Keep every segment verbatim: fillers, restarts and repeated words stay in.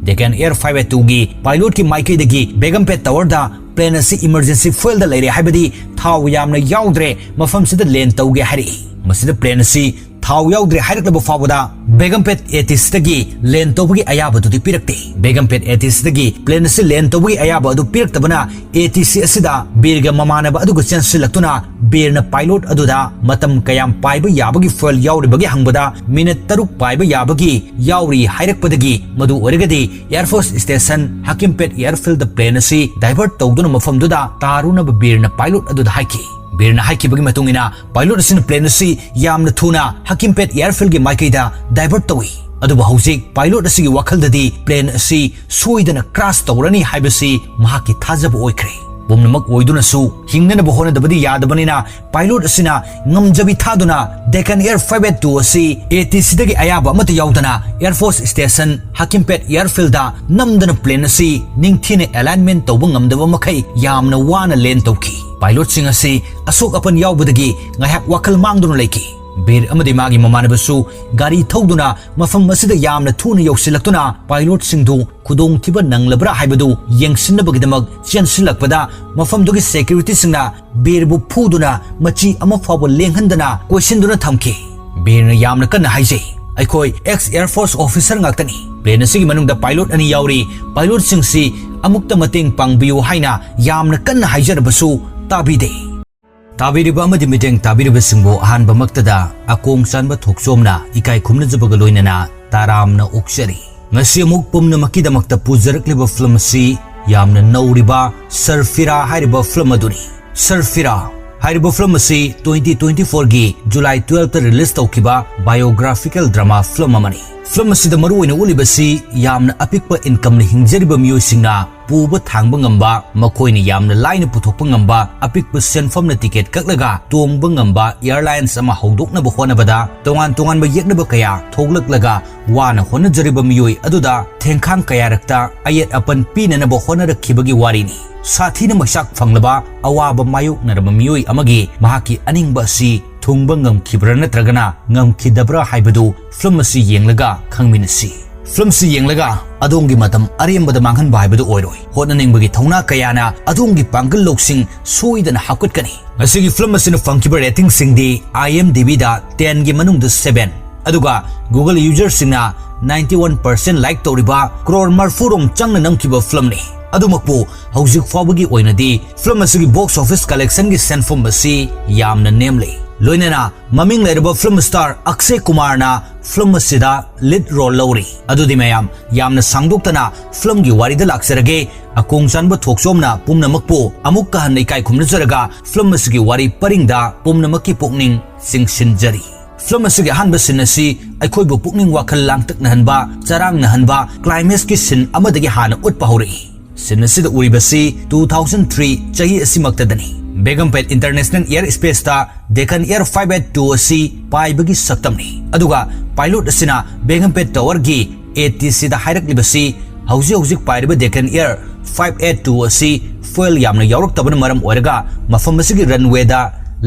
Deccan Air five eight two ꯒꯤ pilot ꯀꯤ ꯃꯥꯏꯀꯩꯗꯒꯤ Begumpet Tower ꯗ plane ꯑꯁꯤ emergency fuel ꯗ ꯂꯩꯔꯦ, ꯍꯥꯏꯕꯗꯤ ꯊꯥꯎ ꯌꯥꯝꯅ ꯌꯥꯎꯗ꯭ꯔꯦ, ꯃꯐꯝꯁꯤꯗ land ꯇꯧꯒꯦ ꯍꯥꯏꯔꯛꯏ꯫ ꯃꯁꯤꯗ plane ꯑꯁꯤ ꯊꯥꯎ ꯌꯥꯎꯗ꯭ꯔꯦ ꯍꯥꯏꯔꯛꯂꯕ ꯐꯥꯎꯕꯗ Begumpet ATC ꯗꯒꯤ land ꯇꯧꯕꯒꯤ ꯑꯌꯥꯕꯗꯨꯗꯤ ꯄꯤꯔꯛꯇꯦ꯫ Begumpet ATC ꯗꯒꯤ plane ꯑꯁꯤ land ꯇꯧꯕꯒꯤ ꯑꯌꯥꯕ ꯑꯗꯨ ꯄꯤꯔꯛꯇꯕꯅ ATC ꯑꯁꯤꯗ ꯕꯤꯔꯒ ꯃꯃꯥꯟꯅꯕ ꯑꯗꯨꯒ ꯆꯦꯟꯁꯤꯜꯂꯛꯇꯨꯅ ꯕꯤꯔꯅ pilot ꯑꯗꯨꯗ ꯃꯇꯝ ꯀꯌꯥꯝ ꯄꯥꯏꯕ ꯌꯥꯕꯒꯤ fuel ꯌꯥꯎꯔꯤꯕꯒꯦ ꯍꯪꯕꯗ minute ꯇꯔꯨꯛ ꯄꯥꯏꯕ ꯌꯥꯕꯒꯤ ꯌꯥꯎꯔꯤ ꯍꯥꯏꯔꯛꯄꯗꯒꯤ, ꯃꯗꯨ ꯑꯣꯏꯔꯒꯗꯤ Air Force Station Hakimpet Airfield ꯗ plane ꯑꯁꯤ divert ꯇꯧꯗꯨꯅ ꯃꯐꯝꯗꯨꯗ ꯇꯥꯔꯨꯅꯕ ꯕꯤꯔꯅ pilot ꯑꯗꯨꯗ ꯍꯥꯏꯈꯤ꯫ ꯕꯤꯔꯅ ꯍꯥꯏꯈꯤꯕꯒꯤ ꯃꯇꯨꯡ ꯏꯟꯅ pilot ꯑꯁꯤꯅ plane ꯑꯁꯤ ꯌꯥꯝꯅ ꯊꯨꯅ Hakimpet Airfield ꯒꯤ ꯃꯥꯏꯀꯩꯗ divert ꯇꯧꯏ꯫ ꯑꯗꯨꯕꯨ ꯍꯧꯖꯤꯛ pilot ꯑꯁꯤꯒꯤ ꯋꯥꯈꯜꯗꯗꯤ plane ꯑꯁꯤ ꯁꯣꯏꯗꯅ crash ꯇꯧꯔꯅꯤ ꯍꯥꯏꯕꯁꯤ ꯃꯍꯥꯛꯀꯤ ꯊꯥꯖꯕ ꯑꯣꯏꯈ꯭ꯔꯦ꯫ ꯄꯨꯝꯅꯃꯛ ꯑꯣꯏꯗꯨꯅꯁꯨ ꯍꯤꯡꯅꯅꯕ ꯍꯣꯠꯅꯗꯕꯗꯤ ꯌꯥꯗꯕꯅꯤꯅ, pilot ꯑꯁꯤꯅ ꯉꯝꯖꯕꯤ ꯊꯥꯗꯨꯅ Deccan Air five eight two ꯑꯁꯤ ATC ꯗꯒꯤ ꯑꯌꯥꯕ ꯑꯃꯠꯇ ꯌꯥꯎꯗꯅ Air Force Station Hakimpet Airfield ꯗ ꯅꯝꯗꯅ plane ꯑꯁꯤ ꯅꯤꯡꯊꯤꯅ alignment ꯇꯧꯕ ꯉꯝꯗꯕ ꯃꯈꯩ ꯌꯥꯝꯅ ꯋꯥꯅ land ꯇꯧꯈꯤ꯫ Pilot ꯁꯤꯡ ꯑꯁꯤ ꯑꯁꯣꯛ ꯑꯄꯟ ꯌꯥꯎꯕꯗꯒꯤ ꯉꯥꯏꯍꯥꯛ ꯋꯥꯈꯜ ꯃꯥꯡꯗꯨꯅ ꯂꯩꯈꯤ꯫ ꯕꯤꯔ ꯑꯃꯗꯤ ꯃꯥꯒꯤ ꯃꯃꯥꯟꯅꯕꯁꯨ ꯒꯥꯔꯤ ꯊꯧꯗꯨꯅ ꯃꯐꯝ ꯑꯁꯤꯗ ꯌꯥꯝꯅ ꯊꯨꯅ ꯌꯧꯁꯤꯜꯂꯛꯇꯨꯅ pilot ꯁꯤꯡꯗꯨ ꯈꯨꯗꯣꯡꯊꯤꯕ ꯅꯪꯂꯕ꯭ꯔꯥ ꯍꯥꯏꯕꯗꯨ ꯌꯦꯡꯁꯤꯟꯅꯕꯒꯤꯗꯃꯛ ꯆꯦꯟꯁꯤꯜꯂꯛꯄꯗ, ꯃꯐꯝꯗꯨꯒꯤ security ꯁꯤꯡꯅ ꯕꯤꯔꯕꯨ ꯐꯨꯗꯨꯅ ꯃꯆꯤ ꯑꯃ ꯐꯥꯎꯕ ꯂꯦꯡꯍꯟꯗꯅ ꯀꯣꯏꯁꯤꯟꯗꯨꯅ ꯊꯝꯈꯤ꯫ ꯕꯤꯔꯅ ꯌꯥꯝꯅ ꯀꯟꯅ ꯍꯥꯏꯖꯩ, "ꯑꯩꯈꯣꯏ ex Air Force officer ꯉꯥꯛꯇꯅꯤ꯫ Plane ꯑꯁꯤꯒꯤ ꯃꯅꯨꯡꯗ pilot ꯑꯅꯤ ꯌꯥꯎꯔꯤ꯫ Pilot ꯁꯤꯡꯁꯤ ꯑꯃꯨꯛꯇ ꯃꯇꯦꯡ ꯄꯥꯡꯕꯤꯌꯨ" ꯍꯥꯏꯅ ꯌꯥꯝꯅ ꯀꯟꯅ ꯍꯥꯏꯖꯔꯕꯁꯨ ꯇꯥꯕꯤꯗꯦ꯫ ꯇꯥꯕꯤꯔꯤꯕ ꯑꯃꯗꯤ ꯃꯤꯠꯌꯦꯡ ꯇꯥꯕꯤꯔꯤꯕꯁꯤꯡꯕꯨ ꯑꯍꯥꯟꯕꯃꯛꯇꯗ ꯑꯀꯣꯡ ꯆꯥꯟꯕ ꯊꯣꯛꯆꯣꯝꯅ ꯏꯀꯥꯏ ꯈꯨꯝꯅꯖꯕꯒ ꯂꯣꯏꯅꯅ ꯇꯔꯥꯝꯅ ꯑꯣꯛꯆꯔꯤ꯫ ꯉꯁꯤ ꯑꯃꯨꯛ ꯄꯨꯝꯅꯃꯛꯀꯤꯗꯃꯛꯇ ꯄꯨꯖꯔꯛꯂꯤꯕ film ꯑꯁꯤ ꯌꯥꯝꯅ ꯅꯧꯔꯤꯕ ꯁꯔꯐꯤꯔꯥ ꯍꯥꯏꯔꯤꯕ film ꯑꯗꯨꯅꯤ꯫ ꯁꯔꯐꯤꯔꯥ ꯍꯥꯏꯔꯤꯕ film ꯑꯁꯤ twenty twenty-four ꯒꯤ July twelve ꯇ release ꯇꯧꯈꯤꯕ biographical drama film ꯑꯃꯅꯤ꯫ Film ꯑꯁꯤꯗ ꯃꯔꯨꯑꯣꯏꯅ ꯎꯠꯂꯤꯕꯁꯤ ꯌꯥꯝꯅ ꯑꯄꯤꯛꯄ income ꯅ ꯍꯤꯡꯖꯔꯤꯕ ꯃꯤꯑꯣꯏꯁꯤꯡꯅ ꯄꯨꯕ ꯊꯥꯡꯕ ꯉꯝꯕ, ꯃꯈꯣꯏꯅ ꯌꯥꯝꯅ ꯂꯥꯏꯅ ꯄꯨꯊꯣꯛꯄ ꯉꯝꯕ ꯑꯄꯤꯛꯄ ꯁꯦꯟꯐꯝꯅ ticket ꯀꯛꯂꯒ ꯇꯣꯡꯕ ꯉꯝꯕ airlines ꯑꯃ ꯍꯧꯗꯣꯛꯅꯕ ꯍꯣꯠꯅꯕꯗ ꯇꯣꯉꯥꯟ ꯇꯣꯉꯥꯟꯕ ꯌꯦꯛꯅꯕ ꯀꯌꯥ ꯊꯣꯛꯂꯛꯂꯒ ꯋꯥꯅ ꯍꯣꯠꯅꯖꯔꯤꯕ ꯃꯤꯑꯣꯏ ꯑꯗꯨꯗ ꯊꯦꯡꯈꯥꯡ ꯀꯌꯥꯔꯛꯇ ꯑꯌꯦꯠ ꯑꯄꯟ ꯄꯤꯅꯅꯕ ꯍꯣꯠꯅꯔꯛꯈꯤꯕꯒꯤ ꯋꯥꯔꯤꯅꯤ꯫ ꯁꯥꯊꯤꯅ ꯃꯩꯆꯥꯛ ꯐꯪꯂꯕ ꯑꯋꯥꯕ ꯃꯥꯌꯣꯛꯅꯔꯕ ꯃꯤꯑꯣꯏ ꯑꯃꯒꯤ ꯃꯍꯥꯛꯀꯤ ꯑꯅꯤꯡꯕ ꯑꯁꯤ ꯊꯨꯡꯕ ꯉꯝꯈꯤꯕ꯭ꯔꯥ ꯅꯠꯇ꯭ꯔꯒꯅ ꯉꯝꯈꯤꯗꯕ꯭ꯔꯥ ꯍꯥꯏꯕꯗꯨ film ꯑꯁꯤ ꯌꯦꯡꯂꯒ ꯈꯪꯃꯤꯟꯅꯁꯤ꯫ ꯐꯤꯂꯝꯁꯤ ꯌꯦꯡꯂꯒ ꯑꯗꯣꯝꯒꯤ ꯃꯇꯝ ꯑꯔꯦꯝꯕꯗ ꯃꯥꯡꯍꯟꯕ ꯍꯥꯏꯕꯗꯨ ꯑꯣꯏꯔꯣꯏ꯫ ꯍꯣꯠꯅꯅꯤꯡꯕꯒꯤ ꯊꯧꯅꯥ ꯀꯌꯥꯅ ꯑꯗꯣꯝꯒꯤ ꯄꯥꯡꯒꯜ ꯂꯧꯁꯤꯡ ꯁꯣꯏꯗꯅ ꯍꯥꯞꯀꯠꯀꯅꯤ꯫ ꯃꯁꯤꯒꯤ ꯐꯤꯂꯝ ꯑꯁꯤꯅ ꯐꯪꯈꯤꯕ ꯔꯦꯇꯤꯡꯁꯤꯡꯗꯤ IMDbꯗ tenꯒꯤ ꯃꯅꯨꯡꯗ seven, ꯑꯗꯨꯒ Google userꯁꯤꯡꯅ ninety one percent like ꯇꯧꯔꯤꯕ ꯀ꯭ꯔꯣꯔ ꯃꯔꯐꯨꯔꯣꯝ ꯆꯪꯅ ꯅꯝꯈꯤꯕ ꯐꯤꯂꯝꯅꯤ꯫ ꯑꯗꯨꯃꯛꯄꯨ ꯍꯧꯖꯤꯛ ꯐꯥꯎꯕꯒꯤ ꯑꯣꯏꯅꯗꯤ ꯐꯤꯂꯝ ꯑꯁꯤꯒꯤ box office collectionꯒꯤ ꯁꯦꯟꯐꯝ ꯑꯁꯤ ꯌꯥꯝꯅ ꯅꯦꯝꯂꯤ꯫ ꯂꯣꯏꯅꯅ ꯃꯃꯤꯡ ꯂꯩꯔꯕ ꯐꯤꯂꯝ star ꯑꯛꯁꯦ ꯀꯨꯃꯥꯔꯅ ꯐꯤꯂꯝ ꯑꯁꯤꯗ lead role ꯂꯧꯔꯤ꯫ ꯑꯗꯨꯗꯤ ꯃꯌꯥꯝ, ꯌꯥꯝꯅ ꯁꯥꯡꯗꯣꯛꯇꯅ ꯐꯤꯂꯝꯒꯤ ꯋꯥꯔꯤꯗ ꯂꯥꯛꯆꯔꯒꯦ꯫ ꯑꯀꯣꯡ ꯆꯥꯟꯕ ꯊꯣꯛꯆꯣꯝꯅ ꯄꯨꯝꯅꯃꯛꯄꯨ ꯑꯃꯨꯛꯀ ꯍꯟꯅ ꯏꯀꯥꯏ ꯈꯨꯝꯅꯖꯔꯒ ꯐꯤꯂꯝ ꯑꯁꯤꯒꯤ ꯋꯥꯔꯤ ꯄꯔꯤꯡꯗ ꯄꯨꯝꯅꯃꯛꯀꯤ ꯄꯨꯛꯅꯤꯡ ꯆꯤꯡꯁꯤꯟꯖꯔꯤ꯫ ꯐꯤꯂꯝ ꯑꯁꯤꯒꯤ ꯑꯍꯥꯟꯕ scene ꯑꯁꯤ ꯑꯩꯈꯣꯏꯕꯨ ꯄꯨꯛꯅꯤꯡ ꯋꯥꯈꯜ ꯂꯥꯡꯇꯛꯅꯍꯟꯕ, ꯆꯔꯥꯡꯅꯍꯟꯕ climaxꯀꯤ scene ꯑꯃꯗꯒꯤ ꯍꯥꯟꯅ ꯎꯠꯄ ꯍꯧꯔꯛꯏ꯫ Scene ꯑꯁꯤꯗ ꯎꯔꯤꯕꯁꯤ two thousand three ꯆꯍꯤ ꯑꯁꯤꯃꯛꯇꯗꯅꯤ꯫ ꯕꯦꯒꯝꯄꯦꯠ International Air Spaceꯇ Deccan Air five eight two ꯑꯁꯤ ꯄꯥꯏꯕꯒꯤ ꯁꯛꯇꯝꯅꯤ꯫ ꯑꯗꯨꯒ pilot ꯑꯁꯤꯅ ꯕꯦꯒꯝꯄꯦꯠ towerꯒꯤ ATCꯗ ꯍꯥꯏꯔꯛꯂꯤꯕꯁꯤ ꯍꯧꯖꯤꯛ ꯍꯧꯖꯤꯛ ꯄꯥꯏꯔꯤꯕ Deccan Air five eight two ꯑꯁꯤ fuel ꯌꯥꯝꯅ ꯌꯥꯎꯔꯛꯇꯕꯅ ꯃꯔꯝ ꯑꯣꯏꯔꯒ ꯃꯐꯝ ꯑꯁꯤꯒꯤ runwayꯗ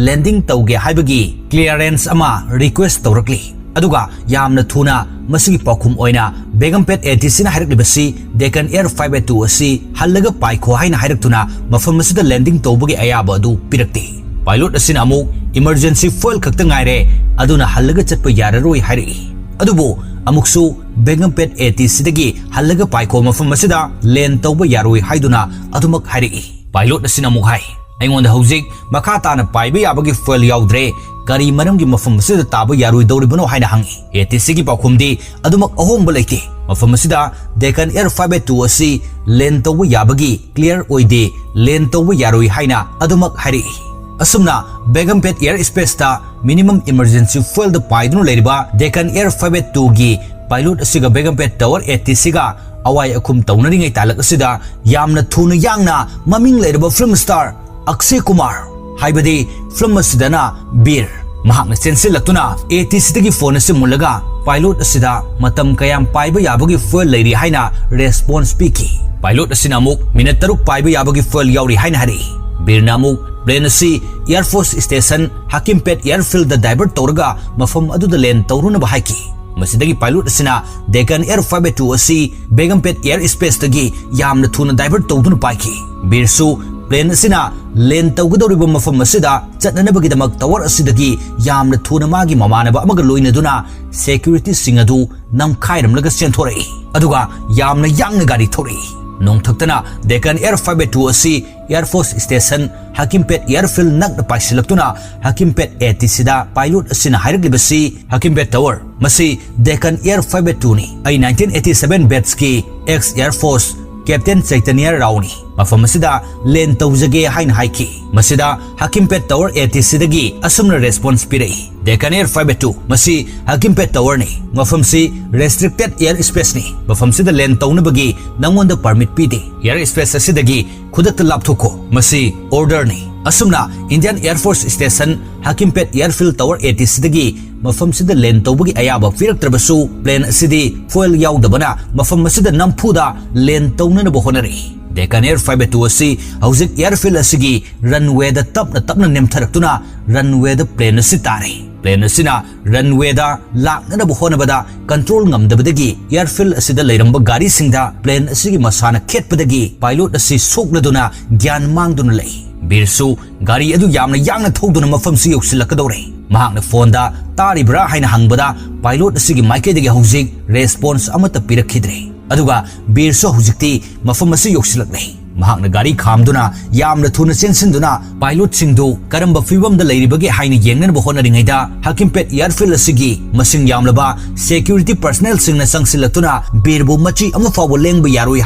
landing ꯇꯧꯒꯦ ꯍꯥꯏꯕꯒꯤ clearance ꯑꯃ request ꯇꯧꯔꯛꯂꯤ꯫ ꯑꯗꯨꯒ ꯌꯥꯝꯅ ꯊꯨꯅ ꯃꯁꯤꯒꯤ ꯄꯥꯎꯈꯨꯝ ꯑꯣꯏꯅ ꯕꯦꯒꯝꯄꯦꯠ ATCꯅ ꯍꯥꯏꯔꯛꯂꯤꯕꯁꯤ Deccan Air five eight two ꯑꯁꯤ ꯍꯜꯂꯒ ꯄꯥꯏꯈꯣ ꯍꯥꯏꯅ ꯍꯥꯏꯔꯛꯇꯨꯅ ꯃꯐꯝ ꯑꯁꯤꯗ landing ꯇꯧꯕꯒꯤ ꯑꯌꯥꯕ ꯑꯗꯨ ꯄꯤꯔꯛꯇꯦ꯫ Pilot ꯑꯁꯤꯅ ꯑꯃꯨꯛ emergency fuel ꯈꯛꯇ ꯉꯥꯏꯔꯦ, ꯑꯗꯨꯅ ꯍꯜꯂꯒ ꯆꯠꯄ ꯌꯥꯔꯔꯣꯏ ꯍꯥꯏꯔꯛꯏ꯫ ꯑꯗꯨꯕꯨ ꯑꯃꯨꯛꯁꯨ ꯕꯦꯒꯝꯄꯦꯠ ATCꯗꯒꯤ ꯍꯜꯂꯒ ꯄꯥꯏꯈꯣ, ꯃꯐꯝ ꯑꯁꯤꯗ land ꯇꯧꯕ ꯌꯥꯔꯣꯏ ꯍꯥꯏꯗꯨꯅ ꯑꯗꯨꯃꯛ ꯍꯥꯏꯔꯛꯏ꯫ Pilot ꯑꯁꯤꯅ ꯑꯃꯨꯛ ꯍꯥꯏ, ꯑꯩꯉꯣꯟꯗ ꯍꯧꯖꯤꯛ ꯃꯈꯥ ꯇꯥꯅ ꯄꯥꯏꯕ ꯌꯥꯕꯒꯤ fuel ꯌꯥꯎꯗ꯭ꯔꯦ, ꯀꯔꯤ ꯃꯔꯝꯒꯤ ꯃꯐꯝ ꯑꯁꯤꯗ ꯇꯥꯕ ꯌꯥꯔꯣꯏꯗꯧꯔꯤꯕꯅꯣ ꯍꯥꯏꯅ ꯍꯪꯏ꯫ ATCꯒꯤ ꯄꯥꯎꯈꯨꯝꯗꯤ ꯑꯗꯨꯃꯛ ꯑꯍꯣꯡꯕ ꯂꯩꯇꯦ, ꯃꯐꯝ ꯑꯁꯤꯗ Deccan Air five eight two ꯑꯁꯤ land ꯇꯧꯕ ꯌꯥꯕꯒꯤ clear ꯑꯣꯏꯗꯦ, land ꯇꯧꯕ ꯌꯥꯔꯣꯏ ꯍꯥꯏꯅ ꯑꯗꯨꯃꯛ ꯍꯥꯏꯔꯛꯏ꯫ ꯑꯁꯨꯝꯅ ꯕꯦꯒꯝꯄꯦꯠ Air Spaceꯇ minimum emergency fuelꯗ ꯄꯥꯏꯗꯨꯅ ꯂꯩꯔꯤꯕ Deccan Air five eight twoꯒꯤ pilot ꯑꯁꯤꯒ ꯕꯦꯒꯝꯄꯦꯠ tower ATCꯒ ꯑꯋꯥꯏ ꯑꯈꯨꯝ ꯇꯧꯅꯔꯤꯉꯩ ꯇꯥꯂꯛ ꯑꯁꯤꯗ ꯌꯥꯝꯅ ꯊꯨꯅ ꯌꯥꯡꯅ ꯃꯃꯤꯡ ꯂꯩꯔꯕ film star ꯑꯛꯁꯦ ꯀꯨꯃꯥꯔ, ꯍꯥꯏꯕꯗꯤ film ꯑꯁꯤꯗꯅ ꯕꯤꯔ, ꯃꯍꯥꯛꯅ ꯆꯦꯟꯁꯤꯜꯂꯛꯇꯨꯅ ATCꯗꯒꯤ phone ꯑꯁꯤ ꯃꯨꯜꯂꯒ pilot ꯑꯁꯤꯗ ꯃꯇꯝ ꯀꯌꯥꯝ ꯄꯥꯏꯕ ꯌꯥꯕꯒꯤ fuel ꯂꯩꯔꯤ ꯍꯥꯏꯅ response ꯄꯤꯈꯤ꯫ Pilot ꯑꯁꯤꯅ ꯑꯃꯨꯛ minute ꯇꯔꯨꯛ ꯄꯥꯏꯕ ꯌꯥꯕꯒꯤ fuel ꯌꯥꯎꯔꯤ ꯍꯥꯏꯅ ꯍꯥꯏꯔꯛꯏ꯫ ꯕꯤꯔꯅ ꯑꯃꯨꯛ plane ꯑꯁꯤ Air Force Station ꯍꯀꯤꯝꯄꯦꯠ airfieldꯗ divert ꯇꯧꯔꯒ ꯃꯐꯝ ꯑꯗꯨꯗ land ꯇꯧꯔꯨꯅꯕ ꯍꯥꯏꯈꯤ꯫ ꯃꯁꯤꯗꯒꯤ pilot ꯑꯁꯤꯅ Deccan Air five eight two ꯑꯁꯤ Begumpet Air Space ꯇꯒꯤ ꯌꯥꯝꯅ ꯊꯨꯅ divert ꯇꯧꯗꯨꯅ ꯄꯥꯏꯈꯤ꯫ ꯕꯤꯔꯁꯨ plane ꯑꯁꯤꯅ land ꯇꯧꯒꯗꯧꯔꯤꯕ ꯃꯐꯝ ꯑꯁꯤꯗ ꯆꯠꯅꯅꯕꯒꯤꯗꯃꯛ tower ꯑꯁꯤꯗꯒꯤ ꯌꯥꯝꯅ ꯊꯨꯅ ꯃꯥꯒꯤ ꯃꯃꯥꯟꯅꯕ ꯑꯃꯒ ꯂꯣꯏꯅꯗꯨꯅ security ꯁꯤꯡ ꯑꯗꯨ ꯅꯝꯈꯥꯏꯔꯝꯂꯒ ꯆꯦꯟꯊꯣꯔꯛꯏ꯫ ꯑꯗꯨꯒ ꯌꯥꯝꯅ ꯌꯥꯡꯅ ꯒꯥꯔꯤ ꯊꯧꯔꯛꯏ꯫ ꯅꯣꯡꯊꯛꯇꯅ Deccan Air five eight two ꯑꯁꯤ Air Force Station Hakimpet Airfield ꯅꯛꯅ ꯄꯥꯏꯁꯤꯜꯂꯛꯇꯨꯅ Hakimpet A T C the pilot ꯑꯁꯤꯅ ꯍꯥꯏꯔꯛꯂꯤꯕꯁꯤ, Hakimpet Tower, ꯃꯁꯤ Deccan Air five eight two ꯅꯤ꯫ ꯑꯩ nineteen eighty seven batch ꯀꯤ ex Air Force Captain Chaitanya Rao ꯅꯤ꯫ ꯃꯐꯝ ꯑꯁꯤꯗ land ꯇꯧꯖꯒꯦ ꯍꯥꯏꯅ ꯍꯥꯏꯈꯤ꯫ ꯃꯁꯤꯗ Hakimpet Tower A T C ꯗꯒꯤ ꯑꯁꯨꯝꯅ response ꯄꯤꯔꯛꯏ: Deccan Air five eight two, ꯃꯁꯤ Hakimpet Tower ꯅꯤ꯫ ꯃꯐꯝꯁꯤ restricted air space ꯅꯤ꯫ ꯃꯐꯝꯁꯤꯗ land ꯇꯧꯅꯕꯒꯤ ꯅꯉꯣꯟꯗ permit ꯄꯤꯗꯦ꯫ Air space ꯑꯁꯤꯗꯒꯤ ꯈꯨꯗꯛꯇ ꯂꯥꯞꯊꯣꯛꯈꯣ꯫ ꯃꯁꯤ order ꯅꯤ꯫ ꯑꯁꯨꯝꯅ Indian Air Force Station Hakimpet Airfield Tower A T C ꯗꯒꯤ ꯃꯐꯝꯁꯤꯗ land ꯇꯧꯕꯒꯤ ꯑꯌꯥꯕ ꯄꯤꯔꯛꯇ꯭ꯔꯕꯁꯨ, plane ꯑꯁꯤꯗꯤ fuel ꯌꯥꯎꯗꯕꯅ ꯃꯐꯝ ꯑꯁꯤꯗ ꯅꯝꯐꯨꯗ land ꯇꯧꯅꯅꯕ ꯍꯣꯠꯅꯔꯛꯏ꯫ Deccan Air five eight two ꯑꯁꯤ ꯍꯧꯖꯤꯛ airfield ꯑꯁꯤꯒꯤ runway ꯗ ꯇꯞꯅ ꯇꯞꯅ ꯅꯦꯝꯊꯔꯛꯇꯨꯅ runway ꯗ plane ꯑꯁꯤ ꯇꯥꯔꯦ꯫ Plane ꯑꯁꯤꯅ runway ꯗ ꯂꯥꯛꯅꯅꯕ ꯍꯣꯠꯅꯕꯗ control ꯉꯝꯗꯕꯗꯒꯤ airfield ꯑꯁꯤꯗ ꯂꯩꯔꯝꯕ ꯒꯥꯔꯤꯁꯤꯡꯗ plane ꯑꯁꯤꯒꯤ ꯃꯁꯥꯅ ꯈꯦꯠꯄꯗꯒꯤ pilot ꯑꯁꯤ ꯁꯣꯛꯂꯗꯨꯅ ꯒ꯭ꯌꯥꯟ ꯃꯥꯡꯗꯨꯅ ꯂꯩ꯫ ꯕꯤꯔꯁꯨ ꯒꯥꯔꯤ ꯑꯗꯨ ꯌꯥꯝꯅ ꯌꯥꯡꯅ ꯊꯧꯗꯨꯅ ꯃꯐꯝꯁꯤ ꯌꯧꯁꯤꯜꯂꯛꯀꯗꯧꯔꯦ꯫ ꯃꯍꯥꯛꯅ phone ꯗ "ꯇꯥꯔꯤꯕ꯭ꯔꯥ?" ꯍꯥꯏꯅ ꯍꯪꯕꯗ, pilot ꯑꯁꯤꯒꯤ ꯃꯥꯏꯀꯩꯗꯒꯤ ꯍꯧꯖꯤꯛ response ꯑꯃꯠꯇ ꯄꯤꯔꯛꯈꯤꯗ꯭ꯔꯦ꯫ ꯑꯗꯨꯒ ꯕꯤꯔꯁꯨ ꯍꯧꯖꯤꯛꯇꯤ ꯃꯐꯝ ꯑꯁꯤ ꯌꯧꯁꯤꯜꯂꯛꯂꯦ꯫ ꯃꯍꯥꯛꯅ ꯒꯥꯔꯤ ꯈꯥꯝꯗꯨꯅ ꯌꯥꯝꯅ ꯊꯨꯅ ꯆꯦꯟꯁꯤꯟꯗꯨꯅ pilot ꯁꯤꯡꯗꯨ ꯀꯔꯝꯕ ꯐꯤꯕꯝꯗ ꯂꯩꯔꯤꯕꯒꯦ ꯍꯥꯏꯅ ꯌꯦꯡꯅꯅꯕ ꯍꯣꯠꯅꯔꯤꯉꯩꯗ, Hakimpet Airfield ꯑꯁꯤꯒꯤ ꯃꯁꯤꯡ ꯌꯥꯝꯂꯕ security personnel ꯁꯤꯡꯅ ꯆꯪꯁꯤꯜꯂꯛꯇꯨꯅ ꯕꯤꯔꯕꯨ ꯃꯆꯤ ꯑꯃ ꯐꯥꯎꯕ ꯂꯦꯡꯕ ꯌꯥꯔꯣꯏ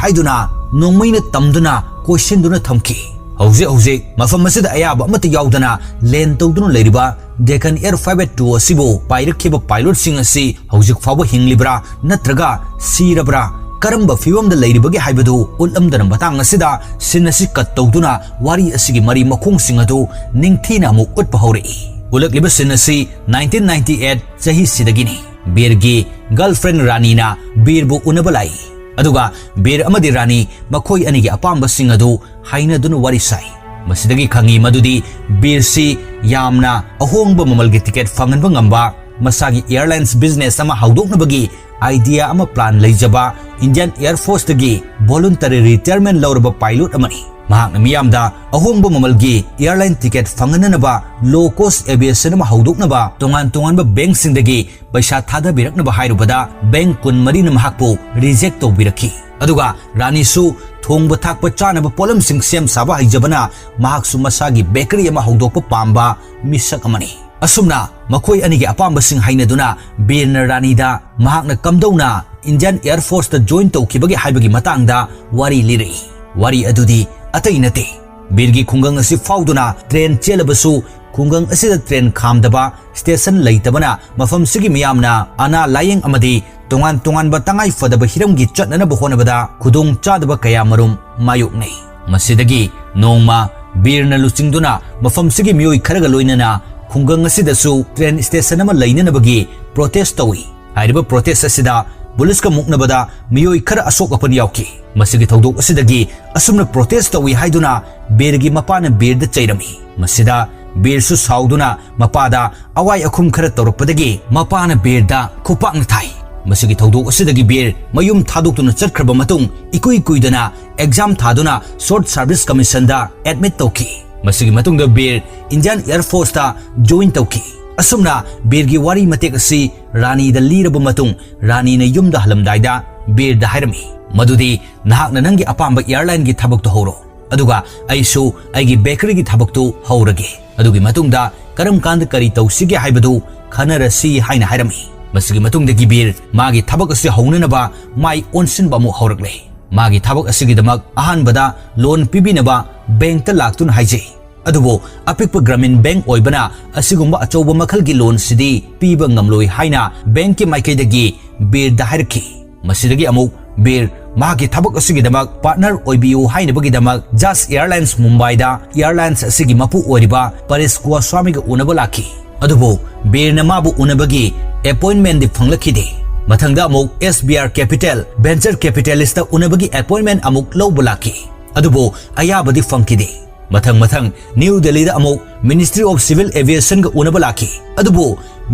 ꯍꯥꯏꯗꯨꯅ ꯅꯣꯡꯃꯩꯅ ꯇꯝꯗꯨꯅ ꯀꯣꯏꯁꯤꯟꯗꯨꯅ ꯊꯝꯈꯤ꯫ ꯍꯧꯖꯤꯛ ꯍꯧꯖꯤꯛ ꯃꯐꯝ ꯑꯁꯤꯗ ꯑꯌꯥꯕ ꯑꯃꯠꯇ ꯌꯥꯎꯗꯅ land ꯇꯧꯗꯨꯅ ꯂꯩꯔꯤꯕ Deccan Air five eight two ꯑꯁꯤꯕꯨ ꯄꯥꯏꯔꯛꯈꯤꯕ pilot ꯁꯤꯡ ꯑꯁꯤ ꯍꯧꯖꯤꯛ ꯐꯥꯎꯕ ꯍꯤꯡꯂꯤꯕ꯭ꯔꯥ ꯅꯠꯇ꯭ꯔꯒ ꯁꯤꯔꯕ꯭ꯔꯥ, ꯀꯔꯝꯕ ꯐꯤꯕꯝꯗ ꯂꯩꯔꯤꯕꯒꯦ ꯍꯥꯏꯕꯗꯨ ꯎꯠꯂꯝꯗꯅ, ꯃꯇꯥꯡ ꯑꯁꯤꯗ scene ꯑꯁꯤ cut ꯇꯧꯗꯨꯅ ꯋꯥꯔꯤ ꯑꯁꯤꯒꯤ ꯃꯔꯤ ꯃꯈꯣꯡꯁꯤꯡ ꯑꯗꯨ ꯅꯤꯡꯊꯤꯅ ꯑꯃꯨꯛ ꯎꯠꯄ ꯍꯧꯔꯛꯏ꯫ ꯎꯠꯂꯛꯂꯤꯕ scene ꯑꯁꯤ nineteen ninety eight ꯆꯍꯤꯁꯤꯗꯒꯤꯅꯤ꯫ ꯕꯤꯔꯒꯤ girlfriend ꯔꯥꯅꯤꯅ ꯕꯤꯔꯕꯨ ꯎꯅꯕ ꯂꯥꯛꯏ꯫ ꯑꯗꯨꯒ ꯕꯤꯔ ꯑꯃꯗꯤ ꯔꯥꯅꯤ ꯃꯈꯣꯏ ꯑꯅꯤꯒꯤ ꯑꯄꯥꯝꯕꯁꯤꯡ ꯑꯗꯨ ꯍꯥꯏꯅꯗꯨꯅ ꯋꯥꯔꯤ ꯁꯥꯏ꯫ ꯃꯁꯤꯗꯒꯤ ꯈꯪꯉꯤ ꯃꯗꯨꯗꯤ ꯕꯤꯔꯁꯤ ꯌꯥꯝꯅ ꯑꯍꯣꯡꯕ ꯃꯃꯜꯒꯤ ticket ꯐꯪꯍꯟꯕ ꯉꯝꯕ ꯃꯁꯥꯒꯤ airlines business ꯑꯃ ꯍꯧꯗꯣꯛꯅꯕꯒꯤ idea ꯑꯃ plan ꯂꯩꯖꯕ Indian Air Forceꯇꯒꯤ voluntary retirement ꯂꯧꯔꯕ pilot ꯑꯃꯅꯤ꯫ ꯃꯍꯥꯛꯅ ꯃꯤꯌꯥꯝꯗ ꯑꯍꯣꯡꯕ ꯃꯃꯜꯒꯤ airline ticket ꯐꯪꯍꯟꯅꯅꯕ low cost aviation ꯑꯃ ꯍꯧꯗꯣꯛꯅꯕ ꯇꯣꯉꯥꯟ ꯇꯣꯉꯥꯟꯕ bankꯁꯤꯡꯗꯒꯤ ꯄꯩꯁꯥ ꯊꯥꯗꯕꯤꯔꯛꯅꯕ ꯍꯥꯏꯔꯨꯕꯗ bank ꯀꯨꯟꯃꯔꯤꯅ ꯃꯍꯥꯛꯄꯨ reject ꯇꯧꯕꯤꯔꯛꯈꯤ꯫ ꯑꯗꯨꯒ ꯔꯥꯅꯤꯁꯨ ꯊꯣꯡꯕ ꯊꯥꯛꯄ ꯆꯥꯅꯕ ꯄꯣꯠꯂꯝꯁꯤꯡ ꯁꯦꯝ ꯁꯥꯕ ꯍꯩꯖꯕꯅ ꯃꯍꯥꯛꯁꯨ ꯃꯁꯥꯒꯤ bakery ꯑꯃ ꯍꯧꯗꯣꯛꯄ ꯄꯥꯝꯕ ꯃꯤꯁꯛ ꯑꯃꯅꯤ꯫ ꯑꯁꯨꯝꯅ ꯃꯈꯣꯏ ꯑꯅꯤꯒꯤ ꯑꯄꯥꯝꯕꯁꯤꯡ ꯍꯩꯅꯗꯨꯅ ꯕꯤꯔꯅ ꯔꯥꯅꯤꯗ ꯃꯍꯥꯛꯅ ꯀꯝꯗꯧꯅ Indian Air Forceꯇ join ꯇꯧꯈꯤꯕꯒꯦ ꯍꯥꯏꯕꯒꯤ ꯃꯇꯥꯡꯗ ꯋꯥꯔꯤ ꯂꯤꯔꯛꯏ꯫ ꯋꯥꯔꯤ ꯑꯗꯨꯗꯤ ꯑꯇꯩ ꯅꯠꯇꯦ, ꯕꯤꯔꯒꯤ ꯈꯨꯡꯒꯪ ꯑꯁꯤ ꯐꯥꯎꯗꯨꯅ train ꯆꯦꯜꯂꯕꯁꯨ ꯈꯨꯡꯒꯪ ꯑꯁꯤꯗ train ꯈꯥꯝꯗꯕ station ꯂꯩꯇꯕꯅ ꯃꯐꯝꯁꯤꯒꯤ ꯃꯤꯌꯥꯝꯅ ꯑꯅꯥ ꯂꯥꯌꯦꯡ ꯑꯃꯗꯤ ꯇꯣꯉꯥꯟ ꯇꯣꯉꯥꯟꯕ ꯇꯉꯥꯏ ꯐꯗꯕ ꯍꯤꯔꯝꯒꯤ ꯆꯠꯅꯅꯕ ꯍꯣꯠꯅꯕꯗ ꯈꯨꯗꯣꯡ ꯆꯥꯗꯕ ꯀꯌꯥ ꯃꯔꯨꯝ ꯃꯥꯌꯣꯛꯅꯩ꯫ ꯃꯁꯤꯗꯒꯤ ꯅꯣꯡꯃ ꯕꯤꯔꯅ ꯂꯨꯆꯤꯡꯗꯨꯅ ꯃꯐꯝꯁꯤꯒꯤ ꯃꯤꯑꯣꯏ ꯈꯔꯒ ꯂꯣꯏꯅꯅ ꯈꯨꯡꯒꯪ ꯑꯁꯤꯗꯁꯨ train station ꯑꯃ ꯂꯩꯅꯅꯕꯒꯤ protest ꯇꯧꯏ꯫ ꯍꯥꯏꯔꯤꯕ protest ꯑꯁꯤꯗ ꯄꯨꯂꯤꯁꯀ ꯃꯨꯛꯅꯕꯗ ꯃꯤꯑꯣꯏ ꯈꯔ ꯑꯁꯣꯛ ꯑꯄꯟ ꯌꯥꯎꯈꯤ꯫ ꯃꯁꯤꯒꯤ ꯊꯧꯗꯣꯛ ꯑꯁꯤꯗꯒꯤ ꯑꯁꯨꯝꯅ protest ꯇꯧꯏ ꯍꯥꯏꯗꯨꯅ ꯕꯤꯔꯒꯤ ꯃꯄꯥꯅ ꯕꯤꯔꯗ ꯆꯩꯔꯝꯃꯤ꯫ ꯃꯁꯤꯗ ꯕꯤꯔꯁꯨ ꯁꯥꯎꯗꯨꯅ ꯃꯄꯥꯗ ꯑꯋꯥꯏ ꯑꯈꯨꯝ ꯈꯔ ꯇꯧꯔꯛꯄꯗꯒꯤ ꯃꯄꯥꯅ ꯕꯤꯔꯗ ꯈꯨꯄꯥꯛꯅ ꯊꯥꯏ꯫ ꯃꯁꯤꯒꯤ ꯊꯧꯗꯣꯛ ꯑꯁꯤꯗꯒꯤ ꯕꯤꯔ ꯃꯌꯨꯝ ꯊꯥꯗꯣꯛꯇꯨꯅ ꯆꯠꯈ꯭ꯔꯕ ꯃꯇꯨꯡ ꯏꯀꯨꯏ ꯀꯨꯏꯗꯅ exam ꯊꯥꯗꯨꯅ Short Service Commissionꯗ admit ꯇꯧꯈꯤ꯫ ꯃꯁꯤꯒꯤ ꯃꯇꯨꯡꯗ ꯕꯤꯔ Indian Air Forceꯇ join ꯇꯧꯈꯤ꯫ ꯑꯁꯨꯝꯅ ꯕꯤꯔꯒꯤ ꯋꯥꯔꯤ ꯃꯇꯦꯛ ꯑꯁꯤ ꯔꯥꯅꯤꯗ ꯂꯤꯔꯕ ꯃꯇꯨꯡ ꯔꯥꯅꯤꯅ ꯌꯨꯝꯗ ꯍꯜꯂꯝꯗꯥꯏꯗ ꯕꯤꯔꯗ ꯍꯥꯏꯔꯝꯃꯤ ꯃꯗꯨꯗꯤ ꯅꯍꯥꯛꯅ ꯅꯪꯒꯤ ꯑꯄꯥꯝꯕ airlineꯒꯤ ꯊꯕꯛꯇꯨ ꯍꯧꯔꯣ, ꯑꯗꯨꯒ ꯑꯩꯁꯨ ꯑꯩꯒꯤ bakeryꯒꯤ ꯊꯕꯛꯇꯨ ꯍꯧꯔꯒꯦ꯫ ꯑꯗꯨꯒꯤ ꯃꯇꯨꯡꯗ ꯀꯔꯝ ꯀꯥꯟꯗ ꯀꯔꯤ ꯇꯧꯁꯤꯒꯦ ꯍꯥꯏꯕꯗꯨ ꯈꯟꯅꯔꯁꯤ ꯍꯥꯏꯅ ꯍꯥꯏꯔꯝꯃꯤ꯫ ꯃꯁꯤꯒꯤ ꯃꯇꯨꯡꯗꯒꯤ ꯕꯤꯔ ꯃꯥꯒꯤ ꯊꯕꯛ ꯑꯁꯤ ꯍꯧꯅꯅꯕ ꯃꯥꯏ ꯑꯣꯟꯁꯤꯟꯕ ꯑꯃꯨꯛ ꯍꯧꯔꯛꯂꯦ꯫ ꯃꯥꯒꯤ ꯊꯕꯛ ꯑꯁꯤꯒꯤꯗꯃꯛ ꯑꯍꯥꯟꯕꯗ loan ꯄꯤꯕꯤꯅꯕ bankꯇ ꯂꯥꯛꯇꯨꯅ ꯍꯥꯏꯖꯩ꯫ ꯑꯗꯨꯕꯨ ꯑꯄꯤꯛꯄ Gramin Bank ꯑꯣꯏꯕꯅ ꯑꯁꯤꯒꯨꯝꯕ ꯑꯆꯧꯕ ꯃꯈꯜꯒꯤ loanꯁꯤꯗꯤ ꯄꯤꯕ ꯉꯝꯂꯣꯏ ꯍꯥꯏꯅ bankꯀꯤ ꯃꯥꯏꯀꯩꯗꯒꯤ ꯕꯤꯔꯗ ꯍꯥꯏꯔꯛꯈꯤ꯫ ꯃꯁꯤꯗꯒꯤ ꯑꯃꯨꯛ ꯕꯤꯔ ꯃꯍꯥꯛꯀꯤ ꯊꯕꯛ ꯑꯁꯤꯒꯤꯗꯃꯛ partner ꯑꯣꯏꯕꯤꯌꯨ ꯍꯥꯏꯅꯕꯒꯤꯗꯃꯛ Jazz Airlines Mumbaiꯗ airlines ꯑꯁꯤꯒꯤ ꯃꯄꯨ ꯑꯣꯏꯔꯤꯕ ꯄꯔꯦꯁ ꯒꯣꯁ꯭ꯋꯥꯃꯤꯒ ꯎꯅꯕ ꯂꯥꯛꯈꯤ꯫ ꯑꯗꯨꯕꯨ ꯕꯤꯔꯅ ꯃꯥꯕꯨ ꯎꯅꯕꯒꯤ appointmentꯗꯤ ꯐꯪꯂꯛꯈꯤꯗꯦ꯫ ꯃꯊꯪꯗ ꯑꯃꯨꯛ S B R Capital Venture Capitalistꯇ ꯎꯅꯕꯒꯤ appointment ꯑꯃꯨꯛ ꯂꯧꯕ ꯂꯥꯛꯈꯤ꯫ ꯑꯗꯨꯕꯨ ꯑꯌꯥꯕꯗꯤ ꯐꯪꯈꯤꯗꯦ꯫ ꯃꯊꯪ ꯃꯊꯪ ꯅ꯭ꯌꯨ ꯗꯦꯜꯂꯤꯗ ꯑꯃꯨꯛ Ministry of Civil Aviationꯒ ꯎꯅꯕ ꯂꯥꯛꯈꯤ꯫ ꯑꯗꯨꯕꯨ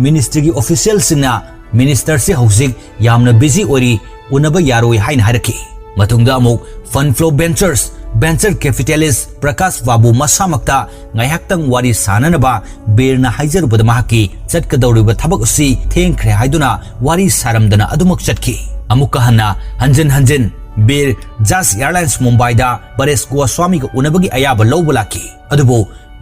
ministryꯒꯤ officialꯁꯤꯡꯅ ministerꯁꯤ ꯍꯧꯖꯤꯛ ꯌꯥꯝꯅ busy ꯑꯣꯏꯔꯤ, ꯎꯅꯕ ꯌꯥꯔꯣꯏ ꯍꯥꯏꯅ ꯍꯥꯏꯔꯛꯈꯤ꯫ ꯃꯇꯨꯡꯗ ꯑꯃꯨꯛ Fund Flow Ventures venture capitalist Prakash ꯕꯥꯕꯨ ꯃꯁꯥꯃꯛꯇ ꯉꯥꯏꯍꯥꯛꯇꯪ ꯋꯥꯔꯤ ꯁꯥꯅꯅꯕ ꯕꯤꯔꯅ ꯍꯥꯏꯖꯔꯨꯕꯗ ꯃꯍꯥꯛꯀꯤ ꯆꯠꯀꯗꯧꯔꯤꯕ ꯊꯕꯛ ꯑꯁꯤ ꯊꯦꯡꯈ꯭ꯔꯦ ꯍꯥꯏꯗꯨꯅ ꯋꯥꯔꯤ ꯁꯥꯔꯝꯗꯅ ꯑꯗꯨꯃꯛ ꯆꯠꯈꯤ꯫ ꯑꯃꯨꯛꯀ ꯍꯟꯅ ꯍꯟꯖꯤꯟ ꯍꯟꯖꯤꯟ ꯕꯤꯔ Jaj Airlines ꯃꯨꯝꯕꯥꯏꯗ ꯄꯔꯦꯁ ꯒꯣꯁ꯭ꯋꯥꯃꯤꯒ ꯎꯅꯕꯒꯤ ꯑꯌꯥꯕ ꯂꯧꯕ ꯂꯥꯛꯈꯤ꯫ ꯑꯗꯨꯕꯨ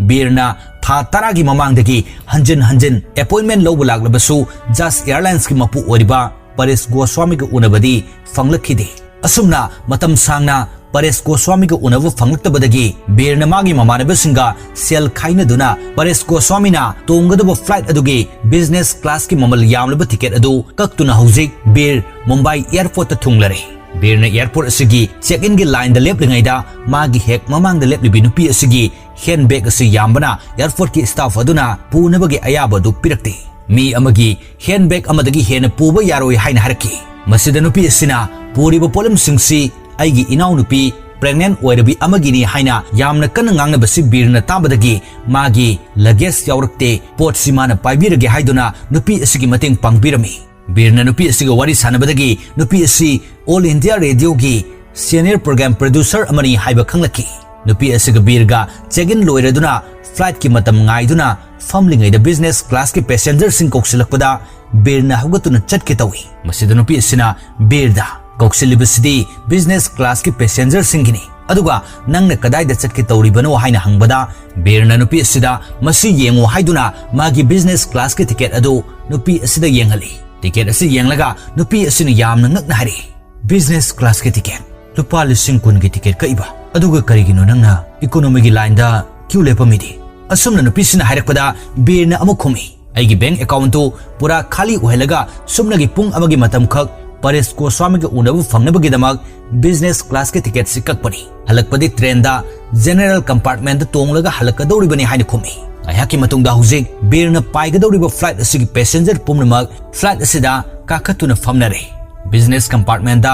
ꯕꯤꯔꯅ ꯊꯥ ꯇꯔꯥꯒꯤ ꯃꯃꯥꯡꯗꯒꯤ ꯍꯟꯖꯤꯟ ꯍꯟꯖꯤꯟ appointment ꯂꯧꯕ ꯂꯥꯛꯂꯕꯁꯨ Jaj Airlinesꯀꯤ ꯃꯄꯨ ꯑꯣꯏꯔꯤꯕ ꯄꯔꯦꯁ ꯒꯣꯁ꯭ꯋꯥꯃꯤꯒ ꯎꯅꯕꯗꯤ ꯐꯪꯂꯛꯈꯤꯗꯦ꯫ ꯑꯁꯨꯝꯅ ꯃꯇꯝ ꯁꯥꯡꯅ ꯄꯔꯦꯁ ꯒꯣꯁ꯭ꯋꯥꯃꯤꯒ ꯎꯅꯕ ꯐꯪꯂꯛꯇꯕꯗꯒꯤ ꯕꯤꯔꯅ ꯃꯥꯒꯤ ꯃꯃꯥꯟꯅꯕꯁꯤꯡꯒ ꯁꯦꯜ ꯈꯥꯏꯅꯗꯨꯅ ꯄꯔꯦꯁ ꯒꯣꯁ꯭ꯋꯥꯃꯤꯅ ꯇꯣꯡꯒꯗꯕ flight ꯑꯗꯨꯒꯤ business classꯀꯤ ꯃꯃꯜ ꯌꯥꯝꯂꯕ ticket ꯑꯗꯨ ꯀꯛꯇꯨꯅ ꯍꯧꯖꯤꯛ ꯕꯤꯔ ꯃꯨꯝꯕꯥꯏ airportꯇ ꯊꯨꯡꯂꯔꯦ꯫ ꯕꯤꯔꯅ airport ꯑꯁꯤꯒꯤ check inꯒꯤ lineꯗ ꯂꯦꯞꯂꯤꯉꯩꯗ ꯃꯥꯒꯤ ꯍꯦꯛ ꯃꯃꯥꯡꯗ ꯂꯦꯞꯂꯤꯕꯤ ꯅꯨꯄꯤ ꯑꯁꯤꯒꯤ handbag ꯑꯁꯤ ꯌꯥꯝꯕꯅ airportꯀꯤ staff ꯑꯗꯨꯅ ꯄꯨꯅꯕꯒꯤ ꯑꯌꯥꯕ ꯑꯗꯨ ꯄꯤꯔꯛꯇꯦ꯫ ꯃꯤ ꯑꯃꯒꯤ handbag ꯑꯃꯗꯒꯤ ꯍꯦꯟꯅ ꯄꯨꯕ ꯌꯥꯔꯣꯏ ꯍꯥꯏꯅ ꯍꯥꯏꯔꯛꯈꯤ꯫ ꯃꯁꯤꯗ ꯅꯨꯄꯤ ꯑꯁꯤꯅ ꯄꯨꯔꯤꯕ ꯄꯣꯠꯂꯝꯁꯤꯡꯁꯤ ꯑꯩꯒꯤ ꯏꯅꯥꯎꯅꯨꯄꯤ pregnant ꯑꯣꯏꯔꯕꯤ ꯑꯃꯒꯤꯅꯤ ꯍꯥꯏꯅ ꯌꯥꯝꯅ ꯀꯟꯅ ꯉꯥꯡꯅꯕꯁꯤ ꯕꯤꯔꯅ ꯇꯥꯕꯗꯒꯤ ꯃꯥꯒꯤ luggage ꯌꯥꯎꯔꯛꯇꯦ, ꯄꯣꯠꯁꯤ ꯃꯥꯅ ꯄꯥꯏꯕꯤꯔꯒꯦ ꯍꯥꯏꯗꯨꯅ ꯅꯨꯄꯤ ꯑꯁꯤꯒꯤ ꯃꯇꯦꯡ ꯄꯥꯡꯕꯤꯔꯝꯃꯤ꯫ ꯕꯤꯔꯅ ꯅꯨꯄꯤ ꯑꯁꯤꯒ ꯋꯥꯔꯤ ꯁꯥꯟꯅꯕꯗꯒꯤ ꯅꯨꯄꯤ ꯑꯁꯤ All India Radioꯒꯤ senior program producer ꯑꯃꯅꯤ ꯍꯥꯏꯕ ꯈꯪꯂꯛꯈꯤ꯫ ꯅꯨꯄꯤ ꯑꯁꯤꯒ ꯕꯤꯔꯒ check in ꯂꯣꯏꯔꯗꯨꯅ flightꯀꯤ ꯃꯇꯝ ꯉꯥꯏꯗꯨꯅ ꯐꯝꯂꯤꯉꯩꯗ business classꯀꯤ passengerꯁꯤꯡ ꯀꯧꯁꯤꯜꯂꯛꯄꯗ ꯕꯤꯔꯅ ꯍꯧꯒꯠꯇꯨꯅ ꯆꯠꯀꯦ ꯇꯧꯏ꯫ ꯃꯁꯤꯗ ꯅꯨꯄꯤ ꯑꯁꯤꯅ ꯕꯤꯔꯗ, "ꯀꯧꯁꯤꯜꯂꯤꯕꯁꯤꯗꯤ business classꯀꯤ passengerꯁꯤꯡꯒꯤꯅꯤ, ꯑꯗꯨꯒ ꯅꯪꯅ ꯀꯗꯥꯏꯗ ꯆꯠꯀꯦ ꯇꯧꯔꯤꯕꯅꯣ?" ꯍꯥꯏꯅ ꯍꯪꯕꯗ ꯕꯤꯔꯅ ꯅꯨꯄꯤ ꯑꯁꯤꯗ "ꯃꯁꯤ ꯌꯦꯡꯉꯨ" ꯍꯥꯏꯗꯨꯅ ꯃꯥꯒꯤ business classꯀꯤ ticket ꯑꯗꯨ ꯅꯨꯄꯤ ꯑꯁꯤꯗ ꯌꯦꯡꯍꯜꯂꯤ꯫ Ticket ꯑꯁꯤ ꯌꯦꯡꯂꯒ ꯅꯨꯄꯤ ꯑꯁꯤꯅ ꯌꯥꯝꯅ ꯉꯛꯅ ꯍꯥꯏꯔꯛꯏ, "Business classꯀꯤ ticket? ꯂꯨꯄꯥ ꯂꯤꯁꯤꯡ ꯀꯨꯟꯒꯤ ticket ꯀꯛꯏꯕ? ꯑꯗꯨꯒ ꯀꯔꯤꯒꯤꯅꯣ ꯅꯪꯅ economyꯒꯤ lineꯗ queue ꯂꯦꯞꯄꯝꯃꯤꯗꯤ?" ꯑꯁꯨꯝꯅ ꯅꯨꯄꯤꯁꯤꯅ ꯍꯥꯏꯔꯛꯄꯗ ꯕꯤꯔꯅ ꯑꯃꯨꯛ ꯈꯨꯝꯃꯤ, "ꯑꯩꯒꯤ bank accountꯇꯨ ꯄꯨꯔꯥ ꯈꯥꯂꯤ ꯑꯣꯏꯍꯜꯂꯒ ꯁꯨꯞꯅꯒꯤ ꯄꯨꯡ ꯑꯃꯒꯤ ꯃꯇꯝꯈꯛ ꯄꯔꯦꯁ ꯒꯣꯁ꯭ꯋꯥꯃꯤꯒ ꯎꯅꯕ ꯐꯪꯅꯕꯒꯤꯗꯃꯛ business classꯀꯤ ticketꯁꯤ ꯀꯛꯄꯅꯤ꯫ ꯍꯜꯂꯛꯄꯗꯤ trainꯗ general compartmentꯇ ꯇꯣꯡꯂꯒ ꯍꯜꯂꯛꯀꯗꯧꯔꯤꯕꯅꯤ" ꯍꯥꯏꯅ ꯈꯨꯝꯃꯤ꯫ ꯉꯥꯏꯍꯥꯛꯀꯤ ꯃꯇꯨꯡꯗ ꯍꯧꯖꯤꯛ ꯕꯤꯔꯅ ꯄꯥꯏꯒꯗꯧꯔꯤꯕ flight ꯑꯁꯤꯒꯤ passenger ꯄꯨꯝꯅꯃꯛ flight ꯑꯁꯤꯗ ꯀꯥꯈꯠꯇꯨꯅ ꯐꯝꯅꯔꯦ꯫ Business compartmentꯇ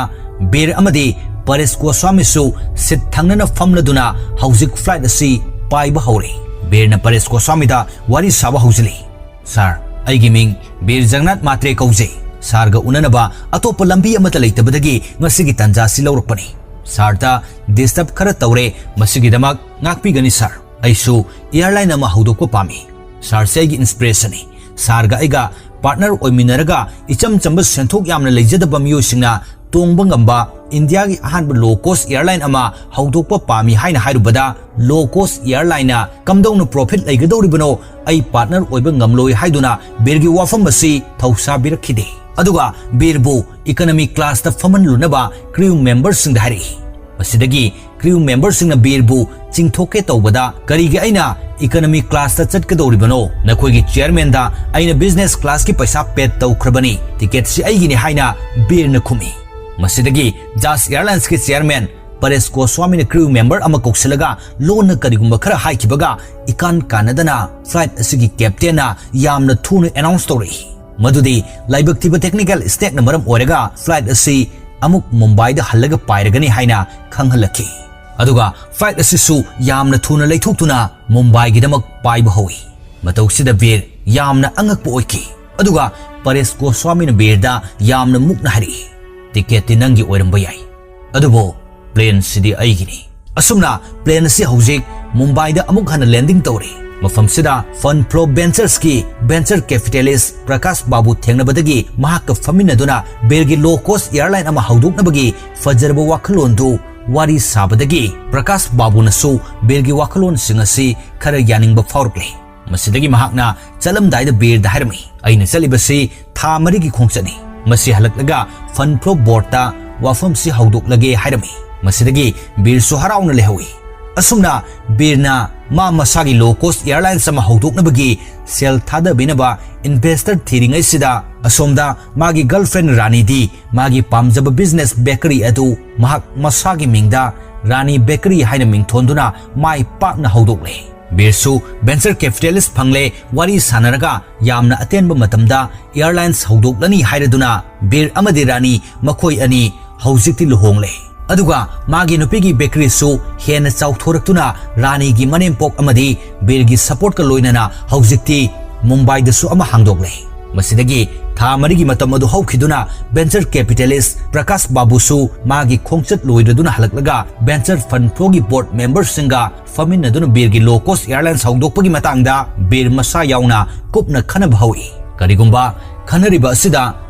ꯕꯤꯔ ꯑꯃꯗꯤ ꯄꯔꯦꯁ ꯒꯣꯁ꯭ꯋꯥꯃꯤꯁꯨ ꯁꯤꯠ ꯊꯪꯅꯅ ꯐꯝꯂꯗꯨꯅ ꯍꯧꯖꯤꯛ ꯐ꯭ꯂꯥꯏꯠ ꯑꯁꯤ ꯄꯥꯏꯕ ꯍꯧꯔꯦ꯫ ꯕꯤꯔꯅ ꯄꯔꯦꯁ ꯒꯣꯁ꯭ꯋꯥꯃꯤꯗ ꯋꯥꯔꯤ ꯁꯥꯕ ꯍꯧꯖꯤꯜꯂꯤ꯫ "ꯁꯥꯔ, ꯑꯩꯒꯤ ꯃꯤꯡ ꯕꯤꯔ ꯖꯒꯟꯅꯥꯊ ꯃꯥꯇ꯭ꯔꯦ ꯀꯧꯖꯩ꯫ ꯁꯥꯔꯒ ꯎꯅꯅꯕ ꯑꯇꯣꯞꯄ ꯂꯝꯕꯤ ꯑꯃꯠꯇ ꯂꯩꯇꯕꯗꯒꯤ ꯉꯁꯤꯒꯤ ꯇꯥꯟꯖꯥ ꯑꯁꯤ ꯂꯧꯔꯛꯄꯅꯤ꯫ ꯁꯥꯔꯗ ꯗꯤꯁꯇꯔꯕ ꯈꯔ ꯇꯧꯔꯦ, ꯃꯁꯤꯒꯤꯗꯃꯛ ꯉꯥꯛꯄꯤꯒꯅꯤ ꯁꯥꯔ꯫ ꯑꯩꯁꯨ ꯑꯦꯌꯔꯂꯥꯏꯟ ꯑꯃ ꯍꯧꯗꯣꯛꯄ ꯄꯥꯝꯃꯤ꯫ ꯁꯥꯔꯁꯦ ꯑꯩꯒꯤ ꯏꯟꯁꯄꯤꯔꯦꯁꯟꯅꯤ꯫ ꯁꯥꯔꯒ ꯑꯩꯒ ꯄꯥꯔꯠꯅꯔ ꯑꯣꯏꯃꯤꯟꯅꯔꯒ ꯏꯆꯝ ꯆꯝꯕ ꯁꯦꯟꯊꯣꯛ ꯌꯥꯝꯅ ꯂꯩꯖꯗꯕ ꯃꯤꯑꯣꯏꯁꯤꯡꯅ ꯇꯣꯡꯕ ꯉꯝꯕ ꯏꯟꯗꯤꯌꯥꯒꯤ ꯑꯍꯥꯟꯕ ꯂꯣ ꯀꯣꯁ꯭ꯠ ꯑꯦꯌꯔꯂꯥꯏꯟ ꯑꯃ ꯍꯧꯗꯣꯛꯄ ꯄꯥꯝꯃꯤ" ꯍꯥꯏꯅ ꯍꯥꯏꯔꯨꯕꯗ, "ꯂꯣ ꯀꯣꯁ꯭ꯠ ꯑꯦꯌꯔꯂꯥꯏꯟꯅ ꯀꯝꯗꯧꯅ ꯄ꯭ꯔꯣꯐꯤꯠ ꯂꯩꯒꯗꯧꯔꯤꯕꯅꯣ? ꯑꯩ ꯄꯥꯔꯠꯅꯔ ꯑꯣꯏꯕ ꯉꯝꯂꯣꯏ" ꯍꯥꯏꯗꯨꯅ ꯕꯤꯔꯒꯤ ꯋꯥꯐꯝ ꯑꯁꯤ ꯊꯧꯁꯥꯕꯤꯔꯛꯈꯤꯗꯦ꯫ ꯑꯗꯨꯒ ꯕꯤꯔꯕꯨ ꯏꯀꯅꯣꯃꯤ ꯀ꯭ꯂꯥꯁꯇ ꯐꯝꯍꯜꯂꯨꯅꯕ ꯀ꯭ꯔꯤꯎ ꯃꯦꯝꯕꯔꯁꯤꯡꯗ ꯍꯥꯏꯔꯛꯏ꯫ ꯃꯁꯤꯗꯒꯤ ꯀ꯭ꯔꯤꯎ ꯃꯦꯝꯕꯔꯁꯤꯡꯅ ꯕꯤꯔꯕꯨ ꯆꯤꯡꯊꯣꯛꯀꯦ ꯇꯧꯕꯗ, "ꯀꯔꯤꯒꯤ ꯑꯩꯅ ꯏꯀꯅꯣꯃꯤ ꯀ꯭ꯂꯥꯁꯇ ꯆꯠꯀꯗꯧꯔꯤꯕꯅꯣ? ꯅꯈꯣꯏꯒꯤ ꯆꯤꯌꯔꯃꯦꯟꯗ ꯑꯩꯅ ꯕꯤꯖꯤꯅꯦꯁ ꯀ꯭ꯂꯥꯁꯀꯤ ꯄꯩꯁꯥ ꯄꯦꯗ ꯇꯧꯈ꯭ꯔꯕꯅꯤ, ꯇꯤꯀꯦꯠꯁꯤ ꯑꯩꯒꯤꯅꯤ" ꯍꯥꯏꯅ ꯕꯤꯔꯅ ꯈꯨꯝꯃꯤ꯫ ꯃꯁꯤꯗꯒꯤ ꯖꯥꯁ ꯑꯦꯌꯔꯂꯥꯏꯟꯁꯀꯤ ꯆꯤꯌꯔꯃꯦꯟ ꯄꯔꯦꯁ ꯒꯣꯁ꯭ꯋꯥꯃꯤꯅ ꯀ꯭ꯔꯤꯎ ꯃꯦꯝꯕꯔ ꯑꯃ ꯀꯧꯁꯤꯜꯂꯒ ꯂꯣꯟꯅ ꯀꯔꯤꯒꯨꯝꯕ ꯈꯔ ꯍꯥꯏꯈꯤꯕꯒ, ꯏꯀꯥꯟ ꯀꯥꯟꯅꯗꯅ ꯐ꯭ꯂꯥꯏꯠ ꯑꯁꯤꯒꯤ ꯀꯦꯞꯇꯦꯟꯅ ꯌꯥꯝꯅ ꯊꯨꯅ ꯑꯦꯅꯥꯎꯟꯁ ꯇꯧꯔꯛꯏ ꯃꯗꯨꯗꯤ ꯂꯥꯏꯕꯛ ꯊꯤꯕ ꯇꯦꯛꯅꯤꯀꯦꯜ ꯁ꯭ꯇꯦꯛꯅ ꯃꯔꯝ ꯑꯣꯏꯔꯒ ꯐ꯭ꯂꯥꯏꯠ ꯑꯁꯤ ꯑꯃꯨꯛ ꯃꯨꯝꯕꯥꯏꯗ ꯍꯜꯂꯒ ꯄꯥꯏꯔꯒꯅꯤ ꯍꯥꯏꯅ ꯈꯪꯍꯜꯂꯛꯈꯤ꯫ ꯑꯗꯨꯒ ꯐ꯭ꯂꯥꯏꯠ ꯑꯁꯤꯁꯨ ꯌꯥꯝꯅ ꯊꯨꯅ ꯂꯩꯊꯣꯛꯇꯨꯅ ꯃꯨꯝꯕꯥꯏꯒꯤꯗꯃꯛ ꯄꯥꯏꯕ ꯍꯧꯏ꯫ ꯃꯇꯧꯁꯤꯗ ꯕꯤꯔ ꯌꯥꯝꯅ ꯑꯉꯛꯄ ꯑꯣꯏꯈꯤ꯫ ꯑꯗꯨꯒ ꯄꯔꯦꯁ ꯒꯣꯁ꯭ꯋꯥꯃꯤꯅ ꯕꯤꯔꯗ ꯌꯥꯝꯅ ꯃꯨꯛꯅ ꯍꯥꯏꯔꯛꯏ, "ꯇꯤꯀꯦꯠꯇꯤ ꯅꯪꯒꯤ ꯑꯣꯏꯔꯝꯕ ꯌꯥꯏ, ꯑꯗꯨꯕꯨ ꯄ꯭ꯂꯦꯟꯁꯤꯗꯤ ꯑꯩꯒꯤꯅꯤ"꯫ ꯑꯁꯨꯝꯅ ꯄ꯭ꯂꯦꯟ ꯑꯁꯤ ꯍꯧꯖꯤꯛ ꯃꯨꯝꯕꯥꯏꯗ ꯑꯃꯨꯛ ꯍꯟꯅ ꯂꯦꯟꯗꯤꯡ ꯇꯧꯔꯦ꯫ ꯃꯐꯝꯁꯤꯗ ꯐꯟ ꯐ꯭ꯂꯣ ꯚꯦꯟꯆꯔꯁꯀꯤ ꯚꯦꯟꯆꯔ ꯀꯦꯄꯤꯇꯦꯂꯤꯁ꯭ꯠ ꯄ꯭ꯔꯀꯥꯁ ꯕꯥꯕꯨ ꯊꯦꯡꯅꯕꯗꯒꯤ ꯃꯍꯥꯛꯀ ꯐꯝꯃꯤꯟꯅꯗꯨꯅ ꯕꯤꯔꯒꯤ ꯂꯣ ꯀꯣꯁ꯭ꯠ ꯑꯦꯌꯔꯂꯥꯏꯟ ꯑꯃ ꯍꯧꯗꯣꯛꯅꯕꯒꯤ ꯐꯖꯔꯕ ꯋꯥꯈꯜꯂꯣꯟꯗꯨ ꯋꯥꯔꯤ ꯁꯥꯕꯗꯒꯤ ꯄ꯭ꯔꯀꯥꯁ ꯕꯥꯕꯨꯅꯁꯨ ꯕꯤꯔꯒꯤ ꯋꯥꯈꯜꯂꯣꯟꯁꯤꯡ ꯑꯁꯤ ꯈꯔ ꯌꯥꯅꯤꯡꯕ ꯐꯥꯎꯔꯛꯂꯦ꯫ ꯃꯁꯤꯗꯒꯤ ꯃꯍꯥꯛꯅ ꯆꯠꯂꯝꯗꯥꯏꯗ ꯕꯤꯔꯗ ꯍꯥꯏꯔꯝꯃꯤ, "ꯑꯩꯅ ꯆꯠꯂꯤꯕꯁꯤ ꯊꯥ ꯃꯔꯤꯒꯤ ꯈꯣꯡꯆꯠꯅꯤ꯫ ꯃꯁꯤ ꯍꯜꯂꯛꯂꯒ ꯐꯟ ꯐ꯭ꯂꯣ ꯕꯣꯔꯗꯇ ꯋꯥꯐꯝꯁꯤ ꯍꯧꯗꯣꯛꯂꯒꯦ" ꯍꯥꯏꯔꯝꯃꯤ꯫ ꯃꯁꯤꯗꯒꯤ ꯕꯤꯔꯁꯨ ꯍꯔꯥꯎꯅ ꯂꯩꯍꯧꯏ꯫ ꯑꯁꯨꯝꯅ ꯕꯤꯔꯅ ꯃꯥ ꯃꯁꯥꯒꯤ ꯂꯣ ꯀꯣꯁ꯭ꯠ ꯑꯦꯌꯔꯂꯥꯏꯟꯁ ꯑꯃ ꯍꯧꯗꯣꯛꯅꯕꯒꯤ ꯁꯦꯜ ꯊꯥꯗꯕꯤꯅꯕ ꯏꯟꯚꯦꯁ꯭ꯇꯔ ꯊꯤꯔꯤꯉꯩꯁꯤꯗ, ꯑꯁꯣꯝꯗ ꯃꯥꯒꯤ ꯒꯔꯜꯐ꯭ꯔꯦꯟ ꯔꯥꯅꯤꯗꯤ ꯃꯥꯒꯤ ꯄꯥꯝꯖꯕ ꯕꯤꯖꯤꯅꯦꯁ ꯕꯦꯀꯔꯤ ꯑꯗꯨ ꯃꯍꯥꯛ ꯃꯁꯥꯒꯤ ꯃꯤꯡꯗ ꯔꯥꯅꯤ ꯕꯦꯀꯔꯤ ꯍꯥꯏꯅ ꯃꯤꯡꯊꯣꯟꯗꯨꯅ ꯃꯥꯏ ꯄꯥꯛꯅ ꯍꯧꯗꯣꯛꯂꯦ꯫ ꯕꯤꯔꯁꯨ ꯚꯦꯟꯆꯔ ꯀꯦꯄꯤꯇꯦꯂꯤꯁ꯭ꯠ ꯐꯪꯂꯦ, ꯋꯥꯔꯤ ꯁꯥꯟꯅꯔꯒ ꯌꯥꯝꯅ ꯑꯇꯦꯟꯕ ꯃꯇꯝꯗ ꯑꯦꯌꯔꯂꯥꯏꯟꯁ ꯍꯧꯗꯣꯛꯂꯅꯤ ꯍꯥꯏꯔꯗꯨꯅ ꯕꯤꯔ ꯑꯃꯗꯤ ꯔꯥꯅꯤ ꯃꯈꯣꯏ ꯑꯅꯤ ꯍꯧꯖꯤꯛꯇꯤ ꯂꯨꯍꯣꯡꯂꯦ꯫ ꯑꯗꯨꯒ ꯃꯥꯒꯤ ꯅꯨꯄꯤꯒꯤ ꯕꯦꯀꯔꯤꯁꯨ ꯍꯦꯟꯅ ꯆꯥꯎꯊꯣꯔꯛꯇꯨꯅ ꯔꯥꯅꯤꯒꯤ ꯃꯅꯦꯝꯄꯣꯛ ꯑꯃꯗꯤ ꯕꯤꯔꯒꯤ ꯁꯄꯣꯔꯠꯀ ꯂꯣꯏꯅꯅ ꯍꯧꯖꯤꯛꯇꯤ ꯃꯨꯝꯕꯥꯏꯗꯁꯨ ꯑꯃ ꯍꯥꯡꯗꯣꯛꯂꯦ꯫ ꯃꯁꯤꯗꯒꯤ ꯊꯥ ꯃꯔꯤꯒꯤ ꯃꯇꯝ ꯑꯗꯨ ꯍꯧꯈꯤꯗꯨꯅ venture capitalist ꯄ꯭ꯔꯀꯥꯁ ꯕꯥꯕꯨꯁꯨ ꯃꯥꯒꯤ ꯈꯣꯡꯆꯠ ꯂꯣꯏꯔꯗꯨꯅ ꯍꯜꯂꯛꯂꯒ venture fund flowꯒꯤ board memberꯁꯤꯡꯒ ꯐꯝꯃꯤꯟꯅꯗꯨꯅ ꯕꯤꯔꯒꯤ low cost airlines ꯍꯧꯗꯣꯛꯄꯒꯤ ꯃꯇꯥꯡꯗ ꯕꯤꯔ ꯃꯁꯥ ꯌꯥꯎꯅ ꯀꯨꯞꯅ ꯈꯟꯅꯕ ꯍꯧꯏ꯫ ꯀꯔꯤꯒꯨꯝꯕ ꯈꯟꯅꯔꯤꯕ ꯑꯁꯤꯗ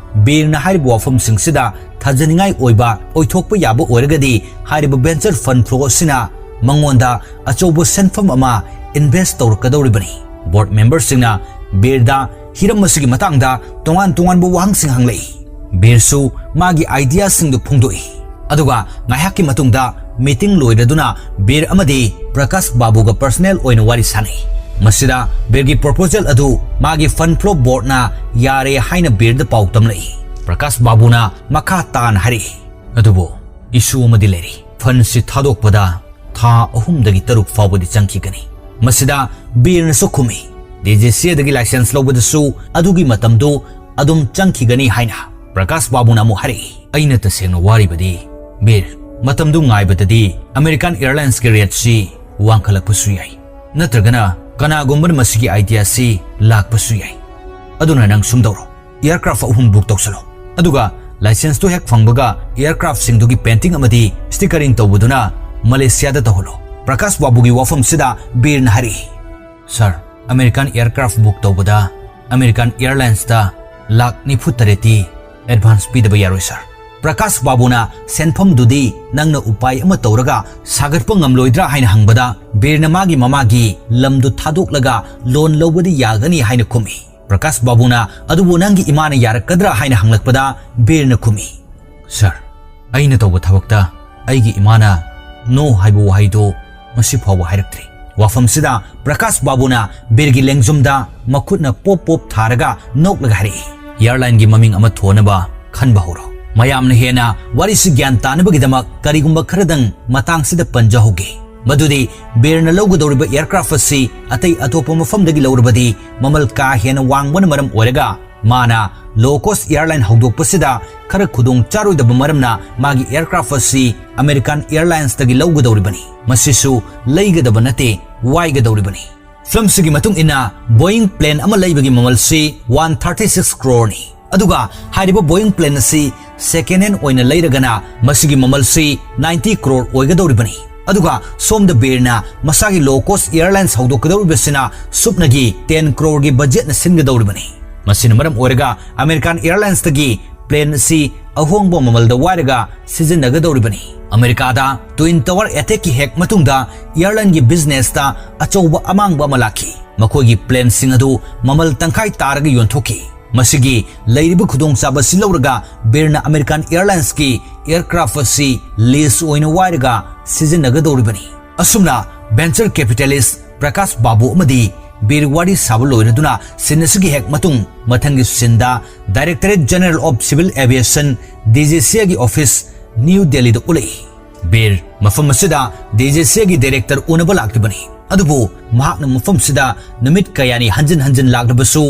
ꯕꯤꯔꯅ ꯍꯥꯏꯔꯤꯕ ꯋꯥꯐꯝꯁꯤꯡꯁꯤꯗ ꯊꯥꯖꯅꯤꯡꯉꯥꯏ ꯑꯣꯏꯕ ꯑꯣꯏꯊꯣꯛꯄ ꯌꯥꯕ ꯑꯣꯏꯔꯒꯗꯤ ꯍꯥꯏꯔꯤꯕ venture fund flow ꯑꯁꯤꯅ ꯃꯉꯣꯟꯗ ꯑꯆꯧꯕ ꯁꯦꯟꯐꯝ ꯑꯃ invest ꯇꯧꯔꯛꯀꯗꯧꯔꯤꯕꯅꯤ꯫ Board memberꯁꯤꯡꯅ ꯕꯤꯔꯗ ꯍꯤꯔꯝ ꯑꯁꯤꯒꯤ ꯃꯇꯥꯡꯗ ꯇꯣꯉꯥꯟ ꯇꯣꯉꯥꯟꯕ ꯋꯥꯍꯪꯁꯤꯡ ꯍꯪꯂꯛꯏ꯫ ꯕꯤꯔꯁꯨ ꯃꯥꯒꯤ ideaꯁꯤꯡꯗꯨ ꯐꯣꯡꯗꯣꯛꯏ꯫ ꯑꯗꯨꯒ ꯉꯥꯏꯍꯥꯛꯀꯤ ꯃꯇꯨꯡꯗ meeting ꯂꯣꯏꯔꯗꯨꯅ ꯕꯤꯔ ꯑꯃꯗꯤ ꯄ꯭ꯔꯀꯥꯁ ꯕꯥꯕꯨꯒ personal ꯑꯣꯏꯅ ꯋꯥꯔꯤ ꯁꯥꯅꯩ꯫ ꯃꯁꯤꯗ ꯕꯤꯔꯒꯤ proposal ꯑꯗꯨ ꯃꯥꯒꯤ fund flow boardꯅ ꯌꯥꯔꯦ ꯍꯥꯏꯅ ꯕꯤꯔꯗ ꯄꯥꯎ ꯇꯝꯂꯛꯏ꯫ ꯄ꯭ꯔꯀꯥꯁ ꯕꯥꯕꯨꯅ ꯃꯈꯥ ꯇꯥꯅ ꯍꯥꯏꯔꯛꯏ, "ꯑꯗꯨꯕꯨ issue ꯑꯃꯗꯤ ꯂꯩꯔꯤ꯫ Fundꯁꯤ ꯊꯥꯗꯣꯛꯄꯗ ꯊꯥ ꯑꯍꯨꯝꯗꯒꯤ ꯇꯔꯨꯛ ꯐꯥꯎꯕꯗꯤ ꯆꯪꯈꯤꯒꯅꯤ꯫" ꯃꯁꯤꯗ ꯕꯤꯔꯅꯁꯨ ꯈꯨꯝꯃꯤ, "DGCAꯗꯒꯤ license ꯂꯧꯕꯗꯁꯨ ꯑꯗꯨꯒꯤ ꯃꯇꯝꯗꯨ ꯑꯗꯨꯝ ꯆꯪꯈꯤꯒꯅꯤ" ꯍꯥꯏꯅ꯫ ꯄ꯭ꯔꯀꯥꯁ ꯕꯥꯕꯨꯅ ꯑꯃꯨꯛ ꯍꯥꯏꯔꯛꯏ, "ꯑꯩꯅ ꯇꯁꯦꯡꯅ ꯋꯥꯔꯤꯕꯗꯤ, ꯕꯤꯔ, ꯃꯇꯝꯗꯨ ꯉꯥꯏꯕꯗꯗꯤ American Airlinesꯀꯤ rateꯁꯤ ꯋꯥꯡꯈꯠꯂꯛꯄꯁꯨ ꯌꯥꯏ, ꯅꯠꯇ꯭ꯔꯒꯅ ꯀꯅꯥꯒꯨꯝꯕꯅ ꯃꯁꯤꯒꯤ ideaꯁꯤ ꯂꯥꯛꯄꯁꯨ ꯌꯥꯏ꯫ ꯑꯗꯨꯅ ꯅꯪ ꯁꯨꯝ ꯇꯧꯔꯣ, aircraft ꯑꯍꯨꯝ book ꯇꯧꯁꯜꯂꯣ, ꯑꯗꯨꯒ licenseꯇꯨ ꯍꯦꯛ ꯐꯪꯕꯒ aircraftꯁꯤꯡꯗꯨꯒꯤ painting ꯑꯃꯗꯤ stickering ꯇꯧꯕꯗꯨꯅ ꯃꯂꯦꯁꯤꯌꯥꯗ ꯇꯧꯍꯜꯂꯣ꯫" ꯄ꯭ꯔꯀꯥꯁ ꯕꯥꯕꯨꯒꯤ ꯋꯥꯐꯝꯁꯤꯗ ꯕꯤꯔꯅ ꯍꯥꯏꯔꯛꯏ, "Sir, American aircraft book ꯇꯧꯕꯗ American Airlinesꯇ ꯂꯥꯈ ꯅꯤꯐꯨ ꯇꯔꯦꯠꯇꯤ advance ꯄꯤꯗꯕ ꯌꯥꯔꯣꯏ, sir꯫" ꯄ꯭ꯔꯀꯥꯁ ꯕꯥꯕꯨꯅ "ꯁꯦꯟꯐꯝꯗꯨꯗꯤ ꯅꯪꯅ ꯎꯄꯥꯏ ꯑꯃ ꯇꯧꯔꯒ ꯁꯥꯒꯠꯄ ꯉꯝꯂꯣꯏꯗ꯭ꯔꯥ?" ꯍꯥꯏꯅ ꯍꯪꯕꯗ ꯕꯤꯔꯅ ꯃꯥꯒꯤ ꯃꯃꯥꯒꯤ ꯂꯝꯗꯨ ꯊꯥꯗꯣꯛꯂꯒ loan ꯂꯧꯕꯗꯤ ꯌꯥꯒꯅꯤ ꯍꯥꯏꯅ ꯈꯨꯝꯃꯤ꯫ ꯄ꯭ꯔꯀꯥꯁ ꯕꯥꯕꯨꯅ "ꯑꯗꯨꯕꯨ ꯅꯪꯒꯤ ꯏꯃꯥꯅ ꯌꯥꯔꯛꯀꯗ꯭ꯔꯥ?" ꯍꯥꯏꯅ ꯍꯪꯂꯛꯄꯗ ꯕꯤꯔꯅ ꯈꯨꯝꯃꯤ, "Sir, ꯑꯩꯅ ꯇꯧꯕ ꯊꯕꯛꯇ ꯑꯩꯒꯤ ꯏꯃꯥꯅ no ꯍꯥꯏꯕ ꯋꯥꯍꯩꯗꯨ ꯉꯁꯤ ꯐꯥꯎꯕ ꯍꯥꯏꯔꯛꯇ꯭ꯔꯤ꯫" ꯋꯥꯐꯝꯁꯤꯗ ꯄ꯭ꯔꯀꯥꯁ ꯕꯥꯕꯨꯅ ꯕꯤꯔꯒꯤ ꯂꯦꯡꯖꯨꯝꯗ ꯃꯈꯨꯠꯅ ꯄꯣꯞ ꯄꯣꯞ ꯊꯥꯔꯒ ꯅꯣꯛꯂꯒ ꯍꯥꯏꯔꯛꯏ, "Airlineꯒꯤ ꯃꯃꯤꯡ ꯑꯃ ꯊꯣꯟꯅꯕ ꯈꯟꯕ ꯍꯧꯔꯣ꯫" ꯃꯌꯥꯝꯅ ꯍꯦꯟꯅ ꯋꯥꯔꯤꯁꯤ ꯒ꯭ꯌꯥꯟ ꯇꯥꯅꯕꯒꯤꯗꯃꯛ ꯀꯔꯤꯒꯨꯝꯕ ꯈꯔꯗꯪ ꯃꯇꯥꯡꯁꯤꯗ ꯄꯟꯖꯍꯧꯒꯦ꯫ ꯃꯗꯨꯗꯤ ꯕꯤꯔꯅ ꯂꯧꯒꯗꯧꯔꯤꯕ aircraft ꯑꯁꯤ ꯑꯇꯩ ꯑꯇꯣꯞꯄ ꯃꯐꯝꯗꯒꯤ ꯂꯧꯔꯕꯗꯤ ꯃꯃꯜ ꯀꯥ ꯍꯦꯟꯅ ꯋꯥꯡꯕꯅ ꯃꯔꯝ ꯑꯣꯏꯔꯒ ꯃꯥꯅ low cost airline ꯍꯧꯗꯣꯛꯄꯁꯤꯗ ꯈꯔ ꯈꯨꯗꯣꯡ ꯆꯥꯔꯣꯏꯗꯕ ꯃꯔꯝꯅ ꯃꯥꯒꯤ aircraft ꯑꯁꯤ American Airlinesꯇꯒꯤ ꯂꯧꯒꯗꯧꯔꯤꯕꯅꯤ꯫ ꯃꯁꯤꯁꯨ ꯂꯩꯒꯗꯕ ꯅꯠꯇꯦ, ꯋꯥꯏꯒꯗꯧꯔꯤꯕꯅꯤ꯫ ꯐꯤꯂꯝꯁꯤꯒꯤ ꯃꯇꯨꯡ ꯏꯟꯅ Boeing plane ꯑꯃ ꯂꯩꯕꯒꯤ ꯃꯃꯜꯁꯤ one thirty six crore ꯅꯤ꯫ ꯑꯗꯨꯒ ꯍꯥꯏꯔꯤꯕ Boeing plane ꯑꯁꯤ second hand ꯑꯣꯏꯅ ꯂꯩꯔꯒꯅ ꯃꯁꯤꯒꯤ ꯃꯃꯜꯁꯤ ninety crore ꯑꯣꯏꯒꯗꯧꯔꯤꯕꯅꯤ꯫ ꯑꯗꯨꯒ ꯁꯣꯝꯗ ꯕꯤꯔꯅ ꯃꯁꯥꯒꯤ low cost airlines ꯍꯧꯗꯣꯛꯀꯗꯧꯔꯤꯕꯁꯤꯅ ꯁꯨꯞꯅꯒꯤ ten croreꯒꯤ budgetꯅ ꯁꯤꯟꯒꯗꯧꯔꯤꯕꯅꯤ꯫ ꯃꯁꯤꯅ ꯃꯔꯝ ꯑꯣꯏꯔꯒ American Airlinesꯇꯒꯤ plane ꯑꯁꯤ ꯑꯍꯣꯡꯕ ꯃꯃꯜꯗ ꯋꯥꯏꯔꯒ ꯁꯤꯖꯤꯟꯅꯒꯗꯧꯔꯤꯕꯅꯤ꯫ ꯑꯃꯦꯔꯤꯀꯥꯗ Twin Tower attackꯀꯤ ꯍꯦꯛ ꯃꯇꯨꯡꯗ airlineꯒꯤ businessꯇ ꯑꯆꯧꯕ ꯑꯃꯥꯡꯕ ꯑꯃ ꯂꯥꯛꯈꯤ꯫ ꯃꯈꯣꯏꯒꯤ planeꯁꯤꯡ ꯑꯗꯨ ꯃꯃꯜ ꯇꯪꯈꯥꯏ ꯇꯥꯔꯒ ꯌꯣꯟꯊꯣꯛꯈꯤ꯫ ꯃꯁꯤꯒꯤ ꯂꯩꯔꯤꯕ ꯈꯨꯗꯣꯡꯆꯥꯕ ꯑꯁꯤ ꯂꯧꯔꯒ ꯕꯤꯔꯅ American Airlinesꯀꯤ aircraft ꯑꯁꯤ lease ꯑꯣꯏꯅ ꯋꯥꯏꯔꯒ ꯁꯤꯖꯤꯟꯅꯒꯗꯧꯔꯤꯕꯅꯤ꯫ ꯑꯁꯨꯝꯅ venture capitalist ꯄ꯭ꯔꯀꯥꯁ ꯕꯥꯕꯨ ꯑꯃꯗꯤ ꯕꯤꯔ ꯋꯥꯔꯤ ꯁꯥꯕ ꯂꯣꯏꯔꯗꯨꯅ scene ꯑꯁꯤꯒꯤ ꯍꯦꯛ ꯃꯇꯨꯡ ꯃꯊꯪꯒꯤ sceneꯗ Directorate General of Civil Aviation, DGCAꯒꯤ office New Delhiꯗ ꯎꯠꯂꯛꯏ꯫ ꯕꯤꯔ ꯃꯐꯝ ꯑꯁꯤꯗ DGCAꯒꯤ director ꯎꯅꯕ ꯂꯥꯛꯂꯤꯕꯅꯤ꯫ ꯑꯗꯨꯕꯨ ꯃꯍꯥꯛꯅ ꯃꯐꯝꯁꯤꯗ ꯅꯨꯃꯤꯠ ꯀꯌꯥꯅꯤ ꯍꯟꯖꯤꯟ ꯍꯟꯖꯤꯟ ꯂꯥꯛꯂꯕꯁꯨ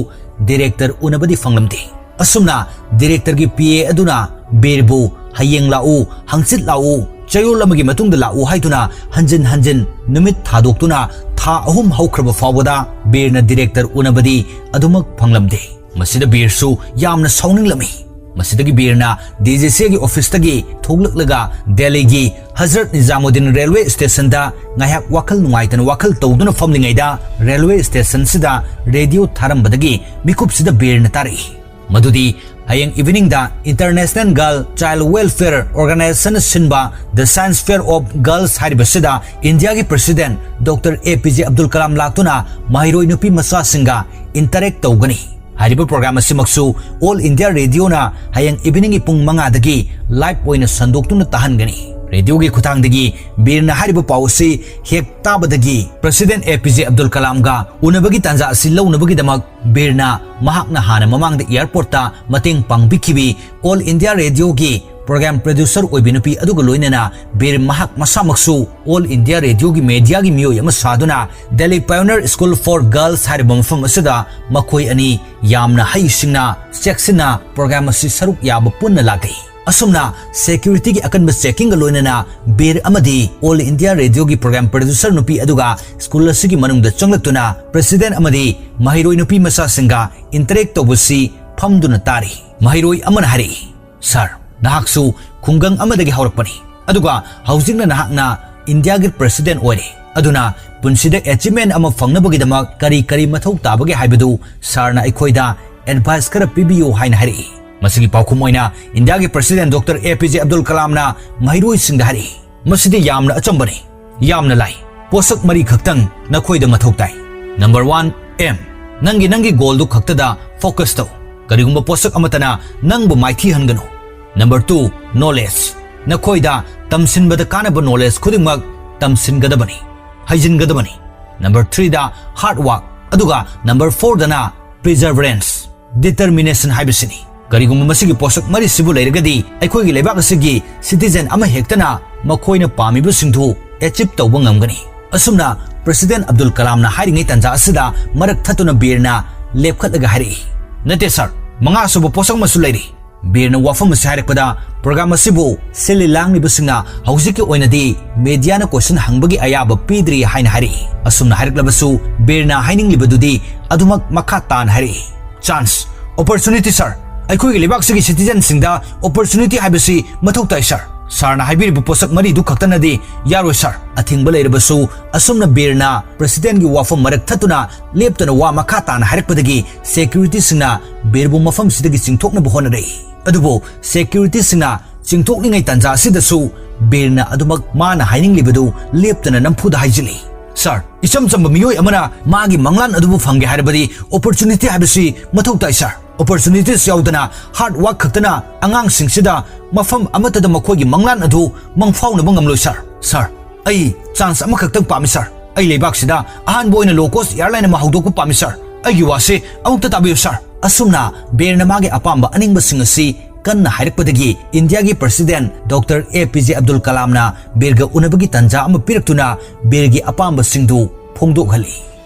director ꯎꯅꯕꯗꯤ ꯐꯪꯂꯝꯗꯦ꯫ ꯑꯁꯨꯝꯅ directorꯒꯤ PA ꯑꯗꯨꯅ ꯕꯤꯔꯕꯨ "ꯍꯌꯦꯡ ꯂꯥꯛꯎ, ꯍꯪꯆꯤꯠ ꯂꯥꯛꯎ, ꯆꯌꯣꯜ ꯑꯃꯒꯤ ꯃꯇꯨꯡꯗ ꯂꯥꯛꯎ" ꯍꯥꯏꯗꯨꯅ ꯍꯟꯖꯤꯟ ꯍꯟꯖꯤꯟ ꯅꯨꯃꯤꯠ ꯊꯥꯗꯣꯛꯇꯨꯅ ꯊꯥ ꯑꯍꯨꯝ ꯍꯧꯈ꯭ꯔꯕ ꯐꯥꯎꯕꯗ ꯕꯤꯔꯅ director ꯎꯅꯕꯗꯤ ꯑꯗꯨꯃꯛ ꯐꯪꯂꯝꯗꯦ꯫ ꯃꯁꯤꯗ ꯕꯤꯔꯁꯨ ꯌꯥꯝꯅ ꯁꯥꯎꯅꯤꯡꯂꯝꯃꯤ꯫ ꯃꯁꯤꯗꯒꯤ ꯕꯤꯔꯅ DGCAꯒꯤ officeꯇꯒꯤ ꯊꯣꯛꯂꯛꯂꯒ ꯗꯦꯜꯂꯤꯒꯤ ꯍꯖꯔꯠ ꯅꯤꯖꯥꯃꯨꯗꯗꯤꯟ railway stationꯗ ꯉꯥꯏꯍꯥꯛ ꯋꯥꯈꯜ ꯅꯨꯡꯉꯥꯏꯇꯅ ꯋꯥꯈꯜ ꯇꯧꯗꯨꯅ ꯐꯝꯂꯤꯉꯩꯗ railway stationꯁꯤꯗ radio ꯊꯥꯔꯝꯕꯗꯒꯤ ꯃꯤꯀꯨꯞꯁꯤꯗ ꯕꯤꯔꯅ ꯇꯥꯔꯛꯏ꯫ ꯃꯗꯨꯗꯤ ꯍꯌꯦꯡ eveningꯗ International Girl Child Welfare Organization ꯁꯤꯟꯕ The Science Fair of Girls ꯍꯥꯏꯔꯤꯕꯁꯤꯗ ꯏꯟꯗꯤꯌꯥꯒꯤ president Doctor APJ Abdul Kalam ꯂꯥꯛꯇꯨꯅ ꯃꯍꯩꯔꯣꯏ ꯅꯨꯄꯤ ꯃꯆꯥꯁꯤꯡꯒ interact ꯇꯧꯒꯅꯤ꯫ ꯍꯥꯏꯔꯤꯕ program ꯑꯁꯤꯃꯛꯁꯨ All India Radioꯅ ꯍꯌꯦꯡ eveningꯒꯤ ꯄꯨꯡ ꯃꯉꯥꯗꯒꯤ live ꯑꯣꯏꯅ ꯁꯟꯗꯣꯛꯇꯨꯅ ꯇꯥꯍꯟꯒꯅꯤ꯫ Radioꯒꯤ ꯈꯨꯠꯊꯥꯡꯗꯒꯤ ꯕꯤꯔꯅ ꯍꯥꯏꯔꯤꯕ ꯄꯥꯎ ꯑꯁꯤ ꯍꯦꯛ ꯇꯥꯕꯗꯒꯤ president APJ Abdul Kalamꯒ ꯎꯅꯕꯒꯤ ꯇꯥꯟꯖꯥ ꯑꯁꯤ ꯂꯧꯅꯕꯒꯤꯗꯃꯛ ꯕꯤꯔꯅ ꯃꯍꯥꯛꯅ ꯍꯥꯟꯅ ꯃꯃꯥꯡꯗ airportꯇ ꯃꯇꯦꯡ ꯄꯥꯡꯕꯤꯈꯤꯕꯤ All India Radioꯒꯤ ꯄ꯭ꯔꯣꯒ꯭ꯔꯥꯝ ꯄ꯭ꯔꯗ꯭ꯌꯨꯁꯔ ꯑꯣꯏꯕꯤ ꯅꯨꯄꯤ ꯑꯗꯨꯒ ꯂꯣꯏꯅꯅ ꯕꯤꯔ ꯃꯍꯥꯛ ꯃꯁꯥꯃꯛꯁꯨ ꯑꯣꯜ ꯏꯟꯗꯤꯌꯥ ꯔꯦꯗꯤꯑꯣꯒꯤ ꯃꯦꯗꯤꯌꯥꯒꯤ ꯃꯤꯑꯣꯏ ꯑꯃ ꯁꯥꯗꯨꯅ ꯗꯦꯜꯂꯤ ꯄꯥꯏꯑꯣꯅꯤꯌꯔ ꯁ꯭ꯀꯨꯜ ꯐꯣꯔ ꯒꯔꯜꯁ ꯍꯥꯏꯔꯤꯕ ꯃꯐꯝ ꯑꯁꯤꯗ ꯃꯈꯣꯏ ꯑꯅꯤ ꯌꯥꯝꯅ ꯍꯩꯁꯤꯡꯅ ꯆꯦꯛꯁꯤꯟꯅ ꯄ꯭ꯔꯣꯒ꯭ꯔꯥꯝ ꯑꯁꯤ ꯁꯔꯨꯛ ꯌꯥꯕ ꯄꯨꯟꯅ ꯂꯥꯛꯂꯤ꯫ ꯑꯁꯨꯝꯅ ꯁꯦꯀ꯭ꯌꯨꯔꯤꯇꯤꯒꯤ ꯑꯀꯟꯕ ꯆꯦꯛꯀꯤꯡꯒ ꯂꯣꯏꯅꯅ ꯕꯤꯔ ꯑꯃꯗꯤ ꯑꯣꯜ ꯏꯟꯗꯤꯌꯥ ꯔꯦꯗꯤꯑꯣꯒꯤ ꯄ꯭ꯔꯣꯒ꯭ꯔꯥꯝ ꯄ꯭ꯔꯗ꯭ꯌꯨꯁꯔ ꯅꯨꯄꯤ ꯑꯗꯨꯒ ꯁ꯭ꯀꯨꯜ ꯑꯁꯤꯒꯤ ꯃꯅꯨꯡꯗ ꯆꯪꯂꯛꯇꯨꯅ ꯄ꯭ꯔꯦꯁꯤꯗꯦꯟꯠ ꯑꯃꯗꯤ ꯃꯍꯩꯔꯣꯏ ꯅꯨꯄꯤ ꯃꯆꯥꯁꯤꯡꯒ ꯏꯟꯇꯔꯦꯛ ꯇꯧꯕꯁꯤ ꯐꯝꯗꯨꯅ ꯇꯥꯔꯤ꯫ ꯃꯍꯩꯔꯣꯏ ꯑꯃꯅ ꯍꯥꯏꯔꯛꯏ, "ꯁꯥꯔ, ꯅꯍꯥꯛꯁꯨ ꯈꯨꯡꯒꯪ ꯑꯃꯗꯒꯤ ꯍꯧꯔꯛꯄꯅꯤ, ꯑꯗꯨꯒ ꯍꯧꯖꯤꯛꯅ ꯅꯍꯥꯛꯅ ꯏꯟꯗꯤꯌꯥꯒꯤ ꯄ꯭ꯔꯦꯁꯤꯗꯦꯟꯠ ꯑꯣꯏꯔꯦ꯫ ꯑꯗꯨꯅ ꯄꯨꯟꯁꯤꯗ ꯑꯦꯆꯤꯚꯃꯦꯟꯠ ꯑꯃ ꯐꯪꯅꯕꯒꯤꯗꯃꯛ ꯀꯔꯤ ꯀꯔꯤ ꯃꯊꯧ ꯇꯥꯕꯒꯦ ꯍꯥꯏꯕꯗꯨ ꯁꯥꯔꯅ ꯑꯩꯈꯣꯏꯗ ꯑꯦꯗꯚꯥꯏꯁ ꯈꯔ ꯄꯤꯕꯤꯌꯨ" ꯍꯥꯏꯅ ꯍꯥꯏꯔꯛꯏ꯫ ꯃꯁꯤꯒꯤ ꯄꯥꯎꯈꯨꯝ ꯑꯣꯏꯅ ꯏꯟꯗꯤꯌꯥꯒꯤ ꯄ꯭ꯔꯦꯁꯤꯗꯦꯟꯠ ꯗꯣꯛꯇꯔ ꯑꯦ ꯄꯤ ꯖꯦ ꯑꯕꯗꯨꯜ ꯀꯂꯥꯝꯅ ꯃꯍꯩꯔꯣꯏꯁꯤꯡꯗ ꯍꯥꯏꯔꯛꯏ, "ꯃꯁꯤꯗꯤ ꯌꯥꯝꯅ ꯑꯆꯝꯕꯅꯤ, ꯌꯥꯝꯅ ꯂꯥꯏ꯫ ꯄꯣꯠꯁꯛ ꯃꯔꯤ ꯈꯛꯇꯪ ꯅꯈꯣꯏꯗ ꯃꯊꯧ ꯇꯥꯏ꯫ Number one, M. ꯅꯪꯒꯤ, ꯅꯪꯒꯤ ꯒꯣꯜꯗꯨ ꯈꯛꯇꯗ ꯐꯣꯀꯁ ꯇꯧ꯫ ꯀꯔꯤꯒꯨꯝꯕ ꯄꯣꯠꯁꯛ ꯑꯃꯠꯇꯅ ꯅꯪꯕꯨ ꯃꯥꯏꯊꯤꯍꯟꯒꯅꯨ꯫ Number two, knowledge. ꯅꯈꯣꯏꯗ ꯇꯝꯁꯤꯟꯕꯗ ꯀꯥꯟꯅꯕ ꯅꯣꯂꯦꯖ ꯈꯨꯗꯤꯡꯃꯛ ꯇꯝꯁꯤꯟꯒꯗꯕꯅꯤ, ꯍꯩꯖꯤꯟꯒꯗꯕꯅꯤ꯫ ꯅꯝꯕꯔ ꯊ꯭ꯔꯤꯗ ꯍꯥꯔꯗ ꯋꯥꯔꯛ, ꯑꯗꯨꯒ ꯅꯝꯕꯔ ꯐꯣꯔꯗꯅ ꯄ꯭ꯔꯤꯖꯔꯚꯔꯦꯟꯁ, ꯗꯤꯇꯔꯃꯤꯅꯦꯁꯟ ꯍꯥꯏꯕꯁꯤꯅꯤ꯫ ꯀꯔꯤꯒꯨꯝꯕ ꯃꯁꯤꯒꯤ ꯄꯣꯠꯁꯛ ꯃꯔꯤꯁꯤꯕꯨ ꯂꯩꯔꯒꯗꯤ ꯑꯩꯈꯣꯏꯒꯤ ꯂꯩꯕꯥꯛ ꯑꯁꯤꯒꯤ ꯁꯤꯇꯤꯖꯦꯟ ꯑꯃꯍꯦꯛꯇꯅ ꯃꯈꯣꯏꯅ ꯄꯥꯝꯃꯤꯕꯁꯤꯡꯗꯨ ꯑꯦꯆꯤꯚ ꯇꯧꯕ ꯉꯝꯒꯅꯤ"꯫ ꯑꯁꯨꯝꯅ ꯄ꯭ꯔꯦꯁꯤꯗꯦꯟꯠ ꯑꯕꯗꯨꯜ ꯀꯂꯥꯝꯅ ꯍꯥꯏꯔꯤꯉꯩ ꯇꯥꯟꯖꯥ ꯑꯁꯤꯗ ꯃꯔꯛ ꯊꯠꯇꯨꯅ ꯕꯤꯔꯅ ꯂꯦꯞꯈꯠꯂꯒ ꯍꯥꯏꯔꯛꯏ, "ꯅꯠꯇꯦ ꯁꯥꯔ, ꯃꯉꯥꯁꯨꯕ ꯄꯣꯠꯁꯛ ꯑꯃꯁꯨ ꯂꯩꯔꯤ"꯫ ꯕꯤꯔꯅ ꯋꯥꯐꯝ ꯑꯁꯤ ꯍꯥꯏꯔꯛꯄꯗ ꯄ꯭ꯔꯣꯒ꯭ꯔꯥꯝ ꯑꯁꯤꯕꯨ ꯁꯤꯜꯂꯤ ꯂꯥꯡꯂꯤꯕꯁꯤꯡꯅ ꯍꯧꯖꯤꯛꯀꯤ ꯑꯣꯏꯅꯗꯤ ꯃꯦꯗꯤꯌꯥꯅ ꯀꯣꯏꯁꯟ ꯍꯪꯕꯒꯤ ꯑꯌꯥꯕ ꯄꯤꯗ꯭ꯔꯤ ꯍꯥꯏꯅ ꯍꯥꯏꯔꯛꯏ꯫ ꯑꯁꯨꯝꯅ ꯍꯥꯏꯔꯛꯂꯕꯁꯨ ꯕꯤꯔꯅ ꯍꯥꯏꯅꯤꯡꯂꯤꯕꯗꯨꯗꯤ ꯑꯗꯨꯃꯛ ꯃꯈꯥ ꯇꯥꯅ ꯍꯥꯏꯔꯛꯏ, "ꯆꯥꯟꯁ, ꯑꯣꯄꯣꯔꯆꯨꯅꯤꯇꯤ ꯁꯥꯔ, ꯑꯩꯈꯣꯏꯒꯤ ꯂꯩꯕꯥꯛꯁꯤꯒꯤ ꯁꯤꯇꯤꯖꯦꯟꯁꯤꯡꯗ ꯑꯣꯄꯣꯔꯆꯨꯅꯤꯇꯤ ꯍꯥꯏꯕꯁꯤ ꯃꯊꯧ ꯇꯥꯏ ꯁꯥꯔ꯫ ꯁꯥꯔꯅ ꯍꯥꯏꯕꯤꯔꯤꯕ ꯄꯣꯠꯁꯛ ꯃꯔꯤꯗꯨ ꯈꯛꯇꯅꯗꯤ ꯌꯥꯔꯣꯏ ꯁꯥꯔ꯫ ꯑꯊꯤꯡꯕ ꯂꯩꯔꯕꯁꯨ"꯫ ꯑꯁꯨꯝꯅ ꯕꯤꯔꯅ ꯄ꯭ꯔꯦꯁꯤꯗꯦꯟꯠꯀꯤ ꯋꯥꯐꯝ ꯃꯔꯛ ꯊꯠꯇꯨꯅ ꯂꯦꯞꯇꯅ ꯋꯥ ꯃꯈꯥ ꯇꯥꯅ ꯍꯥꯏꯔꯛꯄꯗꯒꯤ ꯁꯦꯀ꯭ꯌꯨꯔꯤꯇꯤꯁꯤꯡꯅ ꯕꯤꯔꯕꯨ ꯃꯐꯝꯁꯤꯗꯒꯤ ꯆꯤꯡꯊꯣꯛꯅꯕ ꯍꯣꯠꯅꯔꯛꯏ꯫ ꯑꯗꯨꯕꯨ ꯁꯦꯀ꯭ꯌꯨꯔꯤꯇꯤꯁꯤꯡꯅ ꯆꯤꯡꯊꯣꯛꯂꯤꯉꯩ ꯇꯥꯟꯖꯥ ꯑꯁꯤꯗꯁꯨ ꯕꯤꯔꯅ ꯑꯗꯨꯃꯛ ꯃꯥꯅ ꯍꯥꯏꯅꯤꯡꯂꯤꯕꯗꯨ ꯂꯦꯞꯇꯅ ꯅꯝꯐꯨꯗ ꯍꯥꯏꯖꯤꯜꯂꯤ, "ꯁꯥꯔ, ꯏꯆꯝ ꯆꯝꯕ ꯃꯤꯑꯣꯏ ꯑꯃꯅ ꯃꯥꯒꯤ ꯃꯪꯂꯥꯟ ꯑꯗꯨꯕꯨ ꯐꯪꯒꯦ ꯍꯥꯏꯔꯕꯗꯤ ꯑꯣꯄꯣꯔꯆꯨꯅꯤꯇꯤ ꯍꯥꯏꯕꯁꯤ ꯃꯊꯧ ꯇꯥꯏ ꯁꯥꯔ꯫ ꯑꯣꯄꯣꯔꯆꯨꯅꯤꯇꯤꯁ ꯌꯥꯎꯗꯅ ꯍꯥꯔꯗ ꯋꯥꯔꯛ ꯈꯛꯇꯅ ꯑꯉꯥꯡꯁꯤꯡꯁꯤꯗ ꯃꯐꯝ ꯑꯃꯠꯇꯗ ꯃꯈꯣꯏꯒꯤ ꯃꯪꯂꯥꯟ ꯑꯗꯨ ꯃꯪꯐꯥꯎꯅꯕ ꯉꯝꯂꯣꯏ ꯁꯥꯔ꯫ ꯁꯥꯔ, ꯑꯩ ꯆꯥꯟꯁ ꯑꯃꯈꯛꯇꯪ ꯄꯥꯝꯃꯤ ꯁꯥꯔ꯫ ꯑꯩ ꯂꯩꯕꯥꯛꯁꯤꯗ ꯑꯍꯥꯟꯕ ꯑꯣꯏꯅ ꯂꯣ ꯀꯣꯁ ꯑꯦꯌꯔꯂꯥꯏꯟ ꯑꯃ ꯍꯧꯗꯣꯛꯄ ꯄꯥꯝꯃꯤ ꯁꯥꯔ꯫ ꯑꯩꯒꯤ ꯋꯥꯁꯤ ꯑꯃꯨꯛꯇ ꯇꯥꯕꯤꯌꯨ ꯁꯥꯔ"꯫ ꯑꯁꯨꯝꯅ ꯕꯤꯔꯅ ꯃꯥꯒꯤ ꯑꯄꯥꯝꯕ ꯑꯅꯤꯡꯕꯁꯤꯡ ꯑꯁꯤ ꯀꯟꯅ ꯍꯥꯏꯔꯛꯄꯗꯒꯤ ꯏꯟꯗꯤꯌꯥꯒꯤ ꯄ꯭ꯔꯁꯤꯗꯦꯟ ꯗꯣꯛꯇꯔ ꯑꯦ ꯄꯤ ꯖꯦ ꯑꯕꯗꯨꯜ ꯀꯂꯥꯝꯅ ꯕꯤꯔꯒ ꯎꯅꯕꯒꯤ ꯇꯥꯟꯖꯥ ꯑꯃ ꯄꯤꯔꯛꯇꯨꯅ ꯕꯤꯔꯒꯤ ꯑꯄꯥꯝꯕꯁꯤꯡꯗꯨ ꯐꯣꯡꯗꯣꯛꯍꯜꯂꯤ꯫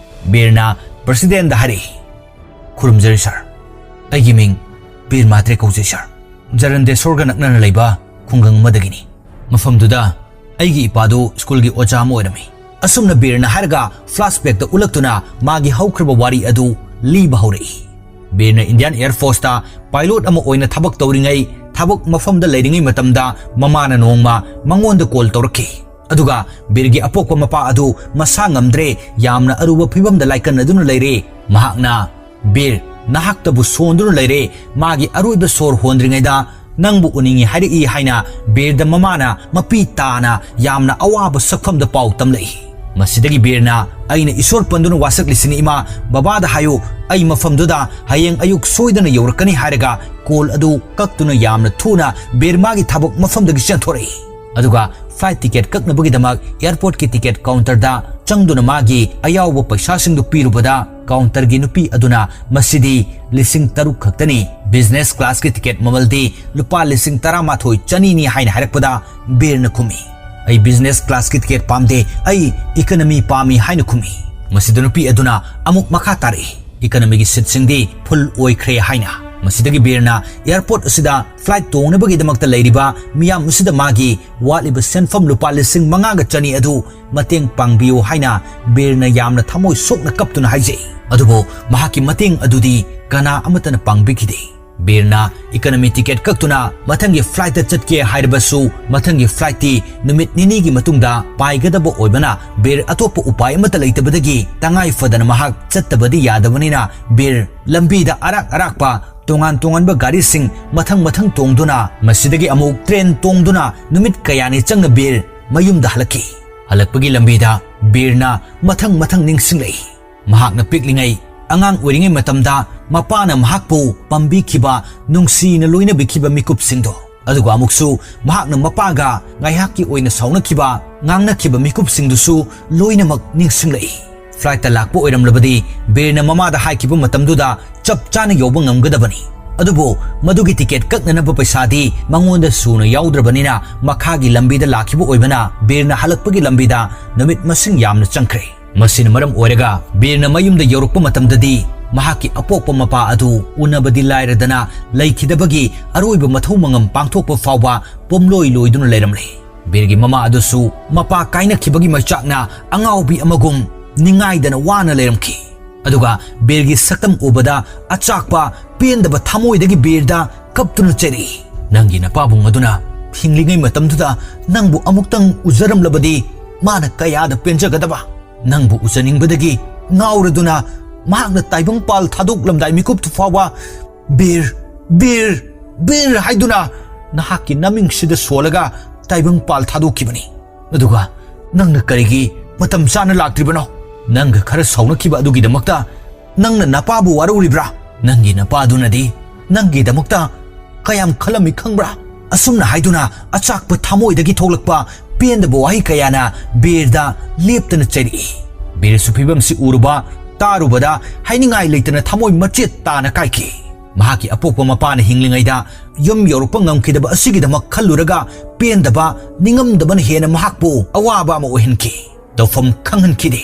ꯕꯤꯔꯅ ꯄ꯭ꯔꯁꯤꯗꯦꯟꯗ ꯍꯥꯏꯔꯛꯏ, "ꯈꯨꯔꯨꯝꯖꯔꯤ ꯁꯥꯔ꯫ ꯑꯩꯒꯤ ꯃꯤꯡ ꯕꯤꯔ ꯃꯥꯇ꯭ꯔꯦ ꯀꯧꯖꯩ ꯁꯥꯔ꯫ ꯖꯔꯟꯗꯦꯁꯣꯔꯒ ꯅꯛꯅꯅ ꯂꯩꯕ ꯈꯨꯡꯒꯪ ꯑꯃꯗꯒꯤꯅꯤ꯫ ꯃꯐꯝꯗꯨꯗ ꯑꯩꯒꯤ ꯏꯄꯥꯗꯨ ꯁ꯭ꯀꯨꯜꯒꯤ ꯑꯣꯖꯥ ꯑꯃ ꯑꯣꯏꯔꯝꯃꯤ꯫" ꯑꯁꯨꯝꯅ ꯕꯤꯔꯅ ꯍꯥꯏꯔꯒ ꯐ꯭ꯂꯥꯁꯕꯦꯛꯇ ꯎꯠꯂꯛꯇꯨꯅ ꯃꯥꯒꯤ ꯍꯧꯈ꯭ꯔꯕ ꯋꯥꯔꯤ ꯑꯗꯨ ꯂꯤꯕ ꯍꯧꯔꯛꯏ꯫ ꯕꯤꯔꯅ ꯏꯟꯗꯤꯌꯥꯟ ꯑꯦꯌꯔ ꯐꯣꯔꯁꯇ ꯄꯥꯏꯂꯣꯠ ꯑꯃ ꯑꯣꯏꯅ ꯊꯕꯛ ꯇꯧꯔꯤꯉꯩ, ꯊꯕꯛ ꯃꯐꯝꯗ ꯂꯩꯔꯤꯉꯩ ꯃꯇꯝꯗ ꯃꯃꯥꯅ ꯅꯣꯡꯃ ꯃꯉꯣꯟꯗ ꯀꯣꯜ ꯇꯧꯔꯛꯈꯤ꯫ ꯑꯗꯨꯒ ꯕꯤꯔꯒꯤ ꯑꯄꯣꯛꯄ ꯃꯄꯥ ꯑꯗꯨ ꯃꯁꯥ ꯉꯝꯗ꯭ꯔꯦ, ꯌꯥꯝꯅ ꯑꯔꯨꯕ ꯐꯤꯕꯝꯗ ꯂꯥꯏꯀꯠꯅꯗꯨꯅ ꯂꯩꯔꯦ꯫ ꯃꯍꯥꯛꯅ, "ꯕꯤꯔ, ꯅꯍꯥꯛꯇꯕꯨ ꯁꯣꯟꯗꯨꯅ ꯂꯩꯔꯦ, ꯃꯥꯒꯤ ꯑꯔꯣꯏꯕ ꯁꯣꯔ ꯍꯣꯟꯗ꯭ꯔꯤꯉꯩꯗ ꯅꯪꯕꯨ ꯎꯅꯤꯡꯏ" ꯍꯥꯏꯔꯛꯏ ꯍꯥꯏꯅ ꯕꯤꯔꯗ ꯃꯃꯥꯅ ꯃꯄꯤ ꯇꯥꯅ ꯌꯥꯝꯅ ꯑꯋꯥꯕ ꯁꯛꯐꯝꯗ ꯄꯥꯎ ꯇꯝꯂꯛꯏ꯫ ꯃꯁꯤꯗꯒꯤ ꯕꯤꯔꯅ, "ꯑꯩꯅ ꯏꯁꯣꯔ ꯄꯟꯗꯨꯅ ꯋꯥꯁꯛꯂꯤꯁꯤꯅꯤ ꯏꯃꯥ, ꯕꯕꯥꯗ ꯍꯥꯏꯌꯨ, ꯑꯩ ꯃꯐꯝꯗꯨꯗ ꯍꯌꯦꯡ ꯑꯌꯨꯛ ꯁꯣꯏꯗꯅ ꯌꯧꯔꯛꯀꯅꯤ" ꯍꯥꯏꯔꯒ ꯀꯣꯜ ꯑꯗꯨ ꯀꯛꯇꯨꯅ ꯌꯥꯝꯅ ꯊꯨꯅ ꯕꯤꯔ ꯃꯥꯒꯤ ꯊꯕꯛ ꯃꯐꯝꯗꯒꯤ ꯆꯦꯟꯊꯣꯔꯛꯏ꯫ ꯑꯗꯨꯒ ꯐ꯭ꯂꯥꯏꯠ ꯇꯤꯀꯦꯠ ꯀꯛꯅꯕꯒꯤꯗꯃꯛ ꯑꯦꯌꯔꯄꯣꯔꯠꯀꯤ ꯇꯤꯀꯦꯠ ꯀꯥꯎꯟꯇꯔꯗ ꯆꯪꯗꯨꯅ ꯃꯥꯒꯤ ꯑꯌꯥꯎꯕ ꯄꯩꯁꯥꯁꯤꯡꯗꯨ ꯄꯤꯔꯨꯕꯗ, ꯀꯥꯎꯟꯇꯔꯒꯤ ꯅꯨꯄꯤ ꯑꯗꯨꯅ, "ꯃꯁꯤꯗꯤ ꯂꯤꯁꯤꯡ ꯇꯔꯨꯛ ꯈꯛꯇꯅꯤ, ꯕꯤꯖꯤꯅꯦꯁ ꯀ꯭ꯂꯥꯁꯀꯤ ꯇꯤꯀꯦꯠ ꯃꯃꯜꯗꯤ ꯂꯨꯄꯥ ꯂꯤꯁꯤꯡ ꯇꯔꯥꯃꯥꯊꯣꯏ ꯆꯅꯤꯅꯤ" ꯍꯥꯏꯅ ꯍꯥꯏꯔꯛꯄꯗ, ꯕꯤꯔꯅ ꯈꯨꯝꯃꯤ, "ꯑꯩ ꯕꯤꯖꯤꯅꯦꯁ ꯀ꯭ꯂꯥꯁꯀꯤ ꯇꯤꯀꯦꯠ ꯄꯥꯝꯗꯦ, ꯑꯩ ꯏꯀꯅꯃꯤ ꯄꯥꯝꯃꯤ" ꯍꯥꯏꯅ ꯈꯨꯝꯃꯤ꯫ ꯃꯁꯤꯗ ꯅꯨꯄꯤ ꯑꯗꯨꯅ ꯑꯃꯨꯛ ꯃꯈꯥ ꯇꯥꯔꯛꯏ, "ꯏꯀꯅꯃꯤꯒꯤ ꯁꯤꯠꯁꯤꯡꯗꯤ ꯐꯨꯜ ꯑꯣꯏꯈ꯭ꯔꯦ" ꯍꯥꯏꯅ꯫ ꯃꯁꯤꯗꯒꯤ ꯕꯤꯔꯅ ꯑꯦꯌꯔꯄꯣꯔꯠ ꯑꯁꯤꯗ ꯐ꯭ꯂꯥꯏꯠ ꯇꯣꯡꯅꯕꯒꯤꯗꯃꯛꯇ ꯂꯩꯔꯤꯕ ꯃꯤꯌꯥꯝ ꯑꯁꯤꯗ ꯃꯥꯒꯤ ꯋꯥꯠꯂꯤꯕ ꯁꯦꯟꯐꯝ ꯂꯨꯄꯥ ꯂꯤꯁꯤꯡ ꯃꯉꯥꯒ ꯆꯅꯤ ꯑꯗꯨ ꯃꯇꯦꯡ ꯄꯥꯡꯕꯤꯌꯨ ꯍꯥꯏꯅ ꯕꯤꯔꯅ ꯌꯥꯝꯅ ꯊꯃꯣꯏ ꯁꯣꯛꯅ ꯀꯞꯇꯨꯅ ꯍꯥꯏꯖꯩ꯫ ꯑꯗꯨꯕꯨ ꯃꯍꯥꯛꯀꯤ ꯃꯇꯦꯡ ꯑꯗꯨꯗꯤ ꯀꯅꯥ ꯑꯃꯠꯇꯅ ꯄꯥꯡꯕꯤꯈꯤꯗꯦ꯫ ꯕꯤꯔꯅ ꯏꯀꯅꯃꯤ ꯇꯤꯀꯦꯠ ꯀꯛꯇꯨꯅ ꯃꯊꯪꯒꯤ ꯐ꯭ꯂꯥꯏꯠꯇ ꯆꯠꯀꯦ ꯍꯥꯏꯔꯕꯁꯨ, ꯃꯊꯪꯒꯤ ꯐ꯭ꯂꯥꯏꯠꯇꯤ ꯅꯨꯃꯤꯠ ꯅꯤꯅꯤꯒꯤ ꯃꯇꯨꯡꯗ ꯄꯥꯏꯒꯗꯕ ꯑꯣꯏꯕꯅ, ꯕꯤꯔ ꯑꯇꯣꯞꯄ ꯎꯄꯥꯏ ꯑꯃꯠꯇ ꯂꯩꯇꯕꯗꯒꯤ ꯇꯉꯥꯏ ꯐꯗꯅ ꯃꯍꯥꯛ ꯆꯠꯇꯕꯗꯤ ꯌꯥꯗꯕꯅꯤꯅ, ꯕꯤꯔ ꯂꯝꯕꯤꯗ ꯑꯔꯥꯛ ꯑꯔꯥꯛꯄ ꯇꯣꯉꯥꯟ ꯇꯣꯉꯥꯟꯕ ꯒꯥꯔꯤꯁꯤꯡ ꯃꯊꯪ ꯃꯊꯪ ꯇꯣꯡꯗꯨꯅ, ꯃꯁꯤꯗꯒꯤ ꯑꯃꯨꯛ ꯇ꯭ꯔꯦꯟ ꯇꯣꯡꯗꯨꯅ ꯅꯨꯃꯤꯠ ꯀꯌꯥꯅꯤ ꯆꯪꯅ ꯕꯤꯔ ꯃꯌꯨꯝꯗ ꯍꯜꯂꯛꯈꯤ꯫ ꯍꯜꯂꯛꯄꯒꯤ ꯂꯝꯕꯤꯗ ꯕꯤꯔꯅ ꯃꯊꯪ ꯃꯊꯪ ꯅꯤꯡꯁꯤꯡꯂꯛꯏ꯫ ꯃꯍꯥꯛꯅ ꯄꯤꯛꯂꯤꯉꯩ, ꯑꯉꯥꯡ ꯑꯣꯏꯔꯤꯉꯩ ꯃꯇꯝꯗ ꯃꯄꯥꯅ ꯃꯍꯥꯛꯄꯨ ꯄꯥꯝꯕꯤꯈꯤꯕ, ꯅꯨꯡꯁꯤꯅ ꯂꯣꯏꯅꯕꯤꯈꯤꯕ ꯃꯤꯀꯨꯞꯁꯤꯡꯗꯣ, ꯑꯗꯨꯒ ꯑꯃꯨꯛꯁꯨ ꯃꯍꯥꯛꯅ ꯃꯄꯥꯒ ꯉꯥꯏꯍꯥꯛꯀꯤ ꯑꯣꯏꯅ ꯁꯥꯎꯅꯈꯤꯕ, ꯉꯥꯡꯅꯈꯤꯕ ꯃꯤꯀꯨꯞꯁꯤꯡꯗꯨꯁꯨ ꯂꯣꯏꯅꯃꯛ ꯅꯤꯡꯁꯤꯡꯂꯛꯏ꯫ ꯐ꯭ꯂꯥꯏꯠꯇ ꯂꯥꯛꯄ ꯑꯣꯏꯔꯝꯂꯕꯗꯤ ꯕꯤꯔꯅ ꯃꯃꯥꯗ ꯍꯥꯏꯈꯤꯕ ꯃꯇꯝꯗꯨꯗ ꯆꯞ ꯆꯥꯅ ꯌꯧꯕ ꯉꯝꯒꯗꯕꯅꯤ꯫ ꯑꯗꯨꯕꯨ ꯃꯗꯨꯒꯤ ꯇꯤꯀꯦꯠ ꯀꯛꯅꯅꯕ ꯄꯩꯁꯥꯗꯤ ꯃꯉꯣꯟꯗ ꯁꯨꯅ ꯌꯥꯎꯗ꯭ꯔꯕꯅꯤꯅ ꯃꯈꯥꯒꯤ ꯂꯝꯕꯤꯗ ꯂꯥꯛꯈꯤꯕ ꯑꯣꯏꯕꯅ ꯕꯤꯔꯅ ꯍꯜꯂꯛꯄꯒꯤ ꯂꯝꯕꯤꯗ ꯅꯨꯃꯤꯠ ꯃꯁꯤꯡ ꯌꯥꯝꯅ ꯆꯪꯈ꯭ꯔꯦ꯫ ꯃꯁꯤꯅ ꯃꯔꯝ ꯑꯣꯏꯔꯒ ꯕꯤꯔꯅ ꯃꯌꯨꯝꯗ ꯌꯧꯔꯛꯄ ꯃꯇꯝꯗꯗꯤ ꯃꯍꯥꯛꯀꯤ ꯑꯄꯣꯛꯄ ꯃꯄꯥ ꯑꯗꯨ ꯎꯅꯕꯗꯤ ꯂꯥꯏꯔꯗꯅ ꯂꯩꯈꯤꯗꯕꯒꯤ ꯑꯔꯣꯏꯕ ꯃꯊꯧ ꯃꯉꯝ ꯄꯥꯡꯊꯣꯛꯄ ꯐꯥꯎꯕ ꯄꯣꯝꯂꯣꯏ ꯂꯣꯏꯗꯨꯅ ꯂꯩꯔꯝꯂꯦ꯫ ꯕꯤꯔꯒꯤ ꯃꯃꯥ ꯑꯗꯨꯁꯨ ꯃꯄꯥ ꯀꯥꯏꯅꯈꯤꯕꯒꯤ ꯃꯩꯆꯥꯛꯅ ꯑꯉꯥꯎꯕꯤ ꯑꯃꯒꯨꯝ ꯅꯤꯡꯉꯥꯏꯗꯅ ꯋꯥꯅ ꯂꯩꯔꯝꯈꯤ꯫ ꯑꯗꯨꯒ ꯕꯤꯔꯒꯤ ꯁꯛꯇꯝ ꯎꯕꯗ ꯑꯆꯥꯛꯄ ꯄꯦꯟꯗꯕ ꯊꯃꯣꯏꯗꯒꯤ ꯕꯤꯔꯗ ꯀꯞꯇꯨꯅ ꯆꯩꯔꯛꯏ꯫ "ꯅꯪꯒꯤ ꯅꯄꯥꯕꯨꯡ ꯑꯗꯨꯅ ꯍꯤꯡꯂꯤꯉꯩ ꯃꯇꯝꯗꯨꯗ ꯅꯪꯕꯨ ꯑꯃꯨꯛꯇꯪ ꯎꯖꯔꯝꯂꯕꯗꯤ ꯃꯥꯅ ꯀꯌꯥꯗ ꯄꯦꯟꯖꯒꯗꯕ! ꯅꯪꯕꯨ ꯎꯖꯅꯤꯡꯕꯗꯒꯤ ꯉꯥꯎꯔꯗꯨꯅ ꯃꯍꯥꯛꯅ ꯇꯥꯏꯕꯪꯄꯥꯜ ꯊꯥꯗꯣꯛꯂꯝꯗꯥꯏ ꯃꯤꯀꯨꯞꯇꯨ ꯐꯥꯎꯕ 'ꯕꯤꯔ, ꯕꯤꯔ, ꯕꯤꯔ' ꯍꯥꯏꯗꯨꯅ ꯅꯍꯥꯛꯀꯤ ꯅꯃꯤꯡꯁꯤꯗ ꯁꯣꯜꯂꯒ ꯇꯥꯏꯕꯪꯄꯥꯜ ꯊꯥꯗꯣꯛꯈꯤꯕꯅꯤ꯫ ꯑꯗꯨꯒ ꯅꯪꯅ ꯀꯔꯤꯒꯤ ꯃꯇꯝ ꯆꯥꯅ ꯂꯥꯛꯇ꯭ꯔꯤꯕꯅꯣ? ꯅꯪꯒ ꯈꯔ ꯁꯥꯎꯅꯈꯤꯕ ꯑꯗꯨꯒꯤꯗꯃꯛꯇ ꯅꯪꯅ ꯅꯄꯥꯕꯨ ꯋꯥꯔꯧꯔꯤꯕ꯭ꯔꯥ? ꯅꯪꯒꯤ ꯅꯄꯥꯗꯨꯅꯗꯤ ꯅꯪꯒꯤꯗꯃꯛꯇ ꯀꯌꯥꯝ ꯈꯜꯂꯝꯃꯤ ꯈꯪꯕ꯭ꯔꯥ?" ꯑꯁꯨꯝꯅ ꯍꯥꯏꯗꯨꯅ ꯑꯆꯥꯛꯄ ꯊꯃꯣꯏꯗꯒꯤ ꯊꯣꯛꯂꯛꯄ ꯄꯦꯟꯗꯕ ꯋꯥꯍꯩ ꯀꯌꯥꯅ ꯕꯤꯔꯗ ꯂꯦꯞꯇꯅ ꯆꯩꯔꯛꯏ꯫ ꯕꯤꯔꯁꯨ ꯐꯤꯕꯝꯁꯤ ꯎꯔꯨꯕ ꯇꯥꯔꯨꯕꯗ ꯍꯥꯏꯅꯤꯡꯉꯥꯏ ꯂꯩꯇꯅ ꯊꯃꯣꯏ ꯃꯆꯦꯠ ꯇꯥꯅ ꯀꯥꯏꯈꯤ꯫ ꯃꯍꯥꯛꯀꯤ ꯑꯄꯣꯛꯄ ꯃꯄꯥꯅ ꯍꯤꯡꯂꯤꯉꯩꯗ ꯌꯨꯝ ꯌꯧꯔꯛꯄ ꯉꯝꯈꯤꯗꯕ ꯑꯁꯤꯒꯤꯗꯃꯛ ꯈꯜꯂꯨꯔꯒ ꯄꯦꯟꯗꯕ, ꯅꯤꯡꯉꯝꯗꯕꯅ ꯍꯦꯟꯅ ꯃꯍꯥꯛꯄꯨ ꯑꯋꯥꯕ ꯑꯃ ꯑꯣꯏꯍꯟꯈꯤ꯫ ꯇꯧꯐꯝ ꯈꯪꯍꯟꯈꯤꯗꯦ꯫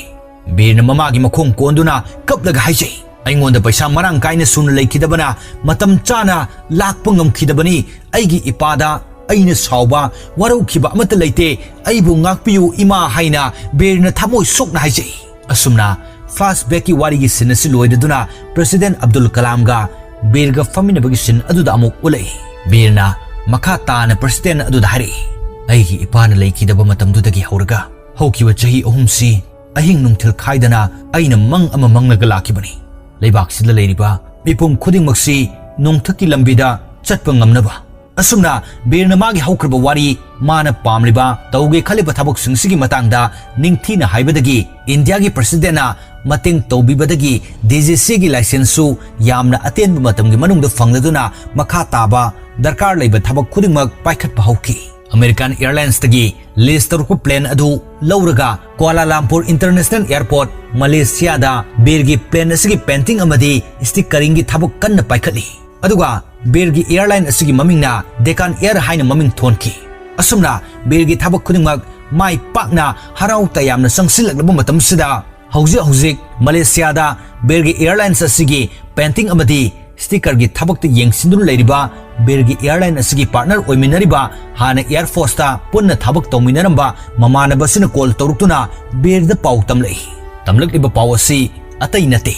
ꯕꯤꯔꯅ ꯃꯃꯥꯒꯤ ꯃꯈꯣꯡ ꯀꯣꯟꯗꯨꯅ ꯀꯞꯂꯒ ꯍꯥꯏꯖꯩ, "ꯑꯩꯉꯣꯟꯗ ꯄꯩꯁꯥ ꯃꯔꯥꯡ ꯀꯥꯏꯅ ꯁꯨꯅ ꯂꯩꯈꯤꯗꯕꯅ ꯃꯇꯝ ꯆꯥꯅ ꯂꯥꯛꯄ ꯉꯝꯈꯤꯗꯕꯅꯤ꯫ ꯑꯩꯒꯤ ꯏꯄꯥꯗ ꯑꯩꯅ ꯁꯥꯎꯕ, ꯋꯥꯔꯧꯈꯤꯕ ꯑꯃꯠꯇ ꯂꯩꯇꯦ꯫ ꯑꯩꯕꯨ ꯉꯥꯛꯄꯤꯌꯨ ꯏꯃꯥ" ꯍꯥꯏꯅ ꯕꯤꯔꯅ ꯊꯃꯣꯏ ꯁꯣꯛꯅ ꯍꯥꯏꯖꯩ꯫ ꯑꯁꯨꯝꯅ flashbackꯀꯤ ꯋꯥꯔꯤꯒꯤ scene ꯑꯁꯤ ꯂꯣꯏꯔꯗꯨꯅ President ꯑꯕꯗꯨꯜ ꯀꯂꯥꯝꯒ ꯕꯤꯔꯒ ꯐꯝꯃꯤꯟꯅꯕꯒꯤ scene ꯑꯗꯨꯗ ꯑꯃꯨꯛ ꯎꯠꯂꯛꯏ꯫ ꯕꯤꯔꯅ ꯃꯈꯥ ꯇꯥꯅ President ꯑꯗꯨꯗ ꯍꯥꯏꯔꯛꯏ, "ꯑꯩꯒꯤ ꯏꯄꯥꯅ ꯂꯩꯈꯤꯗꯕ ꯃꯇꯝꯗꯨꯗꯒꯤ ꯍꯧꯔꯒ ꯍꯧꯈꯤꯕ ꯆꯍꯤ ꯑꯍꯨꯝꯁꯤ ꯑꯍꯤꯡ ꯅꯨꯡꯊꯤꯜ ꯈꯥꯏꯗꯅ ꯑꯩꯅ ꯃꯪ ꯑꯃ ꯃꯪꯂꯒ ꯂꯥꯛꯈꯤꯕꯅꯤ꯫ ꯂꯩꯕꯥꯛꯁꯤꯗ ꯂꯩꯔꯤꯕ ꯃꯤꯄꯨꯝ ꯈꯨꯗꯤꯡꯃꯛꯁꯤ ꯅꯣꯡꯊꯛꯀꯤ ꯂꯝꯕꯤꯗ ꯆꯠꯄ ꯉꯝꯅꯕ"꯫ ꯑꯁꯨꯝꯅ ꯕꯤꯔꯅ ꯃꯥꯒꯤ ꯍꯧꯈ꯭ꯔꯕ ꯋꯥꯔꯤ, ꯃꯥꯅ ꯄꯥꯝꯂꯤꯕ, ꯇꯧꯒꯦ ꯈꯜꯂꯤꯕ ꯊꯕꯛꯁꯤꯡꯁꯤꯒꯤ ꯃꯇꯥꯡꯗ ꯅꯤꯡꯊꯤꯅ ꯍꯥꯏꯕꯗꯒꯤ ꯏꯟꯗꯤꯌꯥꯒꯤ Presidentꯅ ꯃꯇꯦꯡ ꯇꯧꯕꯤꯕꯗꯒꯤ DGCꯒꯤ licenceꯁꯨ ꯌꯥꯝꯅ ꯑꯇꯦꯟꯕ ꯃꯇꯝꯒꯤ ꯃꯅꯨꯡꯗ ꯐꯪꯂꯗꯨꯅ ꯃꯈꯥ ꯇꯥꯕ ꯗꯔꯀꯥꯔ ꯂꯩꯕ ꯊꯕꯛ ꯈꯨꯗꯤꯡꯃꯛ ꯄꯥꯏꯈꯠꯄ ꯍꯧꯈꯤ꯫ American Airlinesꯇꯒꯤ lease ꯇꯧꯔꯛꯄ plane ꯑꯗꯨ ꯂꯧꯔꯒ Kuala Lumpur International Airport, Malaysiaꯗ ꯕꯤꯔꯒꯤ plane ꯑꯁꯤꯒꯤ painting ꯑꯃꯗꯤ stickeringꯒꯤ ꯊꯕꯛ ꯀꯟꯅ ꯄꯥꯏꯈꯠꯂꯤ꯫ ꯑꯗꯨꯒ ꯕꯤꯔꯒꯤ airline ꯑꯁꯤꯒꯤ ꯃꯃꯤꯡꯅ Deccan Air ꯍꯥꯏꯅ ꯃꯃꯤꯡ ꯊꯣꯟꯈꯤ꯫ ꯑꯁꯨꯝꯅ ꯕꯤꯔꯒꯤ ꯊꯕꯛ ꯈꯨꯗꯤꯡꯃꯛ ꯃꯥꯏ ꯄꯥꯛꯅ ꯍꯔꯥꯎ ꯇꯌꯥꯝꯅ ꯆꯪꯁꯤꯜꯂꯛꯂꯕ ꯃꯇꯝꯁꯤꯗ, ꯍꯧꯖꯤꯛ ꯍꯧꯖꯤꯛ ꯃꯂꯦꯁꯤꯌꯥꯗ ꯕꯤꯔꯒꯤ airlines ꯑꯁꯤꯒꯤ painting ꯑꯃꯗꯤ stickerꯒꯤ ꯊꯕꯛꯇ ꯌꯦꯡꯁꯤꯟꯗꯨꯅ ꯂꯩꯔꯤꯕ ꯕꯤꯔꯒꯤ airline ꯑꯁꯤꯒꯤ partner ꯑꯣꯏꯃꯤꯟꯅꯔꯤꯕ, ꯍꯥꯟꯅ Air Forceꯇ ꯄꯨꯟꯅ ꯊꯕꯛ ꯇꯧꯃꯤꯟꯅꯔꯝꯕ ꯃꯃꯥꯟꯅꯕ ꯑꯁꯤꯅ call ꯇꯧꯔꯛꯇꯨꯅ ꯕꯤꯔꯗ ꯄꯥꯎ ꯇꯝꯂꯛꯏ꯫ ꯇꯝꯂꯛꯂꯤꯕ ꯄꯥꯎ ꯑꯁꯤ ꯑꯇꯩ ꯅꯠꯇꯦ,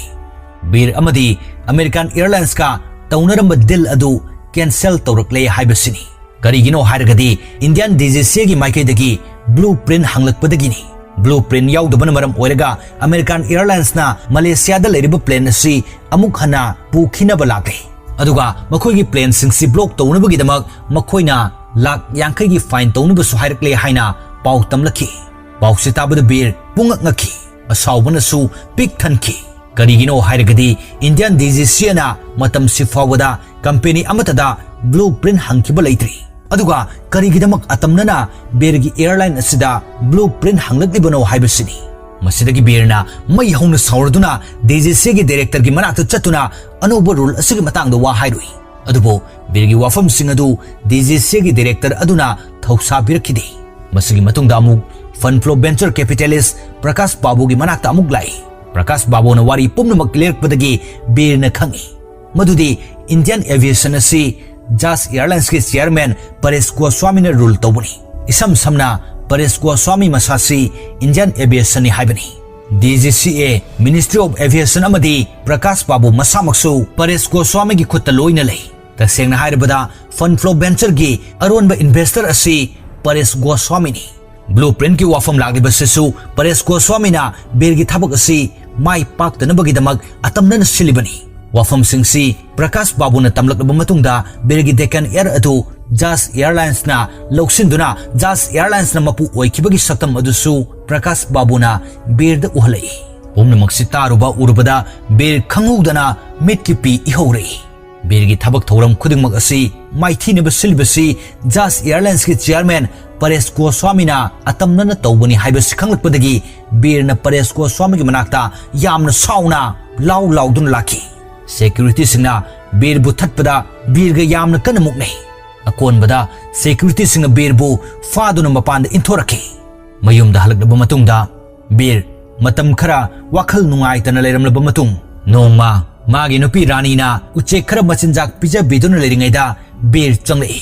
ꯕꯤꯔ ꯑꯃꯗꯤ American Airlinesꯀ ꯇꯧꯅꯔꯝꯕ deal ꯑꯗꯨ cancel ꯇꯧꯔꯛꯂꯦ ꯍꯥꯏꯕꯁꯤꯅꯤ꯫ ꯀꯔꯤꯒꯤꯅꯣ ꯍꯥꯏꯔꯒꯗꯤ Indian DGCAꯒꯤ ꯃꯥꯏꯀꯩꯗꯒꯤ blueprint ꯍꯪꯂꯛꯄꯗꯒꯤꯅꯤ꯫ Blueprint ꯌꯥꯎꯗꯕꯅ ꯃꯔꯝ ꯑꯣꯏꯔꯒ American Airlinesꯅ ꯃꯂꯦꯁꯤꯌꯥꯗ ꯂꯩꯔꯤꯕ plane ꯑꯁꯤ ꯑꯃꯨꯛ ꯍꯟꯅ ꯄꯨꯈꯤꯅꯕ ꯂꯥꯛꯂꯦ꯫ ꯑꯗꯨꯒ ꯃꯈꯣꯏꯒꯤ planeꯁꯤꯡꯁꯤ block ꯇꯧꯅꯕꯒꯤꯗꯃꯛ ꯃꯈꯣꯏꯅ ꯂꯥꯈ ꯌꯥꯡꯈꯩꯒꯤ fine ꯇꯧꯅꯕꯁꯨ ꯍꯥꯏꯔꯛꯂꯦ ꯍꯥꯏꯅ ꯄꯥꯎ ꯇꯝꯂꯛꯈꯤ꯫ ꯄꯥꯎꯁꯤ ꯇꯥꯕꯗ ꯕꯤꯔ ꯄꯨꯡꯉꯛ ꯉꯛꯈꯤ, ꯑꯁꯥꯎꯕꯅꯁꯨ ꯄꯤꯛ ꯊꯟꯈꯤ꯫ ꯀꯔꯤꯒꯤꯅꯣ ꯍꯥꯏꯔꯒꯗꯤ Indian DGCAꯅ ꯃꯇꯝꯁꯤ ꯐꯥꯎꯕꯗ company ꯑꯃꯠꯇꯗ blueprint ꯍꯪꯈꯤꯕ ꯂꯩꯇ꯭ꯔꯤ꯫ ꯑꯗꯨꯒ ꯀꯔꯤꯒꯤꯗꯃꯛ ꯑꯇꯝꯅꯅ ꯕꯤꯔꯒꯤ airline ꯑꯁꯤꯗ blueprint ꯍꯪꯂꯛꯂꯤꯕꯅꯣ ꯍꯥꯏꯕꯁꯤꯅꯤ꯫ ꯃꯁꯤꯗꯒꯤ ꯕꯤꯔꯅ ꯃꯩ ꯍꯧꯅ ꯁꯥꯎꯔꯗꯨꯅ DGCAꯒꯤ directorꯒꯤ ꯃꯅꯥꯛꯇ ꯆꯠꯇꯨꯅ ꯑꯅꯧꯕ rule ꯑꯁꯤꯒꯤ ꯃꯇꯥꯡꯗ ꯋꯥ ꯍꯥꯏꯔꯨꯏ꯫ ꯑꯗꯨꯕꯨ ꯕꯤꯔꯒꯤ ꯋꯥꯐꯝꯁꯤꯡ ꯑꯗꯨ DGCAꯒꯤ director ꯑꯗꯨꯅ ꯊꯧꯁꯥꯕꯤꯔꯛꯈꯤꯗꯦ꯫ ꯃꯁꯤꯒꯤ ꯃꯇꯨꯡꯗ ꯑꯃꯨꯛ fund flow venture capitalist Prakash ꯕꯥꯕꯨꯒꯤ ꯃꯅꯥꯛꯇ ꯑꯃꯨꯛ ꯂꯥꯛꯏ꯫ ꯄ꯭ꯔꯀꯥꯁ ꯕꯥꯕꯨꯅ ꯋꯥꯔꯤ ꯄꯨꯝꯅꯃꯛ ꯂꯤꯔꯛꯄꯗꯒꯤ ꯕꯤꯔꯅ ꯈꯪꯏ ꯃꯗꯨꯗꯤ Indian Aviation ꯑꯁꯤ Jazz Airlinesꯀꯤ chairman ꯄꯔꯦꯁ ꯒꯣꯁ꯭ꯋꯥꯃꯤꯅ rule ꯇꯧꯕꯅꯤ꯫ ꯏꯁꯝ ꯁꯝꯅ ꯄꯔꯦꯁ ꯒꯣꯁ꯭ꯋꯥꯃꯤ ꯃꯁꯥꯁꯤ Indian Aviationꯅꯤ ꯍꯥꯏꯕꯅꯤ꯫ DGCA, Ministry of Aviation ꯑꯃꯗꯤ ꯄ꯭ꯔꯀꯥꯁ ꯕꯥꯕꯨ ꯃꯁꯥꯃꯛꯁꯨ ꯄꯔꯦꯁ ꯒꯣꯁ꯭ꯋꯥꯃꯤꯒꯤ ꯈꯨꯠꯇ ꯂꯣꯏꯅ ꯂꯩ꯫ ꯇꯁꯦꯡꯅ ꯍꯥꯏꯔꯕꯗ fund flow ventureꯒꯤ ꯑꯔꯣꯟꯕ investor ꯑꯁꯤ ꯄꯔꯦꯁ ꯒꯣꯁ꯭ꯋꯥꯃꯤꯅꯤ꯫ Blueprintꯀꯤ ꯋꯥꯐꯝ ꯂꯥꯛꯂꯤꯕꯁꯤꯁꯨ ꯄꯔꯦꯁ ꯒꯣꯁ꯭ꯋꯥꯃꯤꯅ ꯕꯤꯔꯒꯤ ꯊꯕꯛ ꯑꯁꯤ ꯃꯥꯏ ꯄꯥꯛꯇꯅꯕꯒꯤꯗꯃꯛ ꯑꯇꯝꯅꯅ ꯁꯤꯜꯂꯤꯕꯅꯤ꯫ ꯋꯥꯐꯝꯁꯤꯡꯁꯤ ꯄ꯭ꯔꯀꯥꯁ ꯕꯥꯕꯨꯅ ꯇꯝꯂꯛꯂꯕ ꯃꯇꯨꯡꯗ ꯕꯤꯔꯒꯤ Deccan Air ꯑꯗꯨ Jazz Airlinesꯅ ꯂꯧꯁꯤꯟꯗꯨꯅ Jazz Airlinesꯅ ꯃꯄꯨ ꯑꯣꯏꯈꯤꯕꯒꯤ ꯁꯛꯇꯝ ꯑꯗꯨꯁꯨ ꯄ꯭ꯔꯀꯥꯁ ꯕꯥꯕꯨꯅ ꯕꯤꯔꯗ ꯎꯍꯜꯂꯛꯏ꯫ ꯄꯨꯝꯅꯃꯛꯁꯤ ꯇꯥꯔꯨꯕ ꯎꯔꯨꯕꯗ ꯕꯤꯔ ꯈꯪꯍꯧꯗꯅ ꯃꯤꯠꯀꯤ ꯄꯤ ꯏꯍꯧꯔꯛꯏ꯫ ꯕꯤꯔꯒꯤ ꯊꯕꯛ ꯊꯧꯔꯝ ꯈꯨꯗꯤꯡꯃꯛ ꯑꯁꯤ ꯃꯥꯏꯊꯤꯅꯕ ꯁꯤꯜꯂꯤꯕꯁꯤ Jazz Airlinesꯀꯤ chairman ꯄꯔꯦꯁ ꯒꯣꯁ꯭ꯋꯥꯃꯤꯅ ꯑꯇꯝꯅꯅ ꯇꯧꯕꯅꯤ ꯍꯥꯏꯕꯁꯤ ꯈꯪꯂꯛꯄꯗꯒꯤ ꯕꯤꯔꯅ ꯄꯔꯦꯁ ꯒꯣꯁ꯭ꯋꯥꯃꯤꯒꯤ ꯃꯅꯥꯛꯇ ꯌꯥꯝꯅ ꯁꯥꯎꯅ ꯂꯥꯎ ꯂꯥꯎꯗꯨꯅ ꯂꯥꯛꯈꯤ꯫ ꯁꯦꯀ꯭ꯌꯨꯔꯤꯇꯤꯁꯤꯡꯅ ꯕꯤꯔꯕꯨ ꯊꯠꯄꯗ ꯕꯤꯔꯒ ꯌꯥꯝꯅ ꯀꯟꯅ ꯃꯨꯛꯅꯩ꯫ ꯑꯀꯣꯟꯕꯗ ꯁꯦꯀ꯭ꯌꯨꯔꯤꯇꯤꯁꯤꯡꯅ ꯕꯤꯔꯕꯨ ꯐꯥꯗꯨꯅ ꯃꯄꯥꯟꯗ ꯏꯟꯊꯣꯔꯛꯈꯤ꯫ ꯃꯌꯨꯝꯗ ꯍꯜꯂꯛꯂꯕ ꯃꯇꯨꯡꯗ ꯕꯤꯔ ꯃꯇꯝ ꯈꯔ ꯋꯥꯈꯜ ꯅꯨꯡꯉꯥꯏꯇꯅ ꯂꯩꯔꯝꯂꯕ ꯃꯇꯨꯡ, ꯅꯣꯡꯃ ꯃꯥꯒꯤ ꯅꯨꯄꯤ ꯔꯥꯅꯤꯅ ꯎꯆꯦꯛ ꯈꯔ ꯃꯆꯤꯟꯖꯥꯛ ꯄꯤꯖꯕꯤꯗꯨꯅ ꯂꯩꯔꯤꯉꯩꯗ ꯕꯤꯔ ꯆꯪꯂꯛꯏ꯫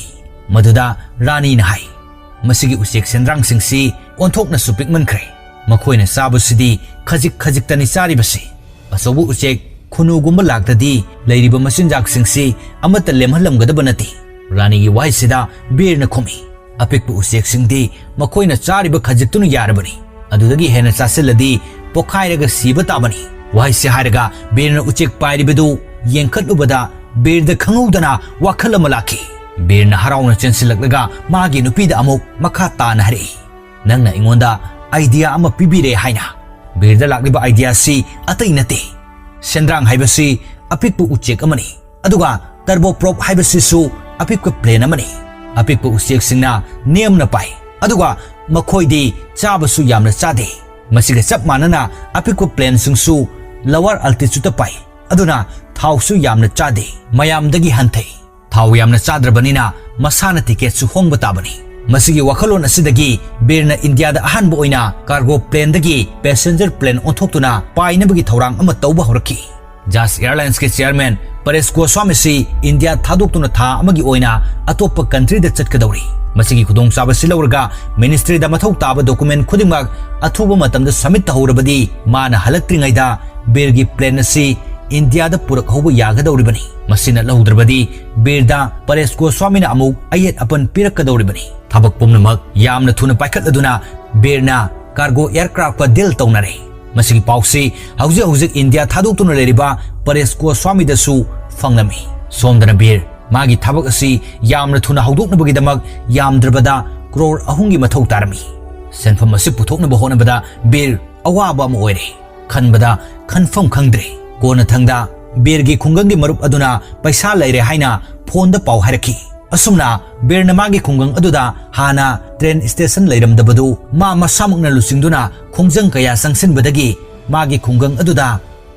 ꯃꯗꯨꯗ ꯔꯥꯅꯤꯅ ꯍꯥꯏ, "ꯃꯁꯤꯒꯤ ꯎꯆꯦꯛ ꯁꯦꯟꯗ꯭ꯔꯥꯡꯁꯤꯡꯁꯤ ꯑꯣꯟꯊꯣꯛꯅꯁꯨ ꯄꯤꯛꯃꯟꯈ꯭ꯔꯦ꯫ ꯃꯈꯣꯏꯅ ꯆꯥꯕꯁꯤꯗꯤ ꯈꯖꯤꯛ ꯈꯖꯤꯛꯇꯅꯤ ꯆꯥꯔꯤꯕꯁꯤ꯫ ꯑꯆꯧꯕ ꯎꯆꯦꯛ ꯈꯨꯅꯨꯒꯨꯝꯕ ꯂꯥꯛꯇꯗꯤ ꯂꯩꯔꯤꯕ ꯃꯆꯤꯟꯖꯥꯛꯁꯤꯡꯁꯤ ꯑꯃꯠꯇ ꯂꯦꯝꯍꯜꯂꯝꯒꯗꯕ ꯅꯠꯇꯦ꯫" ꯔꯥꯅꯤꯒꯤ ꯋꯥꯍꯩꯁꯤꯗ ꯕꯤꯔꯅ ꯈꯨꯝꯃꯤ, "ꯑꯄꯤꯛꯄ ꯎꯆꯦꯛꯁꯤꯡꯗꯤ ꯃꯈꯣꯏꯅ ꯆꯥꯔꯤꯕ ꯈꯖꯤꯛꯇꯨꯅ ꯌꯥꯔꯕꯅꯤ꯫ ꯑꯗꯨꯗꯒꯤ ꯍꯦꯟꯅ ꯆꯥꯁꯤꯜꯂꯗꯤ ꯄꯣꯈꯥꯏꯔꯒ ꯁꯤꯕ ꯇꯥꯕꯅꯤ꯫" ꯋꯥꯍꯩꯁꯤ ꯍꯥꯏꯔꯒ ꯕꯤꯔꯅ ꯎꯆꯦꯛ ꯄꯥꯏꯔꯤꯕꯗꯨ ꯌꯦꯡꯈꯠꯂꯨꯕꯗ ꯕꯤꯔꯗ ꯈꯪꯍꯧꯗꯅ ꯋꯥꯈꯜ ꯑꯃ ꯂꯥꯛꯈꯤ꯫ ꯕꯤꯔꯅ ꯍꯔꯥꯎꯅ ꯆꯦꯟꯁꯤꯜꯂꯛꯂꯒ ꯃꯥꯒꯤ ꯅꯨꯄꯤꯗ ꯑꯃꯨꯛ ꯃꯈꯥ ꯇꯥꯅ ꯍꯥꯏꯔꯛꯏ, "ꯅꯪꯅ ꯑꯩꯉꯣꯟꯗ ꯑꯥꯏꯗꯤꯌꯥ ꯑꯃ ꯄꯤꯕꯤꯔꯦ ꯍꯥꯏꯅ꯫" ꯕꯤꯔꯗ ꯂꯥꯛꯂꯤꯕ ꯑꯥꯏꯗꯤꯌꯥꯁꯤ ꯑꯇꯩ ꯅꯠꯇꯦ꯫ ꯁꯦꯟꯗ꯭ꯔꯥꯡ ꯍꯥꯏꯕꯁꯤ ꯑꯄꯤꯛꯄ ꯎꯆꯦꯛ ꯑꯃꯅꯤ, ꯑꯗꯨꯒ ꯇꯔꯕꯣꯄ꯭ꯔꯣꯞ ꯍꯥꯏꯕꯁꯤꯁꯨ ꯑꯄꯤꯛꯄ ꯄ꯭ꯂꯦꯟ ꯑꯃꯅꯤ꯫ ꯑꯄꯤꯛꯄ ꯎꯆꯦꯛꯁꯤꯡꯅ ꯅꯦꯝꯅ ꯄꯥꯏ, ꯑꯗꯨꯒ ꯃꯈꯣꯏꯗꯤ ꯆꯥꯕꯁꯨ ꯌꯥꯝꯅ ꯆꯥꯗꯦ꯫ ꯃꯁꯤꯒ ꯆꯞ ꯃꯥꯟꯅꯅ ꯑꯄꯤꯛꯄ ꯄ꯭ꯂꯦꯟꯁꯤꯡꯁꯨ ꯂꯋꯥꯔ ꯑꯜꯇꯤꯆꯨꯠꯇ ꯄꯥꯏ, ꯑꯗꯨꯅ ꯊꯥꯎꯁꯨ ꯌꯥꯝꯅ ꯆꯥꯗꯦ, ꯃꯌꯥꯝꯗꯒꯤ ꯍꯟꯊꯩ꯫ ꯊꯥꯎ ꯌꯥꯝꯅ ꯆꯥꯗ꯭ꯔꯕꯅꯤꯅ ꯃꯁꯥꯅ ꯇꯤꯀꯦꯠꯁꯨ ꯍꯣꯡꯕ ꯇꯥꯕꯅꯤ꯫ ꯃꯁꯤꯒꯤ ꯋꯥꯈꯜꯂꯣꯟ ꯑꯁꯤꯗꯒꯤ ꯕꯤꯔꯅ ꯏꯟꯗꯤꯌꯥꯗ ꯑꯍꯥꯟꯕ ꯑꯣꯏꯅ ꯀꯥꯔꯒꯣ ꯄ꯭ꯂꯦꯟꯗꯒꯤ ꯄꯦꯁꯦꯟꯖꯔ ꯄ꯭ꯂꯦꯟ ꯑꯣꯟꯊꯣꯛꯇꯨꯅ ꯄꯥꯏꯅꯕꯒꯤ ꯊꯧꯔꯥꯡ ꯑꯃ ꯇꯧꯕ ꯍꯧꯔꯛꯈꯤ꯫ ꯖꯥꯁ ꯑꯦꯌꯔꯂꯥꯏꯟꯁꯀꯤ ꯆꯦꯌꯔꯃꯦꯟ ꯄꯔꯦꯁ ꯒꯣꯁ꯭ꯋꯥꯃꯤꯁꯤ ꯏꯟꯗꯤꯌꯥ ꯊꯥꯗꯣꯛꯇꯨꯅ ꯊꯥ ꯑꯃꯒꯤ ꯑꯣꯏꯅ ꯑꯇꯣꯞꯄ ꯀꯟꯇ꯭ꯔꯤꯗ ꯆꯠꯀꯗꯧꯔꯤ꯫ ꯃꯁꯤꯒꯤ ꯈꯨꯗꯣꯡꯆꯥꯕꯁꯤ ꯂꯧꯔꯒ ꯃꯤꯅꯤꯁꯇ꯭ꯔꯤꯗ ꯃꯊꯧ ꯇꯥꯕ ꯗꯣꯀꯨꯃꯦꯟ ꯈꯨꯗꯤꯡꯃꯛ ꯑꯊꯨꯕ ꯃꯇꯝꯗ ꯁꯕꯃꯤꯠ ꯇꯧꯍꯧꯔꯕꯗꯤ ꯃꯥꯅ ꯍꯜꯂꯛꯇ꯭ꯔꯤꯉꯩꯗ ꯕꯤꯔꯒꯤ ꯄ꯭ꯂꯦꯟ ꯑꯁꯤ ꯏꯟꯗꯤꯌꯥꯗ ꯄꯨꯔꯛꯍꯧꯕ ꯌꯥꯒꯗꯧꯔꯤꯕꯅꯤ꯫ ꯃꯁꯤ ꯅꯠꯍꯧꯗ꯭ꯔꯕꯗꯤ ꯕꯤꯔꯗ ꯄꯔꯦꯁ ꯒꯣꯁ꯭ꯋꯥꯃꯤꯅ ꯑꯃꯨꯛ ꯑꯌꯦꯠ ꯑꯄꯟ ꯄꯤꯔꯛꯀꯗꯧꯔꯤꯕꯅꯤ꯫ ꯊꯕꯛ ꯄꯨꯝꯅꯃꯛ ꯌꯥꯝꯅ ꯊꯨꯅ ꯄꯥꯏꯈꯠꯂꯗꯨꯅ ꯕꯤꯔꯅ ꯀꯥꯔꯒꯣ ꯑꯦꯌꯔꯀ꯭ꯔꯥꯐꯀ ꯗꯤꯜ ꯇꯧꯅꯔꯦ꯫ ꯃꯁꯤꯒꯤ ꯄꯥꯎꯁꯤ ꯍꯧꯖꯤꯛ ꯍꯧꯖꯤꯛ ꯏꯟꯗꯤꯌꯥ ꯊꯥꯗꯣꯛꯇꯨꯅ ꯂꯩꯔꯤꯕ ꯄꯔꯦꯁ ꯒꯣꯁ꯭ꯋꯥꯃꯤꯗꯁꯨ ꯐꯪꯂꯝꯃꯤ꯫ ꯁꯣꯝꯗꯅ ꯕꯤꯔ ꯃꯥꯒꯤ ꯊꯕꯛ ꯑꯁꯤ ꯌꯥꯝꯅ ꯊꯨꯅ ꯍꯧꯗꯣꯛꯅꯕꯒꯤꯗꯃꯛ ꯌꯥꯝꯗ꯭ꯔꯕꯗ ꯀ꯭ꯔꯣꯔ ꯑꯍꯨꯝꯒꯤ ꯃꯊꯧ ꯇꯥꯔꯝꯃꯤ꯫ ꯁꯦꯟꯐꯝ ꯑꯁꯤ ꯄꯨꯊꯣꯛꯅꯕ ꯍꯣꯠꯅꯕꯗ ꯕꯤꯔ ꯑꯋꯥꯕ ꯑꯃ ꯑꯣꯏꯔꯦ꯫ ꯈꯟꯕꯗ ꯈꯟꯐꯝ ꯈꯪꯗ꯭ꯔꯦ꯫ ꯀꯣꯟꯅꯊꯪꯗ ꯕꯤꯔꯒꯤ ꯈꯨꯡꯒꯪꯒꯤ ꯃꯔꯨꯞ ꯑꯗꯨꯅ ꯄꯩꯁꯥ ꯂꯩꯔꯦ ꯍꯥꯏꯅ ꯐꯣꯟꯗ ꯄꯥꯎ ꯍꯥꯏꯔꯛꯈꯤ꯫ ꯑꯁꯨꯝꯅ ꯕꯤꯔꯅ ꯃꯥꯒꯤ ꯈꯨꯡꯒꯪ ꯑꯗꯨꯗ ꯍꯥꯟꯅ ꯇ꯭ꯔꯦꯟ ꯁ꯭ꯇꯦꯁꯟ ꯂꯩꯔꯝꯗꯕꯗꯨ ꯃꯥ ꯃꯁꯥꯃꯛꯅ ꯂꯨꯆꯤꯡꯗꯨꯅ ꯈꯣꯡꯖꯪ ꯀꯌꯥ ꯆꯪꯁꯤꯟꯕꯗꯒꯤ ꯃꯥꯒꯤ ꯈꯨꯡꯒꯪ ꯑꯗꯨꯗ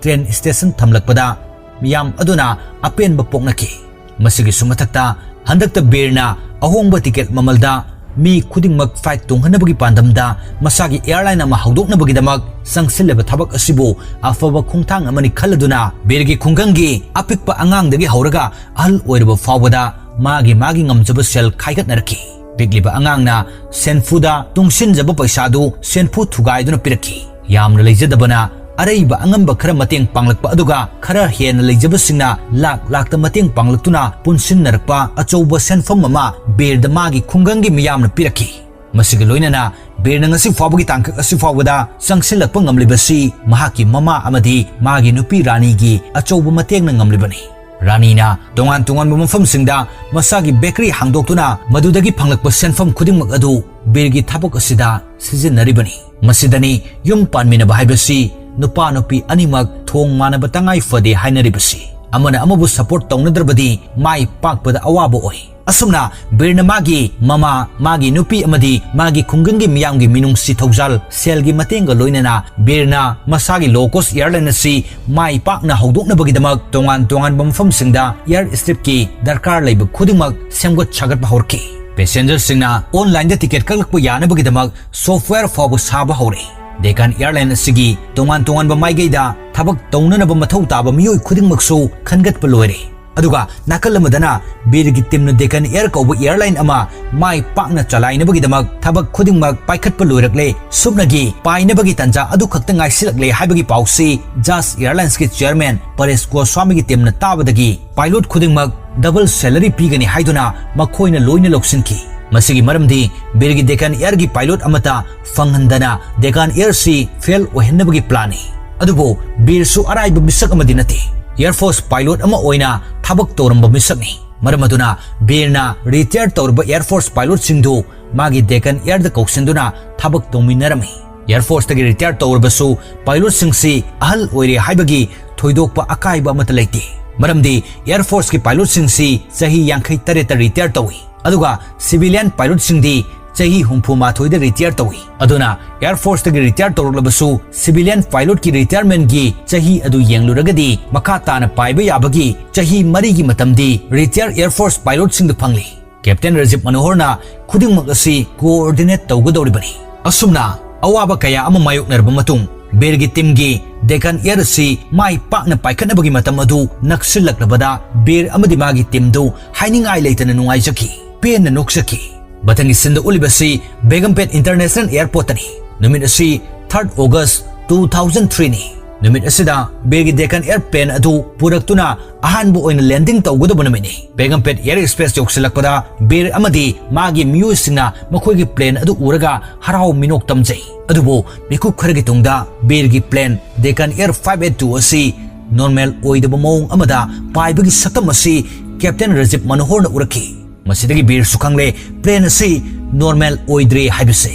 ꯇ꯭ꯔꯦꯟ ꯁ꯭ꯇꯦꯁꯟ ꯊꯝꯂꯛꯄꯗ ꯃꯤꯌꯥꯝ ꯑꯗꯨꯅ ꯑꯄꯦꯟꯕ ꯄꯣꯛꯅꯈꯤ꯫ ꯃꯁꯤꯒꯤꯁꯨ ꯃꯊꯛꯇ, ꯍꯟꯗꯛꯇ ꯕꯤꯔꯅ ꯑꯍꯣꯡꯕ ꯇꯤꯀꯦꯠ ꯃꯃꯜꯗ ꯃꯤ ꯈꯨꯗꯤꯡꯃꯛ flight ꯇꯣꯡꯍꯟꯅꯕꯒꯤ ꯄꯥꯟꯗꯝꯗ ꯃꯁꯥꯒꯤ airline ꯑꯃ ꯍꯧꯗꯣꯛꯅꯕꯒꯤꯗꯃꯛ ꯆꯪꯁꯤꯜꯂꯤꯕ ꯊꯕꯛ ꯑꯁꯤꯕꯨ ꯑꯐꯕ ꯈꯣꯡꯊꯥꯡ ꯑꯃꯅꯤ ꯈꯜꯂꯗꯨꯅ, ꯕꯤꯔꯒꯤ ꯈꯨꯡꯒꯪꯒꯤ ꯑꯄꯤꯛꯄ ꯑꯉꯥꯡꯗꯒꯤ ꯍꯧꯔꯒ ꯑꯍꯜ ꯑꯣꯏꯔꯕ ꯐꯥꯎꯕꯗ ꯃꯥꯒꯤ ꯃꯥꯒꯤ ꯉꯝꯖꯕ ꯁꯦꯜ ꯈꯥꯏꯒꯠꯅꯔꯛꯈꯤ꯫ ꯄꯤꯛꯂꯤꯕ ꯑꯉꯥꯡꯅ ꯁꯦꯟꯐꯨꯗ ꯇꯨꯡꯁꯤꯟꯖꯕ ꯄꯩꯁꯥꯗꯨ ꯁꯦꯟꯐꯨ ꯊꯨꯒꯥꯏꯗꯨꯅ ꯄꯤꯔꯛꯈꯤ꯫ ꯌꯥꯝꯅ ꯂꯩꯖꯗꯕꯅ ꯑꯔꯩꯕ ꯑꯉꯝꯕ ꯈꯔ ꯃꯇꯦꯡ ꯄꯥꯡꯂꯛꯄ ꯑꯗꯨꯒ, ꯈꯔ ꯍꯦꯟꯅ ꯂꯩꯖꯕꯁꯤꯡꯅ ꯂꯥꯛ ꯂꯥꯛꯇ ꯃꯇꯦꯡ ꯄꯥꯡꯂꯛꯇꯨꯅ ꯄꯨꯟꯁꯤꯟꯅꯔꯛꯄ ꯑꯆꯧꯕ ꯁꯦꯟꯐꯝ ꯑꯃ ꯕꯤꯔꯗ ꯃꯥꯒꯤ ꯈꯨꯡꯒꯪꯒꯤ ꯃꯤꯌꯥꯝꯅ ꯄꯤꯔꯛꯈꯤ꯫ ꯃꯁꯤꯒ ꯂꯣꯏꯅꯅ ꯕꯤꯔꯅ ꯉꯁꯤ ꯐꯥꯎꯕꯒꯤ ꯇꯥꯡꯀꯛ ꯑꯁꯤ ꯐꯥꯎꯕꯗ ꯆꯪꯁꯤꯜꯂꯛꯄ ꯉꯝꯂꯤꯕꯁꯤ ꯃꯍꯥꯛꯀꯤ ꯃꯃꯥ ꯑꯃꯗꯤ ꯃꯥꯒꯤ ꯅꯨꯄꯤ ꯔꯥꯅꯤꯒꯤ ꯑꯆꯧꯕ ꯃꯇꯦꯡꯅ ꯉꯝꯂꯤꯕꯅꯤ꯫ ꯔꯥꯅꯤꯅ ꯇꯣꯉꯥꯟ ꯇꯣꯉꯥꯟꯕ ꯃꯐꯝꯁꯤꯡꯗ ꯃꯁꯥꯒꯤ bakery ꯍꯥꯡꯗꯣꯛꯇꯨꯅ ꯃꯗꯨꯗꯒꯤ ꯐꯪꯂꯛꯄ ꯁꯦꯟꯐꯝ ꯈꯨꯗꯤꯡꯃꯛ ꯑꯗꯨ ꯕꯤꯔꯒꯤ ꯊꯕꯛ ꯑꯁꯤꯗ ꯁꯤꯖꯤꯟꯅꯔꯤꯕꯅꯤ꯫ ꯃꯁꯤꯗꯅꯤ ꯌꯨꯝ ꯄꯥꯟꯃꯤꯟꯅꯕ ꯍꯥꯏꯕꯁꯤ ꯅꯨꯄꯥ ꯅꯨꯄꯤ ꯑꯅꯤꯃꯛ ꯊꯣꯡ ꯃꯥꯟꯅꯕ ꯇꯉꯥꯏ ꯐꯗꯦ ꯍꯥꯏꯅꯔꯤꯕꯁꯤ꯫ ꯑꯃꯅ ꯑꯃꯕꯨ support ꯇꯧꯅꯗ꯭ꯔꯕꯗꯤ ꯃꯥꯏ ꯄꯥꯛꯄꯗ ꯑꯋꯥꯕ ꯑꯣꯏ꯫ ꯑꯁꯨꯝꯅ ꯕꯤꯔꯅ ꯃꯥꯒꯤ ꯃꯃꯥ, ꯃꯥꯒꯤ ꯅꯨꯄꯤ ꯑꯃꯗꯤ ꯃꯥꯒꯤ ꯈꯨꯡꯒꯪꯒꯤ ꯃꯤꯌꯥꯝꯒꯤ ꯃꯤꯅꯨꯡꯁꯤ ꯊꯧꯖꯥꯜ, ꯁꯦꯜꯒꯤ ꯃꯇꯦꯡꯒ ꯂꯣꯏꯅꯅ ꯕꯤꯔꯅ ꯃꯁꯥꯒꯤ low cost airline ꯑꯁꯤ ꯃꯥꯏ ꯄꯥꯛꯅ ꯍꯧꯗꯣꯛꯅꯕꯒꯤꯗꯃꯛ ꯇꯣꯉꯥꯟ ꯇꯣꯉꯥꯟꯕ ꯃꯐꯝꯁꯤꯡꯗ air stripꯀꯤ ꯗꯔꯀꯥꯔ ꯂꯩꯕ ꯈꯨꯗꯤꯡꯃꯛ ꯁꯦꯝꯒꯠ ꯁꯥꯒꯠꯄ ꯍꯧꯔꯛꯈꯤ꯫ Passengerꯁꯤꯡꯅ onlineꯗ ticket ꯀꯛꯂꯛꯄ ꯌꯥꯅꯕꯒꯤꯗꯃꯛ software ꯐꯥꯎꯕ ꯁꯥꯕ ꯍꯧꯔꯛꯏ꯫ Deccan Airline ꯑꯁꯤꯒꯤ ꯇꯣꯉꯥꯟ ꯇꯣꯉꯥꯟꯕ ꯃꯥꯏꯀꯩꯗ ꯊꯕꯛ ꯇꯧꯅꯅꯕ ꯃꯊꯧ ꯇꯥꯕ ꯃꯤꯑꯣꯏ ꯈꯨꯗꯤꯡꯃꯛꯁꯨ ꯈꯟꯒꯠꯄ ꯂꯣꯏꯔꯦ꯫ ꯑꯗꯨꯒ ꯅꯥꯀꯜ ꯑꯃꯗꯅ ꯕꯤꯔꯒꯤ teamꯅ Deccan Air ꯀꯧꯕ airline ꯑꯃ ꯃꯥꯏ ꯄꯥꯛꯅ ꯆꯂꯥꯏꯅꯕꯒꯤꯗꯃꯛ ꯊꯕꯛ ꯈꯨꯗꯤꯡꯃꯛ ꯄꯥꯏꯈꯠꯄ ꯂꯣꯏꯔꯛꯂꯦ꯫ ꯁꯨꯞꯅꯒꯤ ꯄꯥꯏꯅꯕꯒꯤ ꯇꯥꯟꯖꯥ ꯑꯗꯨꯈꯛꯇ ꯉꯥꯏꯁꯤꯜꯂꯛꯂꯦ ꯍꯥꯏꯕꯒꯤ ꯄꯥꯎꯁꯤ Jazz Airlinesꯀꯤ chairman ꯄꯔꯦꯁ ꯒꯣꯁ꯭ꯋꯥꯃꯤꯒꯤ teamꯅ ꯇꯥꯕꯗꯒꯤ pilot ꯈꯨꯗꯤꯡꯃꯛ double salary ꯄꯤꯒꯅꯤ ꯍꯥꯏꯗꯨꯅ ꯃꯈꯣꯏꯅ ꯂꯣꯏꯅ ꯂꯧꯁꯤꯟꯈꯤ꯫ ꯃꯁꯤꯒꯤ ꯃꯔꯝꯗꯤ ꯕꯤꯔꯒꯤ Deccan Airꯒꯤ pilot ꯑꯃꯠꯇ ꯐꯪꯍꯟꯗꯅ Deccan Airꯁꯤ fail ꯑꯣꯏꯍꯟꯅꯕꯒꯤ planꯅꯤ꯫ ꯑꯗꯨꯕꯨ ꯕꯤꯔꯁꯨ ꯑꯔꯥꯏꯕ ꯃꯤꯁꯛ ꯑꯃꯗꯤ ꯅꯠꯇꯦ꯫ Air Force pilot ꯑꯃ ꯑꯣꯏꯅ ꯊꯕꯛ ꯇꯧꯔꯝꯕ ꯃꯤꯁꯛꯅꯤ꯫ ꯃꯔꯝ ꯑꯗꯨꯅ ꯕꯤꯔꯅ retire ꯇꯧꯔꯕ Air Force pilotꯁꯤꯡꯗꯨ ꯃꯥꯒꯤ Deccan Airꯗ ꯀꯧꯁꯤꯟꯗꯨꯅ ꯊꯕꯛ ꯇꯧꯃꯤꯟꯅꯔꯝꯃꯤ꯫ Air Forceꯇꯒꯤ retire ꯇꯧꯔꯕꯁꯨ pilotꯁꯤꯡꯁꯤ ꯑꯍꯜ ꯑꯣꯏꯔꯦ ꯍꯥꯏꯕꯒꯤ ꯊꯣꯏꯗꯣꯛꯄ ꯑꯀꯥꯏꯕ ꯑꯃꯠꯇ ꯂꯩꯇꯦ꯫ ꯃꯔꯝꯗꯤ Air Forceꯀꯤ pilotꯁꯤꯡꯁꯤ ꯆꯍꯤ ꯌꯥꯡꯈꯩ ꯇꯔꯦꯠꯇ retire ꯇꯧꯏ꯫ ꯑꯗꯨꯒ civilian pilotꯁꯤꯡꯗꯤ ꯆꯍꯤ ꯍꯨꯝꯐꯨ ꯃꯥꯊꯣꯏꯗ ꯔꯤꯇꯥꯌꯔ ꯇꯧꯏ꯫ ꯑꯗꯨꯅ ꯑꯦꯌꯔ ꯐꯣꯔꯁꯇꯒꯤ ꯔꯤꯇꯥꯌꯔ ꯇꯧꯔꯛꯂꯕꯁꯨ, ꯁꯤꯚꯤꯂꯤꯌꯟ ꯄꯥꯏꯂꯣꯠꯀꯤ ꯔꯤꯇꯥꯌꯔꯃꯦꯟꯒꯤ ꯆꯍꯤ ꯑꯗꯨ ꯌꯦꯡꯂꯨꯔꯒꯗꯤ, ꯃꯈꯥ ꯇꯥꯅ ꯄꯥꯏꯕ ꯌꯥꯕꯒꯤ ꯆꯍꯤ ꯃꯔꯤꯒꯤ ꯃꯇꯝꯗꯤ ꯔꯤꯇꯥꯌꯔ ꯑꯦꯌꯔ ꯐꯣꯔꯁ ꯄꯥꯏꯂꯣꯠꯁꯤꯡꯗ ꯐꯪꯂꯤ꯫ ꯀꯦꯞꯇꯦꯟ ꯔꯖꯤꯕ ꯃꯅꯣꯍꯔꯅ ꯈꯨꯗꯤꯡꯃꯛ ꯑꯁꯤ ꯀꯣꯑꯣꯔꯗꯤꯅꯦꯠ ꯇꯧꯒꯗꯧꯔꯤꯕꯅꯤ꯫ ꯑꯁꯨꯝꯅ ꯑꯋꯥꯕ ꯀꯌꯥ ꯑꯃ ꯃꯥꯌꯣꯛꯅꯔꯕ ꯃꯇꯨꯡ, ꯕꯤꯔꯒꯤ ꯇꯤꯝꯒꯤ ꯗꯦꯀꯥꯟ ꯑꯦꯌꯔ ꯑꯁꯤ ꯃꯥꯏ ꯄꯥꯛꯅ ꯄꯥꯏꯈꯠꯅꯕꯒꯤ ꯃꯇꯝ ꯑꯗꯨ ꯅꯛꯁꯤꯜꯂꯛꯂꯕꯗ, ꯕꯤꯔ ꯑꯃꯗꯤ ꯃꯥꯒꯤ ꯇꯤꯝꯗꯨ ꯍꯥꯏꯅꯤꯡꯉꯥꯏ ꯂꯩꯇꯅ ꯅꯨꯡꯉꯥꯏꯖꯈꯤ, ꯄꯦꯟꯅ ꯅꯣꯛꯆꯈꯤ꯫ ꯃꯊꯪꯒꯤ ꯁꯤꯟꯗ ꯎꯠꯂꯤꯕꯁꯤ ꯕꯦꯒꯝꯄꯦꯠ ꯏꯟꯇꯔꯅꯦꯁꯅꯦꯜ ꯑꯦꯌꯔꯄꯣꯔꯠꯇꯅꯤ꯫ ꯅꯨꯃꯤꯠ ꯑꯁꯤ third August two thousand three ꯅꯤ꯫ ꯅꯨꯃꯤꯠ ꯑꯁꯤꯗ ꯕꯤꯔꯒꯤ ꯗꯦꯀꯥꯟ ꯑꯦꯌꯔ ꯄ꯭ꯂꯦꯟ ꯑꯗꯨ ꯄꯨꯔꯛꯇꯨꯅ ꯑꯍꯥꯟꯕ ꯑꯣꯏꯅ ꯂꯦꯟꯗꯤꯡ ꯇꯧꯒꯗꯕ ꯅꯨꯃꯤꯠꯅꯤ꯫ ꯕꯦꯒꯝꯄꯦꯠ ꯑꯦꯌꯔ ꯑꯦꯛꯁꯄ꯭ꯔꯦꯁ ꯌꯧꯁꯤꯜꯂꯛꯄꯗ ꯕꯤꯔ ꯑꯃꯗꯤ ꯃꯥꯒꯤ ꯃꯤꯑꯣꯏꯁꯤꯡꯅ ꯃꯈꯣꯏꯒꯤ ꯄ꯭ꯂꯦꯟ ꯑꯗꯨ ꯎꯔꯒ ꯍꯔꯥꯎ ꯃꯤꯅꯣꯛ ꯇꯝꯖꯩ꯫ ꯑꯗꯨꯕꯨ ꯃꯤꯀꯨꯞ ꯈꯔꯒꯤ ꯇꯨꯡꯗ ꯕꯤꯔꯒꯤ plane Deccan air five eight two ꯑꯁꯤ ꯅꯣꯔꯃꯦꯜ ꯑꯣꯏꯗꯕ ꯃꯑꯣꯡ ꯑꯃꯗ ꯄꯥꯏꯕꯒꯤ ꯁꯛꯇꯝ ꯑꯁꯤ ꯀꯦꯞꯇꯦꯟ ꯔꯖꯤꯕ ꯃꯅꯣꯍꯔꯅ ꯎꯔꯛꯈꯤ꯫ ꯃꯁꯤꯗꯒꯤ ꯕꯤꯔꯁꯨ ꯈꯪꯂꯦ, ꯄ꯭ꯂꯦꯟ ꯑꯁꯤ ꯅꯣꯔꯃꯦꯜ ꯑꯣꯏꯗ꯭ꯔꯦ ꯍꯥꯏꯕꯁꯦ꯫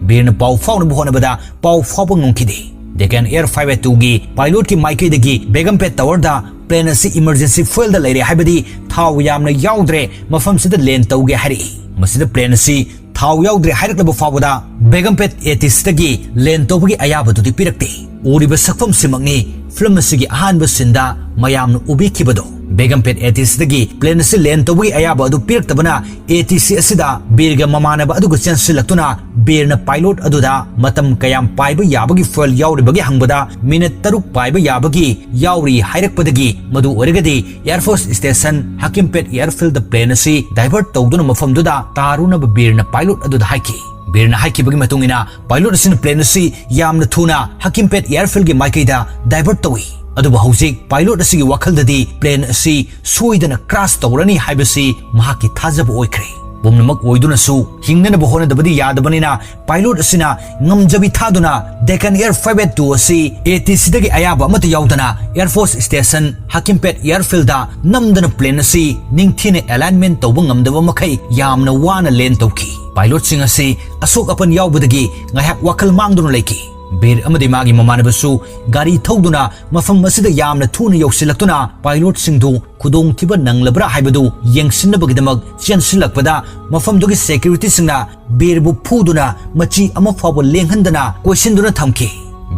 ꯕꯤꯔꯅ ꯄꯥꯎ ꯐꯥꯎꯅꯕ ꯍꯣꯠꯅꯕꯗ ꯄꯥꯎ ꯐꯥꯎꯕ ꯉꯝꯈꯤꯗꯦ꯫ Deccan air five eight two ꯒꯤ ꯄꯥꯏꯂꯣꯠꯀꯤ ꯃꯥꯏꯀꯩꯗꯒꯤ ꯕꯦꯒꯝꯄꯦꯠ ꯇꯋꯔꯗ ꯄ꯭ꯂꯦꯟ ꯑꯁꯤ ꯏꯃꯔꯖꯦꯟꯁꯤ ꯐ꯭ꯌꯨꯑꯦꯜꯗ ꯂꯩꯔꯦ, ꯍꯥꯏꯕꯗꯤ ꯊꯥꯎ ꯌꯥꯝꯅ ꯌꯥꯎꯗ꯭ꯔꯦ, ꯃꯐꯝꯁꯤꯗ ꯂꯦꯟ ꯇꯧꯒꯦ ꯍꯥꯏꯔꯛꯏ꯫ ꯃꯁꯤꯗ ꯄ꯭ꯂꯦꯟ ꯑꯁꯤ ꯊꯥꯎ ꯌꯥꯎꯗ꯭ꯔꯦ ꯍꯥꯏꯔꯛꯂꯕ ꯐꯥꯎꯕꯗ ꯕꯦꯒꯝꯄꯦꯠ ꯑꯦ ꯇꯤ ꯁꯤꯗꯒꯤ ꯂꯦꯟ ꯇꯧꯕꯒꯤ ꯑꯌꯥꯕꯗꯨꯗꯤ ꯄꯤꯔꯛꯇꯦ꯫ ꯎꯔꯤꯕ ꯁꯛꯐꯝꯁꯤꯃꯛꯅꯤ ꯐꯤꯂꯝ ꯑꯁꯤꯒꯤ ꯑꯍꯥꯟꯕ ꯁꯤꯟꯗ ꯃꯌꯥꯝꯅ ꯎꯕꯤꯈꯤꯕꯗꯣ꯫ ꯕꯦꯒꯝꯄꯦꯠ ꯑꯦ ꯇꯤ ꯁꯤꯗꯒꯤ ꯄ꯭ꯂꯦꯟ ꯑꯁꯤ ꯂꯦꯟ ꯇꯧꯕꯒꯤ ꯑꯌꯥꯕ ꯑꯗꯨ ꯄꯤꯔꯛꯇꯕꯅ, ꯑꯦ ꯇꯤ ꯁꯤ ꯑꯁꯤꯗ ꯕꯤꯔꯒ ꯃꯃꯥꯟꯅꯕ ꯑꯗꯨꯒ ꯆꯦꯟꯁꯤꯜꯂꯛꯇꯨꯅ ꯕꯤꯔꯅ ꯄꯥꯏꯂꯣꯠ ꯑꯗꯨꯗ ꯃꯇꯝ ꯀꯌꯥꯝ ꯄꯥꯏꯕ ꯌꯥꯕꯒꯤ ꯐ꯭ꯌꯨꯑꯦꯜ ꯌꯥꯎꯔꯤꯕꯒꯦ ꯍꯪꯕꯗ, ꯃꯤꯅꯠ ꯇꯔꯨꯛ ꯄꯥꯏꯕ ꯌꯥꯕꯒꯤ ꯌꯥꯎꯔꯤ ꯍꯥꯏꯔꯛꯄꯗꯒꯤ, ꯃꯗꯨ ꯑꯣꯏꯔꯒꯗꯤ ꯑꯦꯌꯔ ꯐꯣꯔꯁ ꯁ꯭ꯇꯦꯁꯟ ꯍꯀꯤꯝꯄꯦꯠ ꯑꯦꯌꯔꯐꯤꯜꯗ ꯄ꯭ꯂꯦꯟ ꯑꯁꯤ ꯗꯥꯏꯚꯔꯠ ꯇꯧꯗꯨꯅ ꯃꯐꯝꯗꯨꯗ ꯇꯥꯔꯨꯅꯕ ꯕꯤꯔꯅ ꯄꯥꯏꯂꯣꯠ ꯑꯗꯨꯗ ꯍꯥꯏꯈꯤ꯫ ꯕꯤꯔꯅ ꯍꯥꯏꯈꯤꯕꯒꯤ ꯃꯇꯨꯡ ꯏꯟꯅ, ꯄꯥꯏꯂꯣꯠ ꯑꯁꯤꯅ ꯄ꯭ꯂꯦꯟ ꯑꯁꯤ ꯌꯥꯝꯅ ꯊꯨꯅ ꯍꯀꯤꯝꯄꯦꯠ ꯑꯦꯌꯔꯐꯤꯜꯒꯤ ꯃꯥꯏꯀꯩꯗ ꯗꯥꯏꯚꯔꯠ ꯇꯧꯏ꯫ ꯑꯗꯨꯕꯨ ꯍꯧꯖꯤꯛ ꯄꯥꯏꯂꯣꯠ ꯑꯁꯤꯒꯤ ꯋꯥꯈꯜꯗꯗꯤ ꯄ꯭ꯂꯦꯟ ꯑꯁꯤ ꯁꯣꯏꯗꯅ ꯀ꯭ꯔꯥꯁ ꯇꯧꯔꯅꯤ ꯍꯥꯏꯕꯁꯤ ꯃꯍꯥꯛꯀꯤ ꯊꯥꯖꯕ ꯑꯣꯏꯈ꯭ꯔꯦ꯫ ꯄꯨꯝꯅꯃꯛ ꯑꯣꯏꯗꯨꯅꯁꯨ, ꯍꯤꯡꯅꯅꯕ ꯍꯣꯠꯅꯗꯕꯗꯤ ꯌꯥꯗꯕꯅꯤꯅ, ꯄꯥꯏꯂꯣꯠ ꯑꯁꯤꯅ ꯉꯝꯖꯕꯤ ꯊꯥꯗꯨꯅ Deccan air five eight two ꯑꯁꯤ ꯑꯦ ꯇꯤ ꯁꯤꯗꯒꯤ ꯑꯌꯥꯕ ꯑꯃꯠꯇ ꯌꯥꯎꯗꯅ ꯑꯦꯌꯔ ꯐꯣꯔꯁ ꯁ꯭ꯇꯦꯁꯟ ꯍꯀꯤꯝꯄꯦꯠ ꯑꯦꯌꯔꯐꯤꯜꯗ ꯅꯝꯗꯅ ꯄ꯭ꯂꯦꯟ ꯑꯁꯤ ꯅꯤꯡꯊꯤꯅ ꯑꯦꯂꯥꯏꯟꯃꯦꯟ ꯇꯧꯕ ꯉꯝꯗꯕ ꯃꯈꯩ ꯌꯥꯝꯅ ꯋꯥꯅ ꯂꯦꯟ ꯇꯧꯈꯤ꯫ ꯄꯥꯏꯂꯣꯠꯁꯤꯡ ꯑꯁꯤ ꯑꯁꯣꯛ ꯑꯄꯟ ꯌꯥꯎꯕꯗꯒꯤ ꯉꯥꯏꯍꯥꯛ ꯋꯥꯈꯜ ꯃꯥꯡꯗꯨꯅ ꯂꯩꯈꯤ꯫ ꯕꯤꯔ ꯑꯃꯗꯤ ꯃꯥꯒꯤ ꯃꯃꯥꯟꯅꯕꯁꯨ ꯒꯥꯔꯤ ꯊꯧꯗꯨꯅ ꯃꯐꯝ ꯑꯁꯤꯗ ꯌꯥꯝꯅ ꯊꯨꯅ ꯌꯧꯁꯤꯜꯂꯛꯇꯨꯅ pilotꯁꯤꯡꯗꯨ ꯈꯨꯗꯣꯡꯊꯤꯕ ꯅꯪꯂꯕ꯭ꯔꯥ ꯍꯥꯏꯕꯗꯨ ꯌꯦꯡꯁꯤꯟꯅꯕꯒꯤꯗꯃꯛ ꯆꯦꯟꯁꯤꯜꯂꯛꯄꯗ, ꯃꯐꯝꯗꯨꯒꯤ securityꯁꯤꯡꯅ ꯕꯤꯔꯕꯨ ꯐꯨꯗꯨꯅ ꯃꯆꯤ ꯑꯃ ꯐꯥꯎꯕ ꯂꯦꯡꯍꯟꯗꯅ ꯀꯣꯏꯁꯤꯟꯗꯨꯅ ꯊꯝꯈꯤ꯫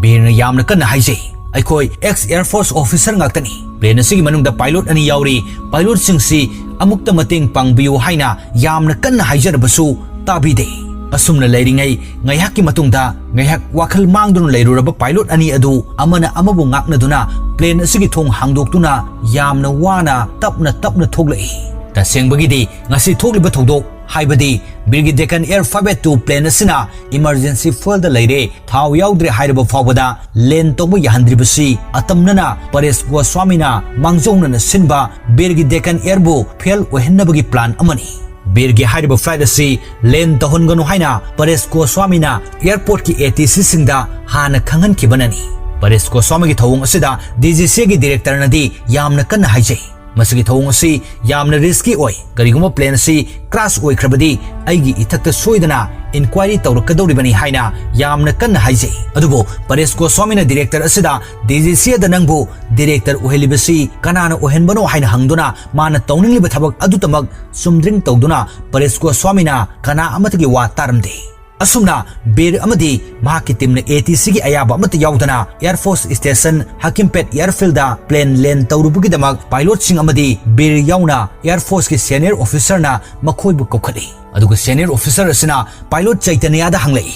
ꯕꯤꯔꯅ ꯌꯥꯝꯅ ꯀꯟꯅ ꯍꯥꯏꯖꯩ, "ꯑꯩꯈꯣꯏ ex Air Force officer ꯉꯥꯛꯇꯅꯤ꯫ Plane ꯑꯁꯤꯒꯤ ꯃꯅꯨꯡꯗ pilot ꯑꯅꯤ ꯌꯥꯎꯔꯤ꯫ Pilotꯁꯤꯡꯁꯤ ꯑꯃꯨꯛꯇ ꯃꯇꯦꯡ ꯄꯥꯡꯕꯤꯌꯨ" ꯍꯥꯏꯅ ꯌꯥꯝꯅ ꯀꯟꯅ ꯍꯥꯏꯖꯔꯕꯁꯨ ꯇꯥꯕꯤꯗꯦ꯫ ꯑꯁꯨꯝꯅ ꯂꯩꯔꯤꯉꯩ ꯉꯥꯏꯍꯥꯛꯀꯤ ꯃꯇꯨꯡꯗ ꯉꯥꯏꯍꯥꯛ ꯋꯥꯈꯜ ꯃꯥꯡꯗꯨꯅ ꯂꯩꯔꯨꯔꯕ pilot ꯑꯅꯤ ꯑꯗꯨ ꯑꯃꯅ ꯑꯃꯕꯨ ꯉꯥꯛꯅꯗꯨꯅ plane ꯑꯁꯤꯒꯤ ꯊꯣꯡ ꯍꯥꯡꯗꯣꯛꯇꯨꯅ ꯌꯥꯝꯅ ꯋꯥꯅ ꯇꯞꯅ ꯇꯞꯅ ꯊꯣꯛꯂꯛꯏ꯫ ꯇꯁꯦꯡꯕꯒꯤꯗꯤ ꯉꯁꯤ ꯊꯣꯛꯂꯤꯕ ꯊꯧꯗꯣꯛ, ꯍꯥꯏꯕꯗꯤ ꯕꯤꯔꯒꯤ Deccan Air five eight two plane ꯑꯁꯤꯅ emergency fuelꯗ ꯂꯩꯔꯦ, ꯊꯥꯎ ꯌꯥꯎꯗ꯭ꯔꯦ ꯍꯥꯏꯔꯕ ꯐꯥꯎꯕꯗ land ꯇꯧꯕ ꯌꯥꯍꯟꯗ꯭ꯔꯤꯕꯁꯤ ꯑꯇꯝꯅꯅ ꯄꯔꯦꯁ ꯒꯣꯁ꯭ꯋꯥꯃꯤꯅ ꯃꯥꯡꯖꯧꯅꯅ ꯁꯤꯟꯕ ꯕꯤꯔꯒꯤ Deccan Airꯕꯨ fail ꯑꯣꯏꯍꯟꯅꯕꯒꯤ plan ꯑꯃꯅꯤ꯫ ꯕꯤꯔꯒꯤ ꯍꯥꯏꯔꯤꯕ flight ꯑꯁꯤ land ꯇꯧꯍꯟꯒꯅꯨ ꯍꯥꯏꯅ ꯄꯔꯦꯁ ꯒꯣꯁ꯭ꯋꯥꯃꯤꯅ airportꯀꯤ ATCꯁꯤꯡꯗ ꯍꯥꯟꯅ ꯈꯪꯍꯟꯈꯤꯕꯅꯅꯤ꯫ ꯄꯔꯦꯁ ꯒꯣꯁ꯭ꯋꯥꯃꯤꯒꯤ ꯊꯧꯑꯣꯡ ꯑꯁꯤꯗ DGCAꯒꯤ directorꯅꯗꯤ ꯌꯥꯝꯅ ꯀꯟꯅ ꯍꯥꯏꯖꯩ꯫ ꯃꯁꯤꯒꯤ ꯊꯧꯑꯣꯡ ꯑꯁꯤ ꯌꯥꯝꯅ risky ꯑꯣꯏ꯫ ꯀꯔꯤꯒꯨꯝꯕ plane ꯑꯁꯤ crash ꯑꯣꯏꯈ꯭ꯔꯕꯗꯤ ꯑꯩꯒꯤ ꯏꯊꯛꯇ ꯁꯣꯏꯗꯅ inquiry ꯇꯧꯔꯛꯀꯗꯧꯔꯤꯕꯅꯤ ꯍꯥꯏꯅ ꯌꯥꯝꯅ ꯀꯟꯅ ꯍꯥꯏꯖꯩ꯫ ꯑꯗꯨꯕꯨ ꯄꯔꯦꯁ ꯒꯣꯁ꯭ꯋꯥꯃꯤꯅ director ꯑꯁꯤꯗ DGCAꯗ ꯅꯪꯕꯨ director ꯑꯣꯏꯍꯜꯂꯤꯕꯁꯤ ꯀꯅꯥꯅ ꯑꯣꯏꯍꯟꯕꯅꯣ ꯍꯥꯏꯅ ꯍꯪꯗꯨꯅ ꯃꯥꯅ ꯇꯧꯅꯤꯡꯂꯤꯕ ꯊꯕꯛ ꯑꯗꯨꯇꯃꯛ ꯆꯨꯝꯗ꯭ꯔꯤꯡ ꯇꯧꯗꯨꯅ ꯄꯔꯦꯁ ꯒꯣꯁ꯭ꯋꯥꯃꯤꯅ ꯀꯅꯥ ꯑꯃꯠꯇꯒꯤ ꯋꯥ ꯇꯥꯔꯝꯗꯦ꯫ ꯑꯁꯨꯝꯅ ꯕꯤꯔ ꯑꯃꯗꯤ ꯃꯍꯥꯛꯀꯤ teamꯅ ATCꯒꯤ ꯑꯌꯥꯕ ꯑꯃꯠꯇ ꯌꯥꯎꯗꯅ Air Force Station ꯍꯀꯤꯝꯄꯦꯠ airfieldꯗ plane land ꯇꯧꯔꯨꯕꯒꯤꯗꯃꯛ pilotꯁꯤꯡ ꯑꯃꯗꯤ ꯕꯤꯔ ꯌꯥꯎꯅ Air Forceꯀꯤ senior officerꯅ ꯃꯈꯣꯏꯕꯨ ꯀꯧꯈꯠꯂꯤ꯫ ꯑꯗꯨꯒ senior officer ꯑꯁꯤꯅ pilot ꯆꯩꯇꯟꯌꯥꯗ ꯍꯪꯂꯛꯏ,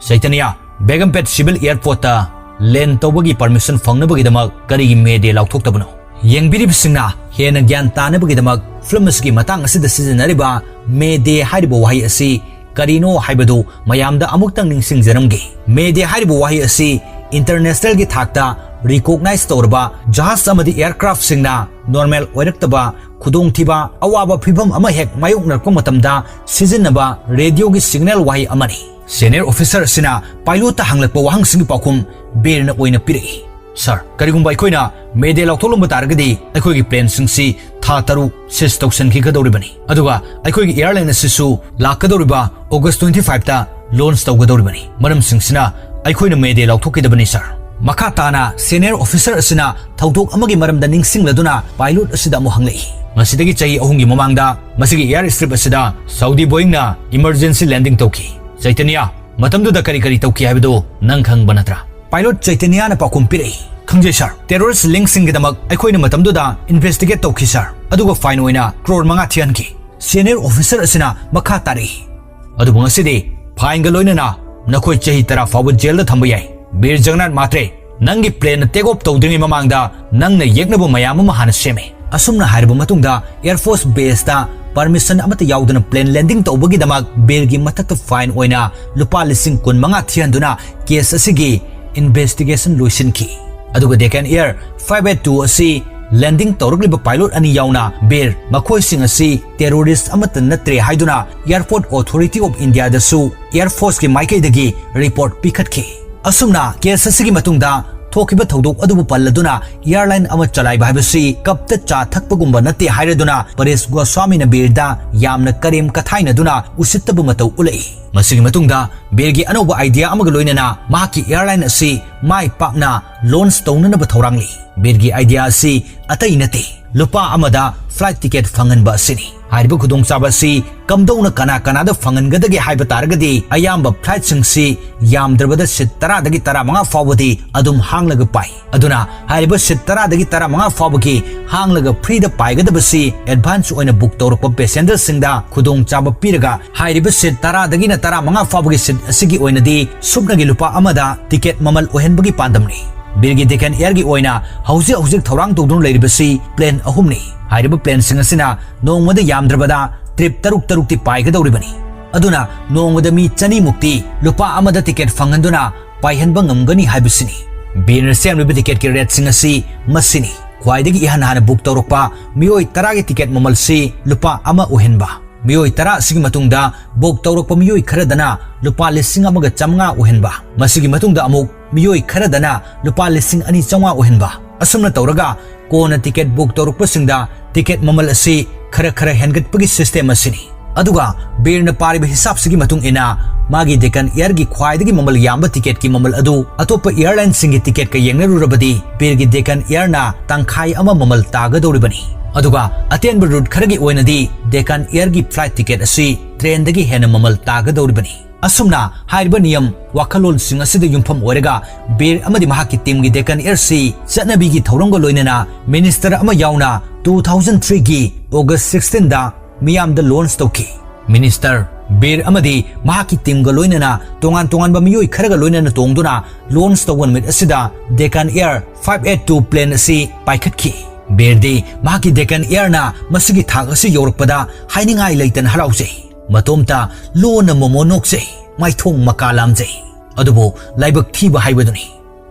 "ꯆꯩꯇꯟꯌꯥ, ꯕꯦꯒꯝꯄꯦꯠ civil airportꯇ land ꯇꯧꯕꯒꯤ permission ꯐꯪꯅꯕꯒꯤꯗꯃꯛ ꯀꯔꯤꯒꯤ May Day ꯂꯥꯎꯊꯣꯛꯇꯕꯅꯣ?" ꯌꯦꯡꯕꯤꯔꯤꯕꯁꯤꯡꯅ ꯍꯦꯟꯅ ꯒ꯭ꯌꯥꯟ ꯇꯥꯅꯕꯒꯤꯗꯃꯛ film ꯑꯁꯤꯒꯤ ꯃꯇꯥꯡ ꯑꯁꯤꯗ ꯁꯤꯖꯤꯟꯅꯔꯤꯕ May Day ꯍꯥꯏꯔꯤꯕ ꯋꯥꯍꯩ ꯑꯁꯤ ꯀꯔꯤꯅꯣ ꯍꯥꯏꯕꯗꯨ ꯃꯌꯥꯝꯗ ꯑꯃꯨꯛꯇꯪ ꯅꯤꯡꯁꯤꯡꯖꯔꯝꯒꯦ꯫ May Day ꯍꯥꯏꯔꯤꯕ ꯋꯥꯍꯩ ꯑꯁꯤ internationalꯒꯤ ꯊꯥꯛꯇ recognize ꯇꯧꯔꯕ ꯖꯍꯥꯖ ꯑꯃꯗꯤ aircraftꯁꯤꯡꯅ normal ꯑꯣꯏꯔꯛꯇꯕ ꯈꯨꯗꯣꯡꯊꯤꯕ, ꯑꯋꯥꯕ ꯐꯤꯚꯝ ꯑꯃ ꯍꯦꯛ ꯃꯥꯌꯣꯛꯅꯔꯛꯄ ꯃꯇꯝꯗ ꯁꯤꯖꯤꯟꯅꯕ radioꯒꯤ signal ꯋꯥꯍꯩ ꯑꯃꯅꯤ꯫ Senior officer ꯑꯁꯤꯅ pilotꯇ ꯍꯪꯂꯛꯄ ꯋꯥꯍꯪꯁꯤꯡꯒꯤ ꯄꯥꯎꯈꯨꯝ ꯕꯤꯔꯅ ꯑꯣꯏꯅ ꯄꯤꯔꯛꯏ꯫ "Sir, ꯀꯔꯤꯒꯨꯝꯕ ꯑꯩꯈꯣꯏꯅ May Day ꯂꯥꯎꯊꯣꯛꯂꯝꯕ ꯇꯥꯔꯒꯗꯤ ꯑꯩꯈꯣꯏꯒꯤ planeꯁꯤꯡꯁꯤ ꯊꯥ ꯇꯔꯨꯛ seize ꯇꯧꯁꯤꯟꯈꯤꯒꯗꯧꯔꯤꯕꯅꯤ꯫ ꯑꯗꯨꯒ ꯑꯩꯈꯣꯏꯒꯤ airline ꯑꯁꯤꯁꯨ ꯂꯥꯛꯀꯗꯧꯔꯤꯕ August twenty fiveꯇ launch ꯇꯧꯒꯗꯧꯔꯤꯕꯅꯤ꯫ ꯃꯔꯝꯁꯤꯡꯁꯤꯅ ꯑꯩꯈꯣꯏꯅ Mayday ꯂꯥꯎꯊꯣꯛꯈꯤꯗꯕꯅꯤ, sir꯫ ꯃꯈꯥ ꯇꯥꯅ senior officer ꯑꯁꯤꯅ ꯊꯧꯗꯣꯛ ꯑꯃꯒꯤ ꯃꯔꯝꯗ ꯅꯤꯡꯁꯤꯡꯂꯗꯨꯅ pilot ꯑꯁꯤꯗ ꯑꯃꯨꯛ ꯍꯪꯂꯛꯏ꯫ ꯃꯁꯤꯗꯒꯤ ꯆꯍꯤ ꯑꯍꯨꯝꯒꯤ ꯃꯃꯥꯡꯗ ꯃꯁꯤꯒꯤ air strip ꯑꯁꯤꯗ Saudi Boeingꯅ emergency landing ꯇꯧꯈꯤ꯫ ꯆꯩꯇꯟꯌ, ꯃꯇꯝꯗꯨꯗ ꯀꯔꯤ ꯀꯔꯤ ꯇꯧꯈꯤ ꯍꯥꯏꯕꯗꯨ ꯅꯪ ꯈꯪꯕ ꯅꯠꯇ꯭ꯔꯥ? Pilot ꯆꯩꯇꯟꯌꯅ ꯄꯥꯎꯈꯨꯝ ꯄꯤꯔꯛꯏ, "ꯈꯪꯖꯩ, sir꯫ Terrorist linkꯁꯤꯡꯒꯤꯗꯃꯛ ꯑꯩꯈꯣꯏꯅ ꯃꯇꯝꯗꯨꯗ investigate ꯇꯧꯈꯤ, sir꯫ ꯑꯗꯨꯒ fine ꯑꯣꯏꯅ ꯀ꯭ꯔꯣꯔ ꯃꯉꯥ ꯊꯤꯍꯟꯈꯤ꯫" Senior officer ꯑꯁꯤꯅ ꯃꯈꯥ ꯇꯥꯔꯛꯏ, "ꯑꯗꯨꯕꯨ ꯉꯁꯤꯗꯤ fineꯒ ꯂꯣꯏꯅꯅ ꯅꯈꯣꯏ ꯆꯍꯤ ꯇꯔꯥ ꯐꯥꯎꯕ jailꯗ ꯊꯝꯕ ꯌꯥꯏ꯫ ꯕꯤꯔ ꯖꯒꯟꯅꯥꯊ ꯃꯥꯇ꯭ꯔꯦ, ꯅꯪꯒꯤ planeꯅ take off ꯇꯧꯗ꯭ꯔꯤꯉꯩ ꯃꯃꯥꯡꯗ ꯅꯪꯅ ꯌꯦꯛꯅꯕ ꯃꯌꯥꯝ ꯑꯃ ꯍꯥꯟꯅ ꯁꯦꯝꯃꯦ꯫" ꯑꯁꯨꯝꯅ ꯍꯥꯏꯔꯕ ꯃꯇꯨꯡꯗ Air Force baseꯇ permission ꯑꯃꯠꯇ ꯌꯥꯎꯗꯅ plane landing ꯇꯧꯕꯒꯤꯗꯃꯛ ꯕꯤꯔꯒꯤ ꯃꯊꯛꯇ fine ꯑꯣꯏꯅ ꯂꯨꯄꯥ ꯂꯤꯁꯤꯡ ꯀꯨꯟ ꯃꯉꯥ ꯊꯤꯍꯟꯗꯨꯅ case ꯑꯁꯤꯒꯤ investigation ꯂꯣꯏꯁꯤꯟꯈꯤ꯫ ꯑꯗꯨꯒ Deccan Air five eight two ꯑꯁꯤ landing ꯇꯧꯔꯛꯂꯤꯕ pilot ꯑꯅꯤ ꯌꯥꯎꯅ ꯕꯤꯔ, ꯃꯈꯣꯏꯁꯤꯡ ꯑꯁꯤ terrorist ꯑꯃꯠꯇ ꯅꯠꯇ꯭ꯔꯦ ꯍꯥꯏꯗꯨꯅ Airport Authority of Indiaꯗꯁꯨ Air Forceꯀꯤ ꯃꯥꯏꯀꯩꯗꯒꯤ report ꯄꯤꯈꯠꯈꯤ꯫ ꯑꯁꯨꯝꯅ case ꯑꯁꯤꯒꯤ ꯃꯇꯨꯡꯗ ꯊꯣꯛꯈꯤꯕ ꯊꯧꯗꯣꯛ ꯑꯗꯨꯕꯨ ꯄꯜꯂꯗꯨꯅ airline ꯑꯃ ꯆꯂꯥꯏꯕ ꯍꯥꯏꯕꯁꯤ ꯀꯞꯇ ꯆꯥ ꯊꯛꯄꯒꯨꯝꯕ ꯅꯠꯇꯦ ꯍꯥꯏꯔꯗꯨꯅ ꯄꯔꯦꯁ ꯒꯣꯁ꯭ꯋꯥꯃꯤꯅ ꯕꯤꯔꯗ ꯌꯥꯝꯅ ꯀꯔꯦꯝ ꯀꯊꯥꯏꯅꯗꯨꯅ ꯎꯁꯤꯠꯇꯕ ꯃꯇꯧ ꯎꯠꯂꯛꯏ꯫ ꯃꯁꯤꯒꯤ ꯃꯇꯨꯡꯗ ꯕꯤꯔꯒꯤ ꯑꯅꯧꯕ idea ꯑꯃꯒ ꯂꯣꯏꯅꯅ ꯃꯍꯥꯛꯀꯤ airline ꯑꯁꯤ ꯃꯥꯏ ꯄꯥꯛꯅ launch ꯇꯧꯅꯅꯕ ꯊꯧꯔꯥꯡꯂꯤ꯫ ꯕꯤꯔꯒꯤ idea ꯑꯁꯤ ꯑꯇꯩ ꯅꯠꯇꯦ, ꯂꯨꯄꯥ ꯑꯃꯗ flight ticket ꯐꯪꯍꯟꯕ ꯑꯁꯤꯅꯤ꯫ ꯍꯥꯏꯔꯤꯕ ꯈꯨꯗꯣꯡꯆꯥꯕ ꯑꯁꯤ ꯀꯝꯗꯧꯅ ꯀꯅꯥ ꯀꯅꯥꯗ ꯐꯪꯍꯟꯒꯗꯒꯦ ꯍꯥꯏꯕ ꯇꯥꯔꯒꯗꯤ, ꯑꯌꯥꯝꯕ flightꯁꯤꯡꯁꯤ ꯌꯥꯝꯗ꯭ꯔꯕꯗ seat ꯇꯔꯥꯗꯒꯤ ꯇꯔꯥꯃꯉꯥ ꯐꯥꯎꯕꯗꯤ ꯑꯗꯨꯝ ꯍꯥꯡꯂꯒ ꯄꯥꯏ꯫ ꯑꯗꯨꯅ ꯍꯥꯏꯔꯤꯕ seat ꯇꯔꯥꯗꯒꯤ ꯇꯔꯥꯃꯉꯥ ꯐꯥꯎꯕꯒꯤ ꯍꯥꯡꯂꯒ freeꯗ ꯄꯥꯏꯒꯗꯕꯁꯤ advance ꯑꯣꯏꯅ book ꯇꯧꯔꯛꯄ passengerꯁꯤꯡꯗ ꯈꯨꯗꯣꯡꯆꯥꯕ ꯄꯤꯔꯒ, ꯍꯥꯏꯔꯤꯕ seat ꯇꯔꯥꯗꯒꯤꯅ ꯇꯔꯥꯃꯉꯥ ꯐꯥꯎꯕꯒꯤ seat ꯑꯁꯤꯒꯤ ꯑꯣꯏꯅꯗꯤ ꯁꯨꯞꯅꯒꯤ ꯂꯨꯄꯥ ꯑꯃꯗ ticket ꯃꯃꯜ ꯑꯣꯏꯍꯟꯕꯒꯤ ꯄꯥꯟꯗꯝꯅꯤ꯫ ꯕꯤꯔꯒꯤ Deccan Airꯒꯤ ꯑꯣꯏꯅ ꯍꯧꯖꯤꯛ ꯍꯧꯖꯤꯛ ꯊꯧꯔꯥꯡ ꯇꯧꯗꯨꯅ ꯂꯩꯔꯤꯕꯁꯤ plane ꯑꯍꯨꯝꯅꯤ꯫ ꯍꯥꯏꯔꯤꯕ planeꯁꯤꯡ ꯑꯁꯤꯅ ꯅꯣꯡꯃꯗ ꯌꯥꯝꯗ꯭ꯔꯕꯗ trip ꯇꯔꯨꯛ ꯇꯔꯨꯛꯇꯤ ꯄꯥꯏꯒꯗꯧꯔꯤꯕꯅꯤ꯫ ꯑꯗꯨꯅ ꯅꯣꯡꯃꯗ ꯃꯤ ꯆꯅꯤꯃꯨꯛꯇꯤ ꯂꯨꯄꯥ ꯑꯃꯗ ticket ꯐꯪꯍꯟꯗꯨꯅ ꯄꯥꯏꯍꯟꯕ ꯉꯝꯒꯅꯤ ꯍꯥꯏꯕꯁꯤꯅꯤ꯫ ꯕꯤꯔꯅ ꯁꯦꯝꯂꯤꯕ ticketꯀꯤ rateꯁꯤꯡ ꯑꯁꯤ ꯃꯁꯤꯅꯤ꯫ ꯈ꯭ꯋꯥꯏꯗꯒꯤ ꯏꯍꯥꯟ ꯍꯥꯟꯅ book ꯇꯧꯔꯛꯄ ꯃꯤꯑꯣꯏ ꯇꯔꯥꯒꯤ ticket ꯃꯃꯜꯁꯤ ꯂꯨꯄꯥ ꯑꯃ ꯑꯣꯏꯍꯟꯕ꯫ ꯃꯤꯑꯣꯏ ꯇꯔꯥ ꯑꯁꯤꯒꯤ ꯃꯇꯨꯡꯗ book ꯇꯧꯔꯛꯄ ꯃꯤꯑꯣꯏ ꯈꯔꯗꯅ ꯂꯨꯄꯥ ꯂꯤꯁꯤꯡ ꯑꯃꯒ ꯆꯥꯃꯉꯥ ꯑꯣꯏꯍꯟꯕ꯫ ꯃꯁꯤꯒꯤ ꯃꯇꯨꯡꯗ ꯑꯃꯨꯛ ꯃꯤꯑꯣꯏ ꯈꯔꯗꯅ ꯂꯨꯄꯥ ꯂꯤꯁꯤꯡ ꯑꯅꯤ ꯆꯥꯃꯉꯥ ꯑꯣꯏꯍꯟꯕ꯫ ꯑꯁꯨꯝꯅ ꯇꯧꯔꯒ ꯀꯣꯟꯅ ticket book ꯇꯧꯔꯛꯄꯁꯤꯡꯗ ticket ꯃꯃꯜ ꯑꯁꯤ ꯈꯔ ꯈꯔ ꯍꯦꯟꯒꯠꯄꯒꯤ system ꯑꯁꯤꯅꯤ꯫ ꯑꯗꯨꯒ ꯕꯤꯔꯅ ꯄꯥꯔꯤꯕ ꯍꯤꯁꯥꯞꯁꯤꯒꯤ ꯃꯇꯨꯡ ꯏꯟꯅ, ꯃꯥꯒꯤ ꯗꯦꯀꯥꯟ ꯑꯦꯌꯔꯒꯤ ꯈ꯭ꯋꯥꯏꯗꯒꯤ ꯃꯃꯜ ꯌꯥꯝꯕ ꯇꯤꯀꯦꯠꯀꯤ ꯃꯃꯜ ꯑꯗꯨ ꯑꯇꯣꯞꯄ ꯑꯦꯌꯔꯂꯥꯏꯟꯁꯤꯡꯒꯤ ꯇꯤꯀꯦꯠꯀ ꯌꯦꯡꯅꯔꯨꯔꯕꯗꯤ ꯕꯤꯔꯒꯤ ꯗꯦꯀꯥꯟ ꯑꯦꯌꯔꯅ ꯇꯪꯈꯥꯏ ꯑꯃ ꯃꯃꯜ ꯇꯥꯒꯗꯧꯔꯤꯕꯅꯤ꯫ ꯑꯗꯨꯒ ꯑꯇꯦꯟꯕ ꯔꯨꯠ ꯈꯔꯒꯤ ꯑꯣꯏꯅꯗꯤ ꯗꯦꯀꯥꯟ ꯑꯦꯌꯔꯒꯤ ꯐ꯭ꯂꯥꯏꯠ ꯇꯤꯀꯦꯠ ꯑꯁꯤ ꯇ꯭ꯔꯦꯟꯗꯒꯤ ꯍꯦꯟꯅ ꯃꯃꯜ ꯇꯥꯒꯗꯧꯔꯤꯕꯅꯤ꯫ ꯑꯁꯨꯝꯅ ꯍꯥꯏꯔꯤꯕ ꯅꯤꯌꯝ ꯋꯥꯈꯜꯂꯣꯟꯁꯤꯡ ꯑꯁꯤꯗ ꯌꯨꯝꯐꯝ ꯑꯣꯏꯔꯒ ꯕꯤꯔ ꯑꯃꯗꯤ ꯃꯍꯥꯛꯀꯤ ꯇꯤꯝꯒꯤ ꯗꯦꯀꯥꯟ ꯑꯦꯌꯔꯁꯤ ꯆꯠꯅꯕꯤꯒꯤ ꯊꯧꯔꯝꯒ ꯂꯣꯏꯅꯅ ꯃꯤꯅꯤꯁꯇꯔ ꯑꯃ ꯌꯥꯎꯅ two thousand three ꯒꯤ August sixteen ꯗ ꯃꯤꯌꯥꯝꯗ ꯂꯣꯟꯆ ꯇꯧꯈꯤ꯫ ꯃꯤꯅꯤꯁꯇꯔ, ꯕꯤꯔ ꯑꯃꯗꯤ ꯃꯍꯥꯛꯀꯤ ꯇꯤꯝꯒ ꯂꯣꯏꯅꯅ ꯇꯣꯉꯥꯟ ꯇꯣꯉꯥꯟꯕ ꯃꯤꯑꯣꯏ ꯈꯔꯒ ꯂꯣꯏꯅꯅ ꯇꯣꯡꯗꯨꯅ ꯂꯣꯟꯆ ꯇꯧꯕ ꯅꯨꯃꯤꯠ ꯑꯁꯤꯗ Deccan air five eight two plane ꯑꯁꯤ ꯄꯥꯏꯈꯠꯈꯤ꯫ ꯕꯤꯔꯗꯤ ꯃꯍꯥꯛꯀꯤ ꯗꯦꯀꯥꯟ ꯑꯦꯌꯔꯅ ꯃꯁꯤꯒꯤ ꯊꯥꯛ ꯑꯁꯤ ꯌꯧꯔꯛꯄꯗ ꯍꯥꯏꯅꯤꯡꯉꯥꯏ ꯂꯩꯇꯅ ꯍꯔꯥꯎꯖꯩ꯫ ꯃꯇꯣꯝꯇ ꯂꯣꯟꯅ ꯃꯣꯃꯣ ꯅꯣꯛꯆꯩ, ꯃꯥꯏꯊꯣꯡ ꯃꯀꯥ ꯂꯥꯝꯖꯩ꯫ ꯑꯗꯨꯕꯨ ꯂꯥꯏꯕꯛ ꯊꯤꯕ ꯍꯥꯏꯕꯗꯨꯅꯤ꯫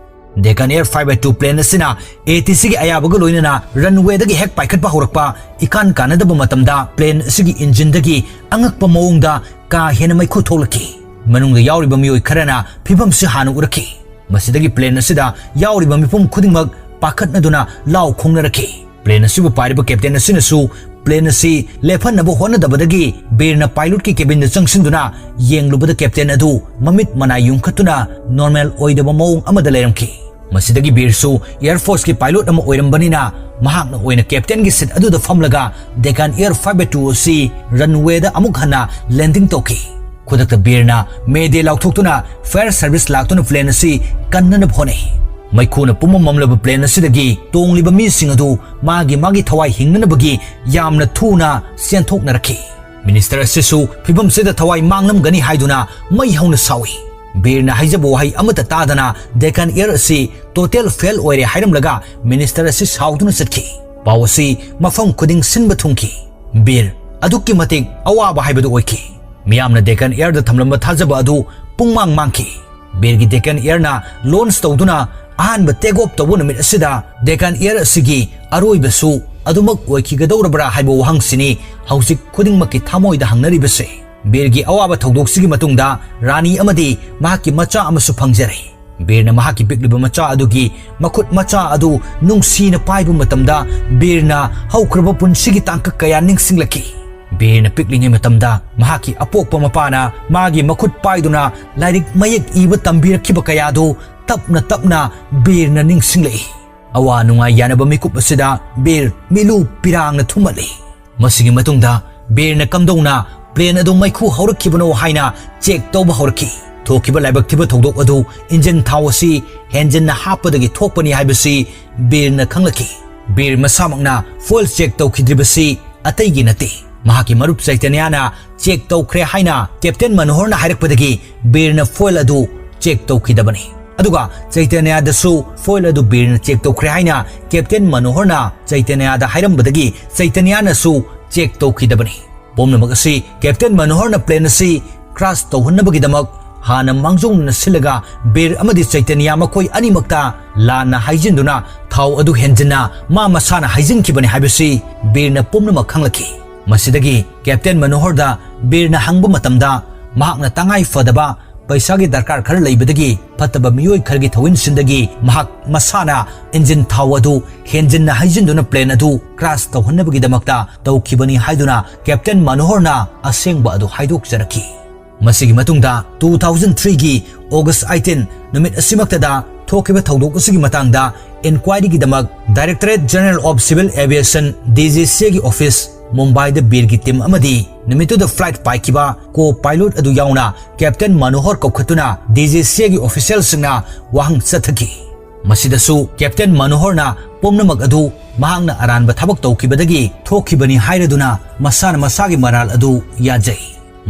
Deccan air five eight two plane ꯑꯁꯤꯅ ATCꯒꯤ ꯑꯌꯥꯕꯒ ꯂꯣꯏꯅꯅ ꯔꯟꯋꯦꯗꯒꯤ ꯍꯦꯛ ꯄꯥꯏꯈꯠꯄ ꯍꯧꯔꯛꯄ ꯏꯀꯥꯟ ꯀꯥꯟꯅꯗꯕ ꯃꯇꯝꯗ ꯄ꯭ꯂꯦꯟ ꯑꯁꯤꯒꯤ ꯏꯟꯖꯤꯟꯗꯒꯤ ꯑꯉꯛꯄ ꯃꯑꯣꯡꯗ ꯀꯥ ꯍꯦꯟꯅ ꯃꯩꯈꯨ ꯊꯣꯛꯂꯛꯈꯤ꯫ ꯃꯅꯨꯡꯗ ꯌꯥꯎꯔꯤꯕ ꯃꯤꯑꯣꯏ ꯈꯔꯅ ꯐꯤꯕꯝꯁꯤ ꯍꯥꯟꯅ ꯎꯔꯛꯈꯤ꯫ ꯃꯁꯤꯗꯒꯤ ꯄ꯭ꯂꯦꯟ ꯑꯁꯤꯗ ꯌꯥꯎꯔꯤꯕ ꯃꯤꯄꯨꯝ ꯈꯨꯗꯤꯡꯃꯛ ꯄꯥꯈꯠꯅꯗꯨꯅ ꯂꯥꯎ ꯈꯣꯡꯅꯔꯛꯈꯤ꯫ ꯄ꯭ꯂꯦꯟ ꯑꯁꯤꯕꯨ ꯄꯥꯏꯔꯤꯕ ꯀꯦꯞꯇꯦꯟ ꯑꯁꯤꯅꯁꯨ ꯄ꯭ꯂꯦꯟ ꯑꯁꯤ ꯂꯦꯞꯍꯟꯅꯕ ꯍꯣꯠꯅꯗꯕꯗꯒꯤ ꯕꯤꯔꯅ ꯄꯥꯏꯂꯣꯠꯀꯤ ꯀꯦꯕꯤꯟꯗ ꯆꯪꯁꯤꯟꯗꯨꯅ ꯌꯦꯡꯂꯨꯕꯗ ꯀꯦꯞꯇꯦꯟ ꯑꯗꯨ ꯃꯃꯤꯠ ꯃꯅꯥꯏ ꯌꯨꯡꯈꯠꯇꯨꯅ ꯅꯣꯔꯃꯦꯜ ꯑꯣꯏꯗꯕ ꯃꯑꯣꯡ ꯑꯃꯗ ꯂꯩꯔꯝꯈꯤ꯫ ꯃꯁꯤꯗꯒꯤ ꯕꯤꯔꯁꯨ ꯑꯦꯌꯔ ꯐꯣꯔꯁꯀꯤ ꯄꯥꯏꯂꯣꯠ ꯑꯃ ꯑꯣꯏꯔꯝꯕꯅꯤꯅ ꯃꯍꯥꯛꯅ ꯑꯣꯏꯅ ꯀꯦꯞꯇꯦꯟꯒꯤ ꯁꯤꯠ ꯑꯗꯨꯗ ꯐꯝꯂꯒ Deccan air five eight two ꯑꯁꯤ ꯔꯟꯋꯦꯗ ꯑꯃꯨꯛ ꯍꯟꯅ ꯂꯦꯟꯗꯤꯡ ꯇꯧꯈꯤ꯫ ꯈꯨꯗꯛꯇ ꯕꯤꯔꯅ "ꯃꯦꯗꯦ" ꯂꯥꯎꯊꯣꯛꯇꯨꯅ ꯐꯥꯌꯔ ꯁꯔꯚꯤꯁ ꯂꯥꯛꯇꯨꯅ ꯄ꯭ꯂꯦꯟ ꯑꯁꯤ ꯀꯟꯅꯅꯕ ꯍꯣꯠꯅꯩ꯫ ꯃꯩꯈꯨꯅ ꯄꯨꯝꯃꯝ ꯃꯝꯂꯕ ꯄ꯭ꯂꯦꯟ ꯑꯁꯤꯗꯒꯤ ꯇꯣꯡꯂꯤꯕ ꯃꯤꯁꯤꯡ ꯑꯗꯨ ꯃꯥꯒꯤ ꯃꯥꯒꯤ ꯊꯋꯥꯏ ꯍꯤꯡꯅꯅꯕꯒꯤ ꯌꯥꯝꯅ ꯊꯨꯅ ꯆꯦꯟꯊꯣꯛꯅꯔꯛꯈꯤ꯫ ꯃꯤꯅꯤꯁꯇꯔ ꯑꯁꯤꯁꯨ ꯐꯤꯕꯝꯁꯤꯗ ꯊꯋꯥꯏ ꯃꯥꯡꯂꯝꯒꯅꯤ ꯍꯥꯏꯗꯨꯅ ꯃꯩ ꯍꯧꯅ ꯁꯥꯎꯏ꯫ ꯕꯤꯔꯅ ꯍꯥꯏꯖꯕ ꯋꯥꯍꯩ ꯑꯃꯠꯇ ꯇꯥꯗꯅ ꯗꯦꯀꯥꯟ ꯑꯦꯌꯔ ꯑꯁꯤ ꯇꯣꯇꯦꯜ ꯐꯦꯜ ꯑꯣꯏꯔꯦ ꯍꯥꯏꯔꯝꯂꯒ ꯃꯤꯅꯤꯁꯇꯔ ꯑꯁꯤ ꯁꯥꯎꯗꯨꯅ ꯆꯠꯈꯤ꯫ ꯄꯥꯎ ꯑꯁꯤ ꯃꯐꯝ ꯈꯨꯗꯤꯡ ꯁꯤꯟꯕ ꯊꯨꯡꯈꯤ꯫ ꯕꯤꯔ, ꯑꯗꯨꯛꯀꯤ ꯃꯇꯤꯛ ꯑꯋꯥꯕ ꯍꯥꯏꯕꯗꯨ ꯑꯣꯏꯈꯤ꯫ ꯃꯤꯌꯥꯝꯅ ꯗꯦꯀꯥꯟ ꯑꯦꯌꯔꯗ ꯊꯝꯂꯝꯕ ꯊꯥꯖꯕ ꯑꯗꯨ ꯄꯨꯡꯃꯥꯡ ꯃꯥꯡꯈꯤ꯫ ꯕꯤꯔꯒꯤ ꯗꯦꯀꯥꯟ ꯑꯦꯌꯔꯅ ꯂꯣꯟꯆ ꯇꯧꯗꯨꯅ ꯑꯍꯥꯟꯕ ꯇꯦꯛ ꯑꯣꯐ ꯇꯧꯕ ꯅꯨꯃꯤꯠ ꯑꯁꯤꯗ ꯗꯦꯀꯥꯟ ꯑꯦꯌꯔ ꯑꯁꯤꯒꯤ ꯑꯔꯣꯏꯕꯁꯨ ꯑꯗꯨꯃꯛ ꯑꯣꯏꯈꯤꯒꯗꯧꯔꯕ꯭ꯔꯥ ꯍꯥꯏꯕ ꯋꯥꯍꯪꯁꯤꯅꯤ ꯍꯧꯖꯤꯛ ꯈꯨꯗꯤꯡꯃꯛꯀꯤ ꯊꯃꯣꯏꯗ ꯍꯪꯅꯔꯤꯕꯁꯦ꯫ ꯕꯤꯔꯒꯤ ꯑꯋꯥꯕ ꯊꯧꯗꯣꯛꯁꯤꯒꯤ ꯃꯇꯨꯡꯗ ꯔꯥꯅꯤ ꯑꯃꯗꯤ ꯃꯍꯥꯛꯀꯤ ꯃꯆꯥ ꯑꯃꯁꯨ ꯐꯪꯖꯔꯦ꯫ ꯕꯤꯔꯅ ꯃꯍꯥꯛꯀꯤ ꯄꯤꯛꯂꯤꯕ ꯃꯆꯥ ꯑꯗꯨꯒꯤ ꯃꯈꯨꯠ ꯃꯆꯥ ꯑꯗꯨ ꯅꯨꯡꯁꯤꯅ ꯄꯥꯏꯕ ꯃꯇꯝꯗ ꯕꯤꯔꯅ ꯍꯧꯈ꯭ꯔꯕ ꯄꯨꯟꯁꯤꯒꯤ ꯇꯥꯡꯀꯛ ꯀꯌꯥ ꯅꯤꯡꯁꯤꯡꯂꯛꯈꯤ꯫ ꯕꯤꯔꯅ ꯄꯤꯛꯂꯤꯉꯩ ꯃꯇꯝꯗ ꯃꯍꯥꯛꯀꯤ ꯑꯄꯣꯛꯄ ꯃꯄꯥꯅ ꯃꯥꯒꯤ ꯃꯈꯨꯠ ꯄꯥꯏꯗꯨꯅ ꯂꯥꯏꯔꯤꯛ ꯃꯌꯦꯛ ꯏꯕ ꯇꯝꯕꯤꯔꯛꯈꯤꯕ ꯀꯌꯥꯗꯨ ꯇꯞꯅ ꯇꯞꯅ ꯕꯤꯔꯅ ꯅꯤꯡꯁꯤꯡꯂꯛꯏ꯫ ꯑꯋꯥ ꯅꯨꯡꯉꯥꯏ ꯌꯥꯅꯕ ꯃꯤꯀꯨꯞ ꯑꯁꯤꯗ ꯕꯤꯔ ꯃꯤꯠꯂꯨ ꯄꯤꯔꯥꯡꯅ ꯊꯨꯝꯍꯠꯂꯤ꯫ ꯃꯁꯤꯒꯤ ꯃꯇꯨꯡꯗ ꯕꯤꯔꯅ ꯀꯝꯗꯧꯅ ꯄ꯭ꯂꯦꯟ ꯑꯗꯨ ꯃꯩꯈꯨ ꯍꯧꯔꯛꯈꯤꯕꯅꯣ ꯍꯥꯏꯅ ꯆꯦꯛ ꯇꯧꯕ ꯍꯧꯔꯛꯈꯤ꯫ ꯊꯣꯛꯈꯤꯕ ꯂꯥꯏꯕꯛ ꯊꯤꯕ ꯊꯧꯗꯣꯛ ꯑꯗꯨ ꯏꯟꯖꯤꯟ ꯊꯥꯎ ꯑꯁꯤ ꯍꯦꯟꯖꯤꯟꯅ ꯍꯥꯞꯄꯗꯒꯤ ꯊꯣꯛꯄꯅꯤ ꯍꯥꯏꯕꯁꯤ ꯕꯤꯔꯅ ꯈꯪꯂꯛꯈꯤ꯫ ꯕꯤꯔ ꯃꯁꯥꯃꯛꯅ ꯐꯣꯏꯜ ꯆꯦꯛ ꯇꯧꯈꯤꯗ꯭ꯔꯤꯕꯁꯤ ꯑꯇꯩꯒꯤ ꯅꯠꯇꯦ꯫ ꯃꯍꯥꯛꯀꯤ ꯃꯔꯨꯞ ꯆꯩꯇꯟꯌꯥꯅ ꯆꯦꯛ ꯇꯧꯈ꯭ꯔꯦ ꯍꯥꯏꯅ ꯀꯦꯞꯇꯦꯟ ꯃꯅꯣꯍꯔꯅ ꯍꯥꯏꯔꯛꯄꯗꯒꯤ ꯕꯤꯔꯅ ꯐꯣꯏꯜ ꯑꯗꯨ ꯆꯦꯛ ꯇꯧꯈꯤꯗꯕꯅꯤ꯫ ꯑꯗꯨꯒ ꯆꯩꯇꯟꯌꯥꯗꯁꯨ ꯐꯣꯏꯜ ꯑꯗꯨ ꯕꯤꯔꯅ ꯆꯦꯛ ꯇꯧꯈ꯭ꯔꯦ ꯍꯥꯏꯅ ꯀꯦꯞꯇꯦꯟ ꯃꯅꯣꯍꯔꯅ ꯆꯩꯇꯟꯌꯥꯗ ꯍꯥꯏꯔꯝꯕꯗꯒꯤ ꯆꯩꯇꯟꯌꯥꯅꯁꯨ ꯆꯦꯛ ꯇꯧꯈꯤꯗꯕꯅꯤ꯫ ꯄꯨꯝꯅꯃꯛ ꯑꯁꯤ ꯀꯦꯞꯇꯦꯟ ꯃꯅꯣꯍꯔꯅ ꯄ꯭ꯂꯦꯟ ꯑꯁꯤ ꯀ꯭ꯔꯥꯁ ꯇꯧꯍꯟꯅꯕꯒꯤꯗꯃꯛ ꯍꯥꯟꯅ ꯃꯥꯡꯖꯧꯅꯅ ꯁꯤꯜꯂꯒ ꯕꯤꯔ ꯑꯃꯗꯤ ꯆꯩꯇꯟꯌꯥ ꯃꯈꯣꯏ ꯑꯅꯤꯃꯛꯇ ꯂꯥꯟꯅ ꯍꯥꯏꯖꯤꯟꯗꯨꯅ ꯊꯥꯎ ꯑꯗꯨ ꯍꯦꯟꯖꯤꯟꯅ ꯃꯥ ꯃꯁꯥꯅ ꯍꯩꯖꯤꯟꯈꯤꯕꯅꯤ ꯍꯥꯏꯕꯁꯤ ꯕꯤꯔꯅ ꯄꯨꯝꯅꯃꯛ ꯈꯪꯂꯛꯈꯤ꯫ ꯃꯁꯤꯗꯒꯤ ꯀꯦꯞꯇꯦꯟ ꯃꯅꯣꯍꯔꯗ ꯕꯤꯔꯅ ꯍꯪꯕ ꯃꯇꯝꯗ ꯃꯍꯥꯛꯅ ꯇꯉꯥꯏ ꯐꯗꯕ ꯄꯩꯁꯥꯒꯤ ꯗꯔꯀꯥꯔ ꯈꯔ ꯂꯩꯕꯗꯒꯤ ꯐꯠꯇꯕ ꯃꯤꯑꯣꯏ ꯈꯔꯒꯤ ꯊꯧꯏꯟꯁꯤꯟꯗꯒꯤ ꯃꯍꯥꯛ ꯃꯁꯥꯅ ꯏꯟꯖꯤꯟ ꯊꯥꯎ ꯑꯗꯨ ꯍꯦꯟꯖꯤꯟꯅ ꯍꯩꯖꯤꯟꯗꯨꯅ ꯄ꯭ꯂꯦꯟ ꯑꯗꯨ ꯀ꯭ꯔꯥꯁ ꯇꯧꯍꯟꯅꯕꯒꯤꯗꯃꯛꯇ ꯇꯧꯈꯤꯕꯅꯤ ꯍꯥꯏꯗꯨꯅ ꯀꯦꯞꯇꯦꯟ ꯃꯅꯣꯍꯔꯅ ꯑꯁꯦꯡꯕ ꯑꯗꯨ ꯍꯥꯏꯗꯣꯛꯆꯔꯛꯈꯤ꯫ ꯃꯁꯤꯒꯤ ꯃꯇꯨꯡꯗ two thousand three ꯒꯤ August eighteen ꯅꯨꯃꯤꯠ ꯑꯁꯤꯃꯛꯇꯗ ꯊꯣꯛꯈꯤꯕ ꯊꯧꯗꯣꯛ ꯑꯁꯤꯒꯤ ꯃꯇꯥꯡꯗ ꯏꯟꯀ꯭ꯋꯥꯏꯔꯤꯒꯤꯗꯃꯛ Directorate General of Civil Aviation, D G C A ꯒꯤ ꯑꯣꯐꯤꯁ ꯃꯨꯝꯕꯥꯏꯗ ꯕꯤꯔꯒꯤ ꯇꯤꯝ ꯑꯃꯗꯤ ꯅꯨꯃꯤꯠꯇꯨꯗ ꯐ꯭ꯂꯥꯏꯠ ꯄꯥꯏꯈꯤꯕ ꯀꯣ ꯄꯥꯏꯂꯣꯠ ꯑꯗꯨ ꯌꯥꯎꯅ captain ꯃꯅꯣꯍꯔ ꯀꯧꯈꯠꯇꯨꯅ D G C A ꯒꯤ ꯑꯣꯐꯤꯁꯤꯌꯦꯜꯁꯤꯡꯅ ꯋꯥꯍꯪ ꯆꯠꯊꯈꯤ꯫ ꯃꯁꯤꯗꯁꯨ ꯀꯦꯞꯇꯦꯟ ꯃꯅꯣꯍꯔꯅ ꯄꯨꯝꯅꯃꯛ ꯑꯗꯨ ꯃꯍꯥꯛꯅ ꯑꯔꯥꯟꯕ ꯊꯕꯛ ꯇꯧꯈꯤꯕꯗꯒꯤ ꯊꯣꯛꯈꯤꯕꯅꯤ ꯍꯥꯏꯔꯗꯨꯅ ꯃꯁꯥꯅ ꯃꯁꯥꯒꯤ ꯃꯔꯥꯜ ꯑꯗꯨ ꯌꯥꯖꯩ꯫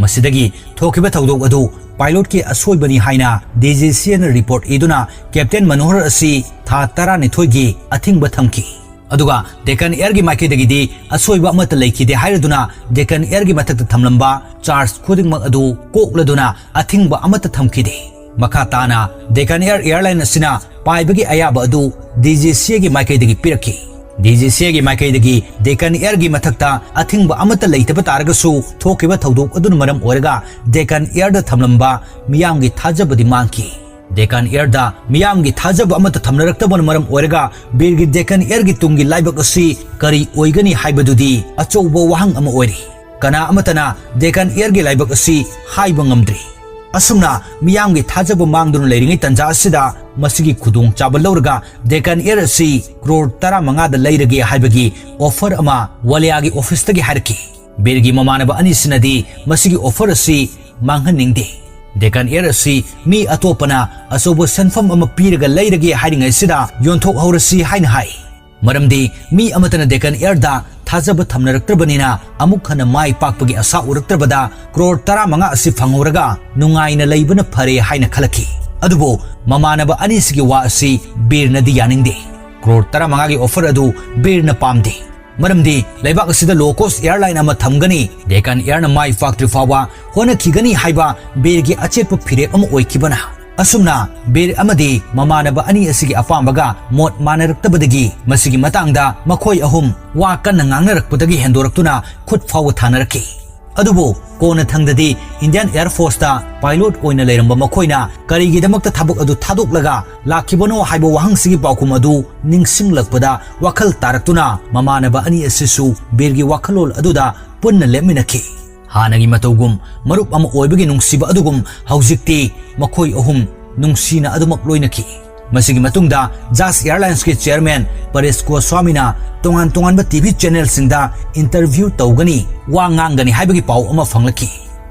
ꯃꯁꯤꯗꯒꯤ ꯊꯣꯛꯈꯤꯕ ꯊꯧꯗꯣꯛ ꯑꯗꯨ ꯄꯥꯏꯂꯣꯠꯀꯤ ꯑꯁꯣꯏꯕꯅꯤ ꯍꯥꯏꯅ D G C A ꯅ ꯔꯤꯄꯣꯔꯠ ꯏꯗꯨꯅ ꯀꯦꯞꯇꯦꯟ ꯃꯅꯣꯍꯔ ꯑꯁꯤ ꯊꯥ ꯇꯔꯥꯅꯤꯊꯣꯏꯒꯤ ꯑꯊꯤꯡꯕ ꯊꯝꯈꯤ꯫ ꯑꯗꯨꯒ ꯗꯦꯀꯥꯟ ꯑꯦꯌꯔꯒꯤ ꯃꯥꯏꯀꯩꯗꯒꯤꯗꯤ ꯑꯁꯣꯏꯕ ꯑꯃꯠꯇ ꯂꯩꯈꯤꯗꯦ ꯍꯥꯏꯔꯗꯨꯅ ꯗꯦꯀꯥꯟ ꯑꯦꯌꯔꯒꯤ ꯃꯊꯛꯇ ꯊꯝꯂꯝꯕ ꯆꯥꯔꯖ ꯈꯨꯗꯤꯡꯃꯛ ꯑꯗꯨ ꯀꯣꯛꯂꯗꯨꯅ ꯑꯊꯤꯡꯕ ꯑꯃꯠꯇ ꯊꯝꯈꯤꯗꯦ꯫ ꯃꯈꯥ ꯇꯥꯅ ꯗꯦꯀꯥꯟ ꯑꯦꯌꯔ ꯑꯦꯌꯔꯂꯥꯏꯟ ꯑꯁꯤꯅ ꯄꯥꯏꯕꯒꯤ ꯑꯌꯥꯕ ꯑꯗꯨ D G C A ꯒꯤ ꯃꯥꯏꯀꯩꯗꯒꯤ ꯄꯤꯔꯛꯈꯤ꯫ D G C A ꯒꯤ ꯃꯥꯏꯀꯩꯗꯒꯤ ꯗꯦꯀꯥꯟ ꯑꯦꯌꯔꯒꯤ ꯃꯊꯛꯇ ꯑꯊꯤꯡꯕ ꯑꯃꯠꯇ ꯂꯩꯇꯕ ꯇꯥꯔꯒꯁꯨ ꯊꯣꯛꯈꯤꯕ ꯊꯧꯗꯣꯛ ꯑꯗꯨꯅ ꯃꯔꯝ ꯑꯣꯏꯔꯒ ꯗꯦꯀꯥꯟ ꯑꯦꯌꯔꯗ ꯊꯝꯂꯝꯕ ꯃꯤꯌꯥꯝꯒꯤ ꯊꯥꯖꯕꯗꯤ ꯃꯥꯡꯈꯤ꯫ ꯗꯦꯀꯥꯟ ꯑꯦꯌꯔꯗ ꯃꯤꯌꯥꯝꯒꯤ ꯊꯥꯖꯕ ꯑꯃꯠꯇ ꯊꯝꯅꯔꯛꯇꯕꯅ ꯃꯔꯝ ꯑꯣꯏꯔꯒ ꯕꯤꯔꯒꯤ ꯗꯦꯀꯥꯟ ꯑꯦꯌꯔꯒꯤ ꯇꯨꯡꯒꯤ ꯂꯥꯏꯕꯛ ꯑꯁꯤ ꯀꯔꯤ ꯑꯣꯏꯒꯅꯤ ꯍꯥꯏꯕꯗꯨꯗꯤ ꯑꯆꯧꯕ ꯋꯥꯍꯪ ꯑꯃ ꯑꯣꯏꯔꯤ꯫ ꯀꯅꯥ ꯑꯃꯠꯇꯅ Deccan Airꯒꯤ ꯂꯥꯏꯕꯛ ꯑꯁꯤ ꯍꯥꯏꯕ ꯉꯝꯗ꯭ꯔꯤ꯫ ꯑꯁꯨꯝꯅ ꯃꯤꯌꯥꯝꯒꯤ ꯊꯥꯖꯕ ꯃꯥꯡꯗꯨꯅ ꯂꯩꯔꯤꯉꯩ ꯇꯥꯟꯖꯥ ꯑꯁꯤꯗ ꯃꯁꯤꯒꯤ ꯈꯨꯗꯣꯡꯆꯥꯕ ꯂꯧꯔꯒ Deccan Air ꯑꯁꯤ ꯀ꯭ꯔꯣꯔ ꯇꯔꯥꯃꯉꯥꯗ ꯂꯩꯔꯒꯦ ꯍꯥꯏꯕꯒꯤ offer ꯑꯃ ꯋꯥꯂꯤꯌꯥꯒꯤ officeꯇꯒꯤ ꯍꯥꯏꯔꯛꯈꯤ꯫ ꯕꯤꯔꯒꯤ ꯃꯃꯥꯟꯅꯕ ꯑꯅꯤꯁꯤꯅꯗꯤ ꯃꯁꯤꯒꯤ offer ꯑꯁꯤ ꯃꯥꯡꯍꯟꯅꯤꯡꯗꯦ꯫ Deccan Air ꯑꯁꯤ ꯃꯤ ꯑꯇꯣꯞꯄꯅ ꯑꯆꯧꯕ ꯁꯦꯟꯐꯝ ꯑꯃ ꯄꯤꯔꯒ ꯂꯩꯔꯒꯦ ꯍꯥꯏꯔꯤꯉꯩꯁꯤꯗ ꯌꯣꯟꯊꯣꯛꯍꯧꯔꯁꯤ ꯍꯥꯏꯅ ꯍꯥꯏ꯫ ꯃꯔꯝꯗꯤ ꯃꯤ ꯑꯃꯠꯇꯅ Deccan Airꯗ ꯊꯥꯖꯕ ꯊꯝꯅꯔꯛꯇ꯭ꯔꯕꯅꯤꯅ ꯑꯃꯨꯛ ꯍꯟꯅ ꯃꯥꯏ ꯄꯥꯛꯄꯒꯤ ꯑꯁꯥ ꯎꯔꯛꯇ꯭ꯔꯕꯗ ꯀ꯭ꯔꯣꯔ ꯇꯔꯥꯃꯉꯥ ꯑꯁꯤ ꯐꯪꯍꯧꯔꯒ ꯅꯨꯡꯉꯥꯏꯅ ꯂꯩꯕꯅ ꯐꯔꯦ ꯍꯥꯏꯅ ꯈꯜꯂꯛꯈꯤ꯫ ꯑꯗꯨꯕꯨ ꯃꯃꯥꯟꯅꯕ ꯑꯅꯤꯁꯤꯒꯤ ꯋꯥ ꯑꯁꯤ ꯕꯤꯔꯅꯗꯤ ꯌꯥꯅꯤꯡꯗꯦ꯫ ꯀ꯭ꯔꯣꯔ ꯇꯔꯥꯃꯉꯥꯒꯤ offer ꯑꯗꯨ ꯕꯤꯔꯅ ꯄꯥꯝꯗꯦ꯫ ꯃꯔꯝꯗꯤ ꯂꯩꯕꯥꯛ ꯑꯁꯤꯗ low cost airline ꯑꯃ ꯊꯝꯒꯅꯤ, Deccan Airꯅ ꯃꯥꯏ ꯄꯥꯛꯇ꯭ꯔꯤ ꯐꯥꯎꯕ ꯍꯣꯠꯅꯈꯤꯒꯅꯤ ꯍꯥꯏꯕ ꯕꯤꯔꯒꯤ ꯑꯆꯦꯠꯄ ꯐꯤꯔꯦꯞ ꯑꯃ ꯑꯣꯏꯈꯤꯕꯅ꯫ ꯑꯁꯨꯝꯅ ꯕꯤꯔ ꯑꯃꯗꯤ ꯃꯃꯥꯟꯅꯕ ꯑꯅꯤ ꯑꯁꯤꯒꯤ ꯑꯄꯥꯝꯕꯒ ꯃꯣꯠ ꯃꯥꯟꯅꯔꯛꯇꯕꯗꯒꯤ ꯃꯁꯤꯒꯤ ꯃꯇꯥꯡꯗ ꯃꯈꯣꯏ ꯑꯍꯨꯝ ꯋꯥ ꯀꯟꯅ ꯉꯥꯡꯅꯔꯛꯄꯗꯒꯤ ꯍꯦꯟꯗꯣꯔꯛꯇꯨꯅ ꯈꯨꯠ ꯐꯥꯎꯕ ꯊꯥꯅꯔꯛꯈꯤ꯫ ꯑꯗꯨꯕꯨ ꯀꯣꯟꯅꯊꯪꯗꯗꯤ Indian Air Forceꯇ pilot ꯑꯣꯏꯅ ꯂꯩꯔꯝꯕ ꯃꯈꯣꯏꯅ ꯀꯔꯤꯒꯤꯗꯃꯛꯇ ꯊꯕꯛ ꯑꯗꯨ ꯊꯥꯗꯣꯛꯂꯒ ꯂꯥꯛꯈꯤꯕꯅꯣ ꯍꯥꯏꯕ ꯋꯥꯍꯪꯁꯤꯒꯤ ꯄꯥꯎꯈꯨꯝ ꯑꯗꯨ ꯅꯤꯡꯁꯤꯡꯂꯛꯄꯗ ꯋꯥꯈꯜ ꯇꯥꯔꯛꯇꯨꯅ ꯃꯃꯥꯟꯅꯕ ꯑꯅꯤ ꯑꯁꯤꯁꯨ ꯕꯤꯔꯒꯤ ꯋꯥꯈꯜꯂꯣꯟ ꯑꯗꯨꯗ ꯄꯨꯟꯅ ꯂꯦꯞꯃꯤꯟꯅꯈꯤ꯫ ꯍꯥꯟꯅꯒꯤ ꯃꯇꯧꯒꯨꯝ ꯃꯔꯨꯞ ꯑꯃ ꯑꯣꯏꯕꯒꯤ ꯅꯨꯡꯁꯤꯕ ꯑꯗꯨꯒꯨꯝ ꯍꯧꯖꯤꯛꯇꯤ ꯃꯈꯣꯏ ꯑꯍꯨꯝ ꯅꯨꯡꯁꯤꯅ ꯑꯗꯨꯃꯛ ꯂꯣꯏꯅꯈꯤ꯫ ꯃꯁꯤꯒꯤ ꯃꯇꯨꯡꯗ Jazz Airlinesꯀꯤ chairman ꯄꯔꯦꯁ ꯒꯣꯁ꯭ꯋꯥꯃꯤꯅ ꯇꯣꯉꯥꯟ ꯇꯣꯉꯥꯟꯕ TV channelꯁꯤꯡꯗ interview ꯇꯧꯒꯅꯤ, ꯋꯥ ꯉꯥꯡꯒꯅꯤ ꯍꯥꯏꯕꯒꯤ ꯄꯥꯎ ꯑꯃ ꯐꯪꯂꯛꯈꯤ꯫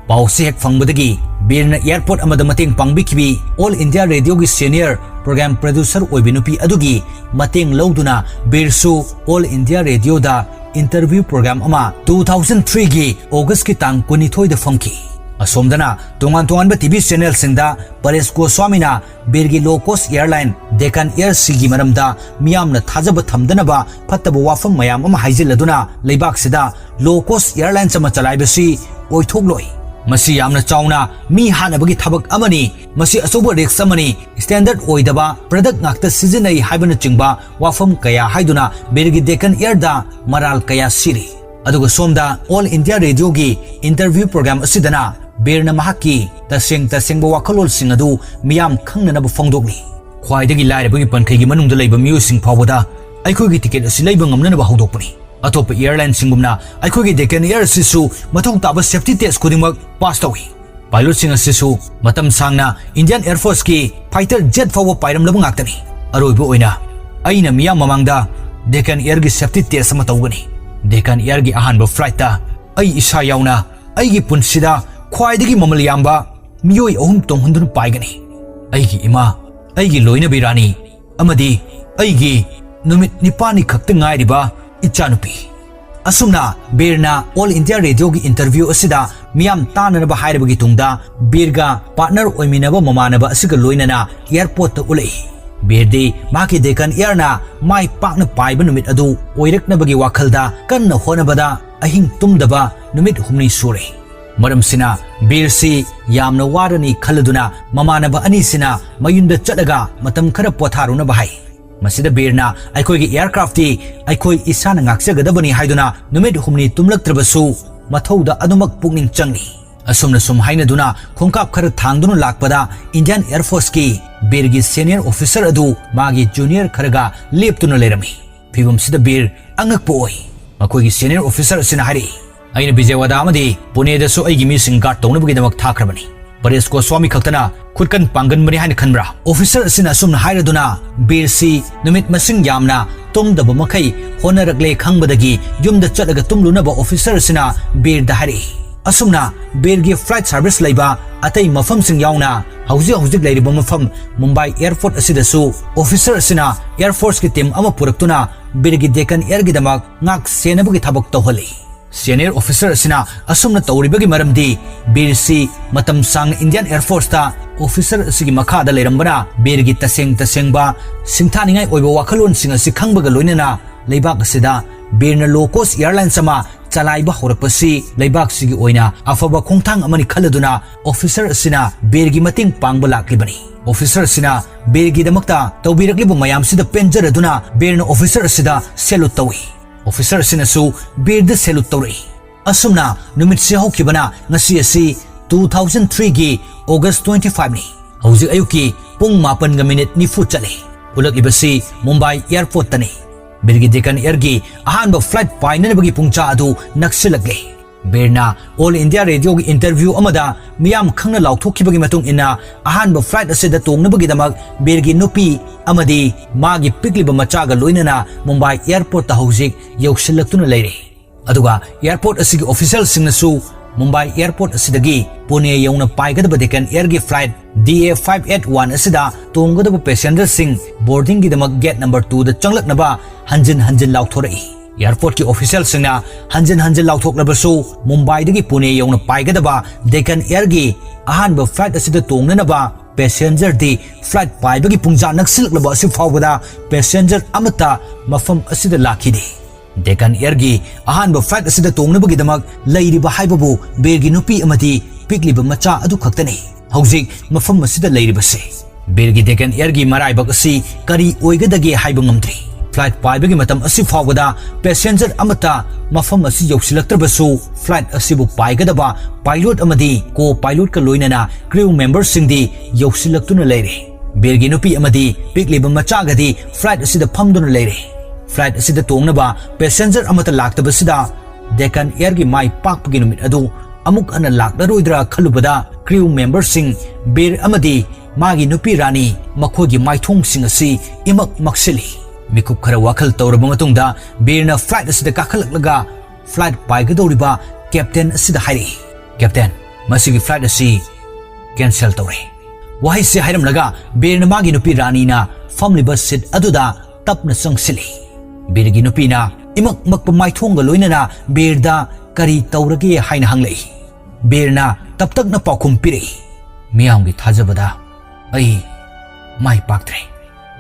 ꯄꯥꯎꯁꯤ ꯍꯦꯛ ꯐꯪꯕꯗꯒꯤ ꯕꯤꯔꯅ airport ꯑꯃꯗ ꯃꯇꯦꯡ ꯄꯥꯡꯕꯤꯈꯤꯕꯤ All India Radioꯒꯤ senior program producer ꯑꯣꯏꯕꯤ ꯅꯨꯄꯤ ꯑꯗꯨꯒꯤ ꯃꯇꯦꯡ ꯂꯧꯗꯨꯅ ꯕꯤꯔꯁꯨ All India Radioꯗ interview program ꯑꯃ two thousand threeꯒꯤ Augustꯀꯤ ꯇꯥꯡ ꯀꯨꯟꯅꯤꯊꯣꯏꯗ ꯐꯝꯈꯤ꯫ ꯑꯁꯣꯝꯗꯅ ꯇꯣꯉꯥꯟ ꯇꯣꯉꯥꯟꯕ TV channelꯁꯤꯡꯗ ꯄꯔꯦꯁ ꯒꯣꯁ꯭ꯋꯥꯃꯤꯅ ꯕꯤꯔꯒꯤ low cost airline Deccan Airꯁꯤꯒꯤ ꯃꯔꯝꯗ ꯃꯤꯌꯥꯝꯅ ꯊꯥꯖꯕ ꯊꯝꯗꯅꯕ ꯐꯠꯇꯕ ꯋꯥꯐꯝ ꯃꯌꯥꯝ ꯑꯃ ꯍꯥꯏꯖꯤꯜꯂꯗꯨꯅ ꯂꯩꯕꯥꯛꯁꯤꯗ low cost airlines ꯑꯃ ꯆꯂꯥꯏꯕꯁꯤ ꯑꯣꯏꯊꯣꯛꯂꯣꯏ꯫ ꯃꯁꯤ ꯌꯥꯝꯅ ꯆꯥꯎꯅ ꯃꯤ ꯍꯥꯠꯅꯕꯒꯤ ꯊꯕꯛ ꯑꯃꯅꯤ꯫ ꯃꯁꯤ ꯑꯆꯧꯕ risk ꯑꯃꯅꯤ꯫ Standard ꯑꯣꯏꯗꯕ product ꯉꯥꯛꯇ ꯁꯤꯖꯤꯟꯅꯩ ꯍꯥꯏꯕꯅꯆꯤꯡꯕ ꯋꯥꯐꯝ ꯀꯌꯥ ꯍꯥꯏꯗꯨꯅ ꯕꯤꯔꯒꯤ Deccan Airꯗ ꯃꯔꯥꯜ ꯀꯌꯥ ꯁꯤꯔꯤ꯫ ꯑꯗꯨꯒ ꯁꯣꯝꯗ All India Radioꯒꯤ interview program ꯑꯁꯤꯗꯅ ꯕꯤꯔꯅ ꯃꯍꯥꯛꯀꯤ ꯇꯁꯦꯡ ꯇꯁꯦꯡꯕ ꯋꯥꯈꯜꯂꯣꯟꯁꯤꯡ ꯑꯗꯨ ꯃꯤꯌꯥꯝ ꯈꯪꯅꯅꯕ ꯐꯣꯡꯗꯣꯛꯂꯤ꯫ ꯈ꯭ꯋꯥꯏꯗꯒꯤ ꯂꯥꯏꯔꯕꯒꯤ ꯄꯟꯈꯩꯒꯤ ꯃꯅꯨꯡꯗ ꯂꯩꯕ ꯃꯤꯑꯣꯏꯁꯤꯡ ꯐꯥꯎꯕꯗ ꯑꯩꯈꯣꯏꯒꯤ ticket ꯑꯁꯤ ꯂꯩꯕ ꯉꯝꯅꯅꯕ ꯍꯧꯗꯣꯛꯄꯅꯤ꯫ ꯑꯇꯣꯞꯄ airlineꯁꯤꯡꯒꯨꯝꯅ ꯑꯩꯈꯣꯏꯒꯤ Deccan Air ꯑꯁꯤꯁꯨ ꯃꯊꯧ ꯇꯥꯕ safety test ꯈꯨꯗꯤꯡꯃꯛ pass ꯇꯧꯏ꯫ Pilotꯁꯤꯡ ꯑꯁꯤꯁꯨ ꯃꯇꯝ ꯁꯥꯡꯅ Indian Air Forceꯀꯤ fighter jet ꯐꯥꯎꯕ ꯄꯥꯏꯔꯝꯂꯕ ꯉꯥꯛꯇꯅꯤ꯫ ꯑꯔꯣꯏꯕ ꯑꯣꯏꯅ ꯑꯩꯅ ꯃꯤꯌꯥꯝ ꯃꯃꯥꯡꯗ Deccan Airꯒꯤ safety test ꯑꯃ ꯇꯧꯒꯅꯤ꯫ Deccan Airꯒꯤ ꯑꯍꯥꯟꯕ flightꯇ ꯑꯩ ꯏꯁꯥ ꯌꯥꯎꯅ ꯑꯩꯒꯤ ꯄꯨꯟꯁꯤꯗ ꯈ꯭ꯋꯥꯏꯗꯒꯤ ꯃꯃꯜ ꯌꯥꯝꯕ ꯃꯤꯑꯣꯏ ꯑꯍꯨꯝ ꯇꯣꯡꯍꯟꯗꯨꯅ ꯄꯥꯏꯒꯅꯤ꯫ ꯑꯩꯒꯤ ꯏꯃꯥ, ꯑꯩꯒꯤ ꯂꯣꯏꯅꯕꯤ ꯔꯥꯅꯤ, ꯑꯃꯗꯤ ꯑꯩꯒꯤ ꯅꯨꯃꯤꯠ ꯅꯤꯄꯥꯜꯅꯤ ꯈꯛꯇ ꯉꯥꯏꯔꯤꯕ ꯏꯆꯥꯅꯨꯄꯤ꯫ ꯑꯁꯨꯝꯅ ꯕꯤꯔꯅ All India Radioꯒꯤ interview ꯑꯁꯤꯗ ꯃꯤꯌꯥꯝ ꯇꯥꯅꯅꯕ ꯍꯥꯏꯔꯕꯒꯤ ꯇꯨꯡꯗ ꯕꯤꯔꯒ partner ꯑꯣꯏꯃꯤꯟꯅꯕ ꯃꯃꯥꯟꯅꯕ ꯑꯁꯤꯒ ꯂꯣꯏꯅꯅ airportꯇ ꯎꯠꯂꯛꯏ꯫ ꯕꯤꯔꯗꯤ ꯃꯍꯥꯛꯀꯤ Deccan Airꯅ ꯃꯥꯏ ꯄꯥꯛꯅ ꯄꯥꯏꯕ ꯅꯨꯃꯤꯠ ꯑꯗꯨ ꯑꯣꯏꯔꯛꯅꯕꯒꯤ ꯋꯥꯈꯜꯗ ꯀꯟꯅ ꯍꯣꯠꯅꯕꯗ ꯑꯍꯤꯡ ꯇꯨꯝꯗꯕ ꯅꯨꯃꯤꯠ ꯍꯨꯝꯅꯤ ꯁꯨꯔꯦ꯫ ꯃꯔꯝꯁꯤꯅ ꯕꯤꯔꯁꯤ ꯌꯥꯝꯅ ꯋꯥꯔꯅꯤ ꯈꯜꯂꯗꯨꯅ ꯃꯃꯥꯟꯅꯕ ꯑꯅꯤꯁꯤꯅ ꯃꯌꯨꯝꯗ ꯆꯠꯂꯒ ꯃꯇꯝ ꯈꯔ ꯄꯣꯊꯥꯔꯨꯅꯕ ꯍꯥꯏ꯫ ꯃꯁꯤꯗ ꯕꯤꯔꯅ ꯑꯩꯈꯣꯏꯒꯤ aircraftꯇꯤ ꯑꯩꯈꯣꯏ ꯏꯁꯥꯅ ꯉꯥꯛꯆꯒꯗꯕꯅꯤ ꯍꯥꯏꯗꯨꯅ ꯅꯨꯃꯤꯠ ꯍꯨꯝꯅꯤ ꯇꯨꯝꯂꯛꯇ꯭ꯔꯕꯁꯨ ꯃꯊꯧꯗ ꯑꯗꯨꯃꯛ ꯄꯨꯛꯅꯤꯡ ꯆꯪꯂꯤ꯫ ꯑꯁꯨꯝꯅ ꯁꯨꯝ ꯍꯥꯏꯅꯗꯨꯅ ꯈꯣꯡꯀꯥꯞ ꯈꯔ ꯊꯥꯡꯗꯨꯅ ꯂꯥꯛꯄꯗ Indian Air Forceꯀꯤ ꯕꯤꯔꯒꯤ senior officer ꯑꯗꯨ ꯃꯥꯒꯤ junior ꯈꯔꯒ ꯂꯦꯞꯇꯨꯅ ꯂꯩꯔꯝꯃꯤ꯫ ꯐꯤꯚꯝꯁꯤꯗ ꯕꯤꯔ ꯑꯉꯛꯄ ꯑꯣꯏ꯫ ꯃꯈꯣꯏꯒꯤ senior officer ꯑꯁꯤꯅ ꯍꯥꯏꯔꯛꯏ, "ꯑꯩꯅ ꯕꯤꯖꯌꯋꯥꯗꯥ ꯑꯃꯗꯤ ꯄꯨꯅꯦꯗꯁꯨ ꯑꯩꯒꯤ ꯃꯤꯁꯤꯡ guard ꯇꯧꯅꯕꯒꯤꯗꯃꯛ ꯊꯥꯈ꯭ꯔꯕꯅꯤ꯫ ꯄꯔꯦꯁ ꯒꯣꯁ꯭ꯋꯥꯃꯤ ꯈꯛꯇꯅ ꯈꯨꯠꯀꯟ ꯄꯥꯡꯒꯟꯕꯅꯤ ꯍꯥꯏꯅ ꯈꯟꯕ꯭ꯔꯥ?" Officer ꯑꯁꯤꯅ ꯑꯁꯨꯝꯅ ꯍꯥꯏꯔꯗꯨꯅ ꯕꯤꯔꯁꯤ ꯅꯨꯃꯤꯠ ꯃꯁꯤꯡ ꯌꯥꯝꯅ ꯇꯨꯝꯗꯕ ꯃꯈꯩ ꯍꯣꯠꯅꯔꯛꯂꯦ ꯈꯪꯕꯗꯒꯤ ꯌꯨꯝꯗ ꯆꯠꯂꯒ ꯇꯨꯝꯂꯨꯅꯕ officer ꯑꯁꯤꯅ ꯕꯤꯔꯗ ꯍꯥꯏꯔꯛꯏ꯫ ꯑꯁꯨꯝꯅ ꯕꯤꯔꯒꯤ flight service ꯂꯩꯕ ꯑꯇꯩ ꯃꯐꯝꯁꯤꯡ ꯌꯥꯎꯅ ꯍꯧꯖꯤꯛ ꯍꯧꯖꯤꯛ ꯂꯩꯔꯤꯕ ꯃꯐꯝ ꯃꯨꯝꯕꯥꯏ airport ꯑꯁꯤꯗꯁꯨ officer ꯑꯁꯤꯅ Air Forceꯀꯤ team ꯑꯃ ꯄꯨꯔꯛꯇꯨꯅ ꯕꯤꯔꯒꯤ Deccan Airꯒꯤꯗꯃꯛ ꯉꯥꯛ ꯁꯦꯟꯅꯕꯒꯤ ꯊꯕꯛ ꯇꯧꯍꯜꯂꯤ꯫ Senior officer ꯑꯁꯤꯅ ꯑꯁꯨꯝꯅ ꯇꯧꯔꯤꯕꯒꯤ ꯃꯔꯝꯗꯤ ꯕꯤꯔꯁꯤ ꯃꯇꯝ ꯁꯥꯡꯅ Indian Air Forceꯇ officer ꯑꯁꯤꯒꯤ ꯃꯈꯥꯗ ꯂꯩꯔꯝꯕꯅ ꯕꯤꯔꯒꯤ ꯇꯁꯦꯡ ꯇꯁꯦꯡꯕ ꯁꯤꯡꯊꯥꯅꯤꯡꯉꯥꯏ ꯑꯣꯏꯕ ꯋꯥꯈꯜꯂꯣꯟꯁꯤꯡ ꯑꯁꯤ ꯈꯪꯕꯒ ꯂꯣꯏꯅꯅ ꯂꯩꯕꯥꯛ ꯑꯁꯤꯗ ꯕꯤꯔꯅ low cost airlines ꯑꯃ ꯆꯂꯥꯏꯕ ꯍꯧꯔꯛꯄꯁꯤ ꯂꯩꯕꯥꯛꯁꯤꯒꯤ ꯑꯣꯏꯅ ꯑꯐꯕ ꯈꯣꯡꯊꯥꯡ ꯑꯃꯅꯤ ꯈꯜꯂꯗꯨꯅ officer ꯑꯁꯤꯅ ꯕꯤꯔꯒꯤ ꯃꯇꯦꯡ ꯄꯥꯡꯕ ꯂꯥꯛꯂꯤꯕꯅꯤ꯫ Officer ꯑꯁꯤꯅ ꯕꯤꯔꯒꯤꯗꯃꯛꯇ ꯇꯧꯕꯤꯔꯛꯂꯤꯕ ꯃꯌꯥꯝꯁꯤꯗ ꯄꯦꯟꯖꯔꯗꯨꯅ ꯕꯤꯔꯅ officer ꯑꯁꯤꯗ salute ꯇꯧꯏ꯫ Officer ꯑꯁꯤꯅꯁꯨ ꯕꯤꯔꯗ salute ꯇꯧꯔꯛꯏ꯫ ꯑꯁꯨꯝꯅ ꯅꯨꯃꯤꯠꯁꯤ ꯍꯧꯈꯤꯕꯅ ꯉꯁꯤ ꯑꯁꯤ two thousand threeꯒꯤ August twenty fiveꯅꯤ꯫ ꯍꯧꯖꯤꯛ ꯑꯌꯨꯛꯀꯤ ꯄꯨꯡ ꯃꯥꯄꯟꯒ minute ꯅꯤꯐꯨ ꯆꯠꯂꯤ꯫ ꯎꯠꯂꯛꯂꯤꯕꯁꯤ ꯃꯨꯝꯕꯥꯏ airportꯇꯅꯤ꯫ ꯕꯤꯔꯒꯤ ꯗꯦꯀꯟ ꯑꯦꯌꯔꯒꯤ ꯑꯍꯥꯟꯕ ꯐ꯭ꯂꯥꯏꯠ ꯄꯥꯏꯅꯅꯕꯒꯤ ꯄꯨꯡꯖꯥ ꯑꯗꯨ ꯅꯛꯁꯤꯜꯂꯛꯂꯦ꯫ ꯕꯤꯔꯅ ꯑꯣꯜ ꯏꯟꯗꯤꯌꯥ ꯔꯦꯗꯤꯑꯣꯒꯤ ꯏꯟꯇꯔꯚ꯭ꯌꯨ ꯑꯃꯗ ꯃꯤꯌꯥꯝ ꯈꯪꯅ ꯂꯥꯎꯊꯣꯛꯈꯤꯕꯒꯤ ꯃꯇꯨꯡ ꯏꯟꯅ, ꯑꯍꯥꯟꯕ ꯐ꯭ꯂꯥꯏꯠ ꯑꯁꯤꯗ ꯇꯣꯡꯅꯕꯒꯤꯗꯃꯛ ꯕꯤꯔꯒꯤ ꯅꯨꯄꯤ ꯑꯃꯗꯤ ꯃꯥꯒꯤ ꯄꯤꯛꯂꯤꯕ ꯃꯆꯥꯒ ꯂꯣꯏꯅꯅ ꯃꯨꯝꯕꯥꯏ ꯑꯦꯌꯔꯄꯣꯔꯠꯇ ꯍꯧꯖꯤꯛ ꯌꯧꯁꯤꯜꯂꯛꯇꯨꯅ ꯂꯩꯔꯦ꯫ ꯑꯗꯨꯒ ꯑꯦꯌꯔꯄꯣꯔꯠ ꯑꯁꯤꯒꯤ ꯑꯣꯐꯤꯁꯤꯌꯦꯜꯁꯤꯡꯅꯁꯨ ꯃꯨꯝꯕꯥꯏ ꯑꯦꯌꯔꯄꯣꯔꯠ ꯑꯁꯤꯗꯒꯤ ꯄꯨꯅꯦ ꯌꯧꯅ ꯄꯥꯏꯒꯗꯕ ꯗꯦꯀꯟ ꯑꯦꯌꯔꯒꯤ ꯐ꯭ꯂꯥꯏꯠ ꯗꯤ ꯑꯦ ꯐꯥꯏꯚ ꯑꯩꯠ ꯋꯥꯟ ꯑꯁꯤꯗ ꯇꯣꯡꯒꯗꯕ ꯄꯦꯁꯦꯟꯖꯔꯁꯤꯡ ꯕꯣꯔꯗꯤꯡꯒꯤꯗꯃꯛ ꯒꯦꯠ ꯅꯝꯕꯔ ꯇꯨꯗ ꯆꯪꯂꯛꯅꯕ ꯍꯟꯖꯤꯟ ꯍꯟꯖꯤꯟ ꯂꯥꯎꯊꯣꯔꯛꯏ꯫ ꯑꯦꯌꯔꯄꯣꯔꯠꯀꯤ ꯑꯣꯐꯤꯁꯤꯌꯦꯜꯁꯤꯡꯅ ꯍꯟꯖꯤꯟ ꯍꯟꯖꯤꯟ ꯂꯥꯎꯊꯣꯛꯂꯕꯁꯨ, ꯃꯨꯝꯕꯥꯏꯗꯒꯤ ꯄꯨꯅꯦ ꯌꯧꯅ ꯄꯥꯏꯒꯗꯕ ꯗꯦꯀꯟ ꯑꯦꯌꯔꯒꯤ ꯑꯍꯥꯟꯕ ꯐ꯭ꯂꯥꯏꯠ ꯑꯁꯤꯗ ꯇꯣꯡꯅꯅꯕ ꯄꯦꯁꯦꯟꯖꯔꯗꯤ ꯐ꯭ꯂꯥꯏꯠ ꯄꯥꯏꯕꯒꯤ ꯄꯨꯡꯖꯥ ꯅꯛꯁꯤꯜꯂꯛꯂꯕ ꯑꯁꯤ ꯐꯥꯎꯕꯗ ꯄꯦꯁꯦꯟꯖꯔ ꯑꯃꯠꯇ ꯃꯐꯝ ꯑꯁꯤꯗ ꯂꯥꯛꯈꯤꯗꯦ꯫ ꯗꯦꯀꯟ ꯑꯦꯌꯔꯒꯤ ꯑꯍꯥꯟꯕ ꯐ꯭ꯂꯥꯏꯠ ꯑꯁꯤꯗ ꯇꯣꯡꯅꯕꯒꯤꯗꯃꯛ ꯂꯩꯔꯤꯕ ꯍꯥꯏꯕꯕꯨ ꯕꯤꯔꯒꯤ ꯅꯨꯄꯤ ꯑꯃꯗꯤ ꯄꯤꯛꯂꯤꯕ ꯃꯆꯥ ꯑꯗꯨ ꯈꯛꯇꯅꯤ ꯍꯧꯖꯤꯛ ꯃꯐꯝ ꯑꯁꯤꯗ ꯂꯩꯔꯤꯕꯁꯤ꯫ ꯕꯤꯔꯒꯤ ꯗꯦꯀꯟ ꯑꯦꯌꯔꯒꯤ ꯃꯔꯥꯏꯕꯛ ꯑꯁꯤ ꯀꯔꯤ ꯑꯣꯏꯒꯗꯒꯦ ꯍꯥꯏꯕ ꯉꯝꯗ꯭ꯔꯤ꯫ ꯐ꯭ꯂꯥꯏꯠ ꯄꯥꯏꯕꯒꯤ ꯃꯇꯝ ꯑꯁꯤ ꯐꯥꯎꯕꯗ ꯄꯦꯁꯦꯟꯖꯔ ꯑꯃꯠꯇ ꯃꯐꯝ ꯑꯁꯤ ꯌꯧꯁꯤꯜꯂꯛꯇ꯭ꯔꯕꯁꯨ, ꯐ꯭ꯂꯥꯏꯠ ꯑꯁꯤꯕꯨ ꯄꯥꯏꯒꯗꯕ ꯄꯥꯏꯂꯣꯠ ꯑꯃꯗꯤ ꯀꯣ ꯄꯥꯏꯂꯣꯠꯀ ꯂꯣꯏꯅꯅ ꯀ꯭ꯔꯤꯎ ꯃꯦꯝꯕꯔꯁꯤꯡꯗꯤ ꯌꯧꯁꯤꯜꯂꯛꯇꯨꯅ ꯂꯩꯔꯦ꯫ ꯕꯤꯔꯒꯤ ꯅꯨꯄꯤ ꯑꯃꯗꯤ ꯄꯤꯛꯂꯤꯕ ꯃꯆꯥꯒꯗꯤ ꯐ꯭ꯂꯥꯏꯠ ꯑꯁꯤꯗ ꯐꯝꯗꯨꯅ ꯂꯩꯔꯦ꯫ ꯐ꯭ꯂꯥꯏꯠ ꯑꯁꯤꯗ ꯇꯣꯡꯅꯕ ꯄꯦꯁꯦꯟꯖꯔ ꯑꯃꯠꯇ ꯂꯥꯛꯇꯕꯁꯤꯗ, ꯗꯦꯀꯟ ꯑꯦꯌꯔꯒꯤ ꯃꯥꯏ ꯄꯥꯛꯄꯒꯤ ꯅꯨꯃꯤꯠ ꯑꯗꯨ ꯑꯃꯨꯛ ꯍꯟꯅ ꯂꯥꯛꯂꯔꯣꯏꯗ꯭ꯔꯥ ꯈꯜꯂꯨꯕꯗ, ꯀ꯭ꯔꯤꯎ ꯃꯦꯝꯕꯔꯁꯤꯡ, ꯕꯤꯔ ꯑꯃꯗꯤ ꯃꯥꯒꯤ ꯅꯨꯄꯤ ꯔꯥꯅꯤ ꯃꯈꯣꯏꯒꯤ ꯃꯥꯏꯊꯣꯡꯁꯤꯡ ꯑꯁꯤ ꯏꯃꯛ ꯃꯛꯁꯤꯜꯂꯤ꯫ ꯃꯤꯀꯨꯞ ꯈꯔ ꯋꯥꯈꯜ ꯇꯧꯔꯕ ꯃꯇꯨꯡꯗ, ꯕꯤꯔꯅ ꯐ꯭ꯂꯥꯏꯠ ꯑꯁꯤꯗ ꯀꯥꯈꯠꯂꯛꯂꯒ ꯐ꯭ꯂꯥꯏꯠ ꯄꯥꯏꯒꯗꯧꯔꯤꯕ ꯀꯦꯞꯇꯦꯟ ꯑꯁꯤꯗ ꯍꯥꯏꯔꯛꯏ, "ꯀꯦꯞꯇꯦꯟ, ꯃꯁꯤꯒꯤ ꯐ꯭ꯂꯥꯏꯠ ꯑꯁꯤ ꯀꯦꯟꯁꯦꯜ ꯇꯧꯔꯦ꯫" ꯋꯥꯍꯩꯁꯤ ꯍꯥꯏꯔꯝꯂꯒ ꯕꯤꯔꯅ ꯃꯥꯒꯤ ꯅꯨꯄꯤ ꯔꯥꯅꯤꯅ ꯐꯝꯂꯤꯕ ꯁꯤꯠ ꯑꯗꯨꯗ ꯇꯞꯅ ꯆꯪꯁꯤꯜꯂꯤ꯫ ꯕꯤꯔꯒꯤ ꯅꯨꯄꯤꯅ ꯏꯃꯛ ꯃꯛꯄ ꯃꯥꯏꯊꯣꯡꯒ ꯂꯣꯏꯅꯅ ꯕꯤꯔꯗ "ꯀꯔꯤ ꯇꯧꯔꯒꯦ?" ꯍꯥꯏꯅ ꯍꯪꯂꯛꯏ꯫ ꯕꯤꯔꯅ ꯇꯞꯇꯛꯅ ꯄꯥꯎꯈꯨꯝ ꯄꯤꯔꯛꯏ, "ꯃꯤꯌꯥꯝꯒꯤ ꯊꯥꯖꯕꯗ ꯑꯩ ꯃꯥꯏ ꯄꯥꯛꯇ꯭ꯔꯦ꯫"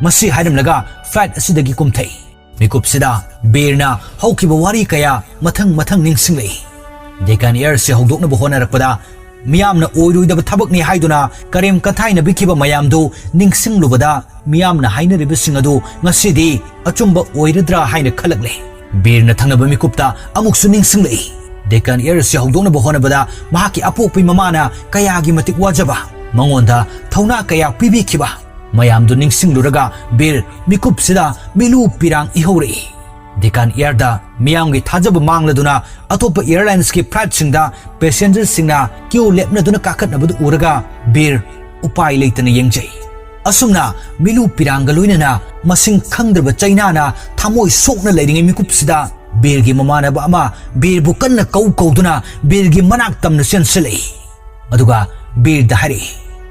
ꯃꯁꯤ ꯍꯥꯏꯔꯝꯂꯒ ꯐ꯭ꯂꯥꯏꯠ ꯑꯁꯤꯗꯒꯤ ꯀꯨꯝꯊꯩ꯫ ꯃꯤꯀꯨꯞꯁꯤꯗ ꯕꯤꯔꯅ ꯍꯧꯈꯤꯕ ꯋꯥꯔꯤ ꯀꯌꯥ ꯃꯊꯪ ꯃꯊꯪ ꯅꯤꯡꯁꯤꯡꯂꯛꯏ꯫ ꯗꯦꯀꯥꯟ ꯑꯦꯌꯔꯁꯤ ꯍꯧꯗꯣꯛꯅꯕ ꯍꯣꯠꯅꯔꯛꯄꯗ ꯃꯤꯌꯥꯝꯅ ꯑꯣꯏꯔꯣꯏꯗꯕ ꯊꯕꯛꯅꯤ ꯍꯥꯏꯗꯨꯅ ꯀꯔꯦꯝ ꯀꯊꯥꯏꯅꯕꯤꯈꯤꯕ ꯃꯌꯥꯝꯗꯨ ꯅꯤꯡꯁꯤꯡꯂꯨꯕꯗ, ꯃꯤꯌꯥꯝꯅ ꯍꯥꯏꯅꯔꯤꯕꯁꯤꯡ ꯑꯗꯨ ꯉꯁꯤꯗꯤ ꯑꯆꯨꯝꯕ ꯑꯣꯏꯔꯗ꯭ꯔꯥ ꯍꯥꯏꯅ ꯈꯜꯂꯛꯂꯦ꯫ ꯕꯤꯔꯅ ꯊꯪꯅꯕ ꯃꯤꯀꯨꯞꯇ ꯑꯃꯨꯛꯁꯨ ꯅꯤꯡꯁꯤꯡꯂꯛꯏ꯫ ꯗꯦꯀꯥꯟ ꯑꯦꯌꯔꯁꯤ ꯍꯧꯗꯣꯛꯅꯕ ꯍꯣꯠꯅꯕꯗ ꯃꯍꯥꯛꯀꯤ ꯑꯄꯣꯛꯄꯤ ꯃꯃꯥꯅ ꯀꯌꯥꯒꯤ ꯃꯇꯤꯛ ꯋꯥꯖꯕ, ꯃꯉꯣꯟꯗ ꯊꯧꯅꯥ ꯀꯌꯥ ꯄꯤꯕꯤꯈꯤꯕ, ꯃꯌꯥꯝꯗꯨ ꯅꯤꯡꯁꯤꯡꯂꯨꯔꯒ ꯕꯤꯔ ꯃꯤꯀꯨꯞꯁꯤꯗ ꯃꯤꯂꯨ ꯄꯤꯔꯥꯡ ꯏꯍꯧꯔꯛꯏ꯫ ꯗꯦꯀꯥꯟ ꯑꯦꯌꯔꯗ ꯃꯤꯌꯥꯝꯒꯤ ꯊꯥꯖꯕ ꯃꯥꯡꯂꯗꯨꯅ ꯑꯇꯣꯞꯄ ꯑꯦꯌꯔꯂꯥꯏꯟꯁꯀꯤ ꯐ꯭ꯂꯥꯏꯠꯁꯤꯡꯗ ꯄꯦꯁꯦꯟꯖꯔꯁꯤꯡꯅ ꯀ꯭ꯌꯨ ꯂꯦꯞꯅꯗꯨꯅ ꯀꯥꯈꯠꯅꯕꯗꯨ ꯎꯔꯒ ꯕꯤꯔ ꯎꯄꯥꯏ ꯂꯩꯇꯅ ꯌꯦꯡꯖꯩ꯫ ꯑꯁꯨꯝꯅ ꯃꯤꯂꯨ ꯄꯤꯔꯥꯡꯒ ꯂꯣꯏꯅꯅ ꯃꯁꯤꯡ ꯈꯪꯗ꯭ꯔꯕ ꯆꯩꯅꯥꯅ ꯊꯃꯣꯏ ꯁꯣꯛꯅ ꯂꯩꯔꯤꯉꯩ ꯃꯤꯀꯨꯞꯁꯤꯗ ꯕꯤꯔꯒꯤ ꯃꯃꯥꯟꯅꯕ ꯑꯃ ꯕꯤꯔꯕꯨ ꯀꯟꯅ ꯀꯧ ꯀꯧꯗꯨꯅ ꯕꯤꯔꯒꯤ ꯃꯅꯥꯛ ꯇꯝꯅ ꯆꯦꯟꯁꯤꯜꯂꯛꯏ꯫ ꯑꯗꯨꯒ ꯕꯤꯔꯗ ꯍꯥꯏꯔꯛꯏ,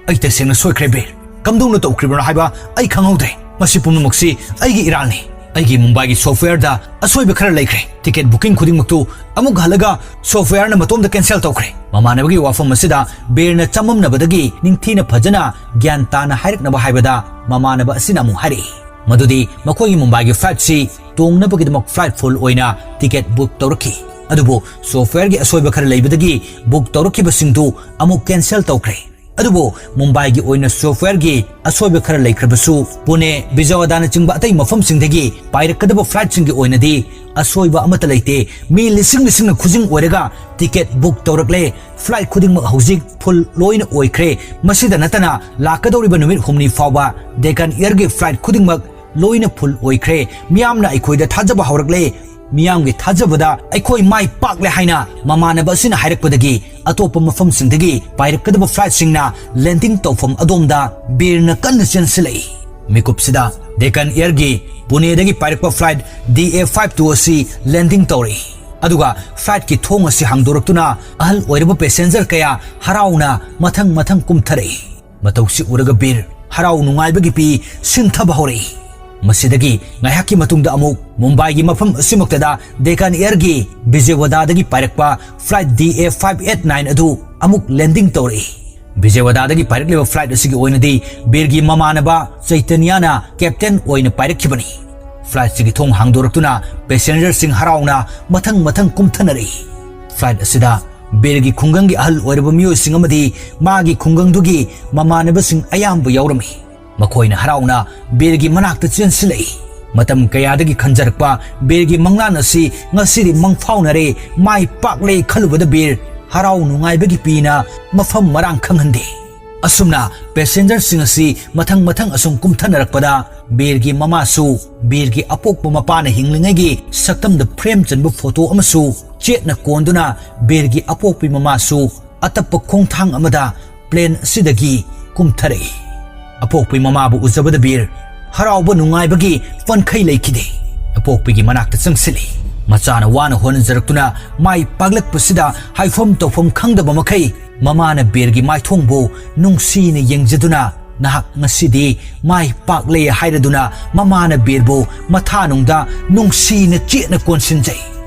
"ꯑꯩ ꯇꯁꯦꯡꯅ ꯁꯣꯏꯈ꯭ꯔꯦ ꯕꯤꯔ꯫ ꯀꯝꯗꯧꯅ ꯇꯧꯈ꯭ꯔꯤꯕꯅꯣ ꯍꯥꯏꯕ ꯑꯩ ꯈꯪꯍꯧꯗ꯭ꯔꯦ꯫ ꯃꯁꯤ ꯄꯨꯝꯅꯃꯛꯁꯤ ꯑꯩꯒꯤ ꯏꯔꯥꯜꯅꯤ꯫ ꯑꯩꯒꯤ ꯃꯨꯝꯕꯥꯏꯒꯤ ꯁꯣꯐꯋꯦꯌꯔꯗ ꯑꯁꯣꯏꯕ ꯈꯔ ꯂꯩꯈ꯭ꯔꯦ꯫ ꯇꯤꯀꯦꯠ ꯕꯨꯀꯤꯡ ꯈꯨꯗꯤꯡꯃꯛꯇꯨ ꯑꯃꯨꯛ ꯍꯜꯂꯒ ꯁꯣꯐꯋꯦꯌꯔꯅ ꯃꯇꯣꯝꯇ ꯀꯦꯟꯁꯦꯜ ꯇꯧꯈ꯭ꯔꯦ꯫" ꯃꯃꯥꯟꯅꯕꯒꯤ ꯋꯥꯐꯝ ꯑꯁꯤꯗ ꯕꯤꯔꯅ ꯆꯃꯝꯅꯕꯗꯒꯤ ꯅꯤꯡꯊꯤꯅ ꯐꯖꯅ ꯒ꯭ꯌꯥꯟ ꯇꯥꯅ ꯍꯥꯏꯔꯛꯅꯕ ꯍꯥꯏꯕꯗ ꯃꯃꯥꯟꯅꯕ ꯑꯁꯤꯅ ꯑꯃꯨꯛ ꯍꯥꯏꯔꯛꯏ ꯃꯗꯨꯗꯤ ꯃꯈꯣꯏꯒꯤ ꯃꯨꯝꯕꯥꯏꯒꯤ ꯐ꯭ꯂꯥꯏꯠꯁꯤ ꯇꯣꯡꯅꯕꯒꯤꯗꯃꯛ ꯐ꯭ꯂꯥꯏꯠ ꯐꯨꯜ ꯑꯣꯏꯅ ꯇꯤꯀꯦꯠ ꯕꯨꯛ ꯇꯧꯔꯛꯈꯤ꯫ ꯑꯗꯨꯕꯨ ꯁꯣꯐꯋꯦꯌꯔꯒꯤ ꯑꯁꯣꯏꯕ ꯈꯔ ꯂꯩꯕꯗꯒꯤ ꯕꯨꯛ ꯇꯧꯔꯛꯈꯤꯕꯁꯤꯡꯗꯨ ꯑꯃꯨꯛ ꯀꯦꯟꯁꯦꯜ ꯇꯧꯈ꯭ꯔꯦ꯫ ꯑꯗꯨꯕꯨ ꯃꯨꯝꯕꯥꯏꯒꯤ ꯑꯣꯏꯅ ꯁꯣꯐꯋꯦꯌꯔꯒꯤ ꯑꯁꯣꯏꯕ ꯈꯔ ꯂꯩꯈ꯭ꯔꯕꯁꯨ ꯄꯨꯅꯦ, ꯕꯤꯖꯌꯋꯥꯗꯥꯅꯆꯤꯡꯕ ꯑꯇꯩ ꯃꯐꯝꯁꯤꯡꯗꯒꯤ ꯄꯥꯏꯔꯛꯀꯗꯕ ꯐ꯭ꯂꯥꯏꯠꯁꯤꯡꯒꯤ ꯑꯣꯏꯅꯗꯤ ꯑꯁꯣꯏꯕ ꯑꯃꯠꯇ ꯂꯩꯇꯦ꯫ ꯃꯤ ꯂꯤꯁꯤꯡ ꯂꯤꯁꯤꯡꯅ ꯈꯨꯖꯤꯡ ꯑꯣꯏꯔꯒ ꯇꯤꯀꯦꯠ ꯕꯨꯛ ꯇꯧꯔꯛꯂꯦ꯫ ꯐ꯭ꯂꯥꯏꯠ ꯈꯨꯗꯤꯡꯃꯛ ꯍꯧꯖꯤꯛ ꯐꯨꯜ ꯂꯣꯏꯅ ꯑꯣꯏꯈ꯭ꯔꯦ꯫ ꯃꯁꯤꯗ ꯅꯠꯇꯅ ꯂꯥꯛꯀꯗꯧꯔꯤꯕ ꯅꯨꯃꯤꯠ ꯍꯨꯝꯅꯤ ꯐꯥꯎꯕ ꯗꯦꯀꯥꯟ ꯑꯦꯌꯔꯒꯤ ꯐ꯭ꯂꯥꯏꯠ ꯈꯨꯗꯤꯡꯃꯛ ꯂꯣꯏꯅ ꯐꯨꯜ ꯑꯣꯏꯈ꯭ꯔꯦ꯫ ꯃꯤꯌꯥꯝꯅ ꯑꯩꯈꯣꯏꯗ ꯊꯥꯖꯕ ꯍꯧꯔꯛꯂꯦ꯫ ꯃꯤꯌꯥꯝꯒꯤ ꯊꯥꯖꯕꯗ ꯑꯩꯈꯣꯏ ꯃꯥꯏ ꯄꯥꯛꯂꯦ ꯍꯥꯏꯅ ꯃꯃꯥꯟꯅꯕ ꯑꯁꯤꯅ ꯍꯥꯏꯔꯛꯄꯗꯒꯤ ꯑꯇꯣꯞꯄ ꯃꯐꯝꯁꯤꯡꯗꯒꯤ ꯄꯥꯏꯔꯛꯀꯗꯕ ꯐ꯭ꯂꯥꯏꯠꯁꯤꯡꯅ ꯂꯦꯟꯗꯤꯡ ꯇꯧꯐꯝ ꯑꯗꯣꯝꯗ ꯕꯤꯔꯅ ꯀꯟꯅ ꯆꯦꯟꯁꯤꯜꯂꯛꯏ꯫ ꯃꯤꯀꯨꯞꯁꯤꯗ ꯗꯦꯀꯥꯟ ꯑꯦꯌꯔꯒꯤ ꯄꯨꯅꯦꯗꯒꯤ ꯄꯥꯏꯔꯛꯄ ꯐ꯭ꯂꯥꯏꯠ ꯗꯤ ꯑꯦ ꯐꯥꯏꯚ ꯇꯨ ꯑꯁꯤ ꯂꯦꯟꯗꯤꯡ ꯇꯧꯔꯛꯏ꯫ ꯑꯗꯨꯒ ꯐ꯭ꯂꯥꯏꯠꯀꯤ ꯊꯣꯡ ꯑꯁꯤ ꯍꯥꯡꯗꯣꯔꯛꯇꯨꯅ ꯑꯍꯜ ꯑꯣꯏꯔꯕ ꯄꯦꯁꯦꯟꯖꯔ ꯀꯌꯥ ꯍꯔꯥꯎꯅ ꯃꯊꯪ ꯃꯊꯪ ꯀꯨꯝꯊꯔꯛꯏ꯫ ꯃꯇꯧꯁꯤ ꯎꯔꯒ ꯕꯤꯔ ꯍꯔꯥꯎ ꯅꯨꯡꯉꯥꯏꯕꯒꯤ ꯄꯤ ꯁꯤꯟꯊꯕ ꯍꯧꯔꯛꯏ꯫ ꯃꯁꯤꯗꯒꯤ ꯉꯥꯏꯍꯥꯛꯀꯤ ꯃꯇꯨꯡꯗ ꯑꯃꯨꯛ ꯃꯨꯝꯕꯥꯏꯒꯤ ꯃꯐꯝ ꯑꯁꯤꯃꯛꯇꯗ ꯗꯦꯀꯥꯟ ꯑꯦꯌꯔꯒꯤ ꯕꯤꯖꯌꯋꯥꯗꯥꯗꯒꯤ ꯄꯥꯏꯔꯛꯄ ꯐ꯭ꯂꯥꯏꯠ ꯗꯤ ꯑꯦ ꯐꯥꯏꯚ ꯑꯦꯠ ꯅꯥꯏꯟ ꯑꯗꯨ ꯑꯃꯨꯛ ꯂꯦꯟꯗꯤꯡ ꯇꯧꯔꯛꯏ꯫ ꯕꯤꯖꯌꯋꯥꯗꯥꯗꯒꯤ ꯄꯥꯏꯔꯛꯂꯤꯕ ꯐ꯭ꯂꯥꯏꯠ ꯑꯁꯤꯒꯤ ꯑꯣꯏꯅꯗꯤ ꯕꯤꯔꯒꯤ ꯃꯃꯥꯟꯅꯕ ꯆꯩꯇꯟꯌꯥꯅ ꯀꯦꯞꯇꯦꯟ ꯑꯣꯏꯅ ꯄꯥꯏꯔꯛꯈꯤꯕꯅꯤ꯫ ꯐ꯭ꯂꯥꯏꯠꯁꯤꯒꯤ ꯊꯣꯡ ꯍꯥꯡꯗꯣꯔꯛꯇꯨꯅ ꯄꯦꯁꯦꯟꯖꯔꯁꯤꯡ ꯍꯔꯥꯎꯅ ꯃꯊꯪ ꯃꯊꯪ ꯀꯨꯝꯊꯅꯔꯛꯏ꯫ ꯐ꯭ꯂꯥꯏꯠ ꯑꯁꯤꯗ ꯕꯤꯔꯒꯤ ꯈꯨꯡꯒꯪꯒꯤ ꯑꯍꯜ ꯑꯣꯏꯔꯕ ꯃꯤꯑꯣꯏꯁꯤꯡ ꯑꯃꯗꯤ ꯃꯥꯒꯤ ꯈꯨꯡꯒꯪꯗꯨꯒꯤ ꯃꯃꯥꯟꯅꯕꯁꯤꯡ ꯑꯌꯥꯝꯕ ꯌꯥꯎꯔꯝꯃꯤ꯫ ꯃꯈꯣꯏꯅ ꯍꯔꯥꯎꯅ ꯕꯤꯔꯒꯤ ꯃꯅꯥꯛꯇ ꯆꯦꯟꯁꯤꯜꯂꯛꯏ꯫ ꯃꯇꯝ ꯀꯌꯥꯗꯒꯤ ꯈꯟꯖꯔꯛꯄ ꯕꯤꯔꯒꯤ ꯃꯪꯂꯥꯟ ꯑꯁꯤ ꯉꯁꯤꯗꯤ ꯃꯪꯐꯥꯎꯅꯔꯦ, ꯃꯥꯏ ꯄꯥꯛꯂꯦ ꯈꯜꯂꯨꯕꯗ ꯕꯤꯔ ꯍꯔꯥꯎ ꯅꯨꯡꯉꯥꯏꯕꯒꯤ ꯄꯤꯅ ꯃꯐꯝ ꯃꯔꯥꯡ ꯈꯪꯍꯟꯗꯦ꯫ ꯑꯁꯨꯝꯅ ꯄꯦꯁꯦꯟꯖꯔꯁꯤꯡ ꯑꯁꯤ ꯃꯊꯪ ꯃꯊꯪ ꯑꯁꯨꯝ ꯀꯨꯝꯊꯅꯔꯛꯄꯗ ꯕꯤꯔꯒꯤ ꯃꯃꯥꯁꯨ ꯕꯤꯔꯒꯤ ꯑꯄꯣꯛꯄ ꯃꯄꯥꯅ ꯍꯤꯡꯂꯤꯉꯩꯒꯤ ꯁꯛꯇꯝꯗ ꯐ꯭ꯔꯦꯝ ꯆꯟꯕ ꯐꯣꯇꯣ ꯑꯃꯁꯨ ꯆꯦꯠꯅ ꯀꯣꯟꯗꯨꯅ ꯕꯤꯔꯒꯤ ꯑꯄꯣꯛꯄꯤ ꯃꯃꯥꯁꯨ ꯑꯇꯞꯄ ꯈꯣꯡꯊꯥꯡ ꯑꯃꯗ ꯄ꯭ꯂꯦꯟ ꯑꯁꯤꯗꯒꯤ ꯀꯨꯝꯊꯔꯛꯏ꯫ ꯑꯄꯣꯛꯄꯤ ꯃꯃꯥꯕꯨ ꯎꯖꯕꯗ ꯕꯤꯔ ꯍꯔꯥꯎꯕ ꯅꯨꯡꯉꯥꯏꯕꯒꯤ ꯄꯟꯈꯩ ꯂꯩꯈꯤꯗꯦ꯫ ꯑꯄꯣꯛꯄꯤꯒꯤ ꯃꯅꯥꯛꯇ ꯆꯪꯁꯤꯜꯂꯤ꯫ ꯃꯆꯥꯅ ꯋꯥꯅ ꯍꯣꯠꯅꯖꯔꯛꯇꯨꯅ ꯃꯥꯏ ꯄꯥꯛꯂꯛꯄꯁꯤꯗ ꯍꯥꯏꯐꯝ ꯇꯧꯐꯝ ꯈꯪꯗꯕ ꯃꯈꯩ ꯃꯃꯥꯅ ꯕꯤꯔꯒꯤ ꯃꯥꯏꯊꯣꯡꯕꯨ ꯅꯨꯡꯁꯤꯅ ꯌꯦꯡꯖꯗꯨꯅ ꯅꯍꯥꯛ ꯉꯁꯤꯗꯤ ꯃꯥꯏ ꯄꯥꯛꯂꯦ ꯍꯥꯏꯔꯗꯨꯅ ꯃꯃꯥꯅ ꯕꯤꯔꯕꯨ ꯃꯊꯥꯅꯨꯡꯗ ꯅꯨꯡꯁꯤꯅ ꯆꯦꯠꯅ ꯀꯣꯟꯁꯤꯟꯖꯩ꯫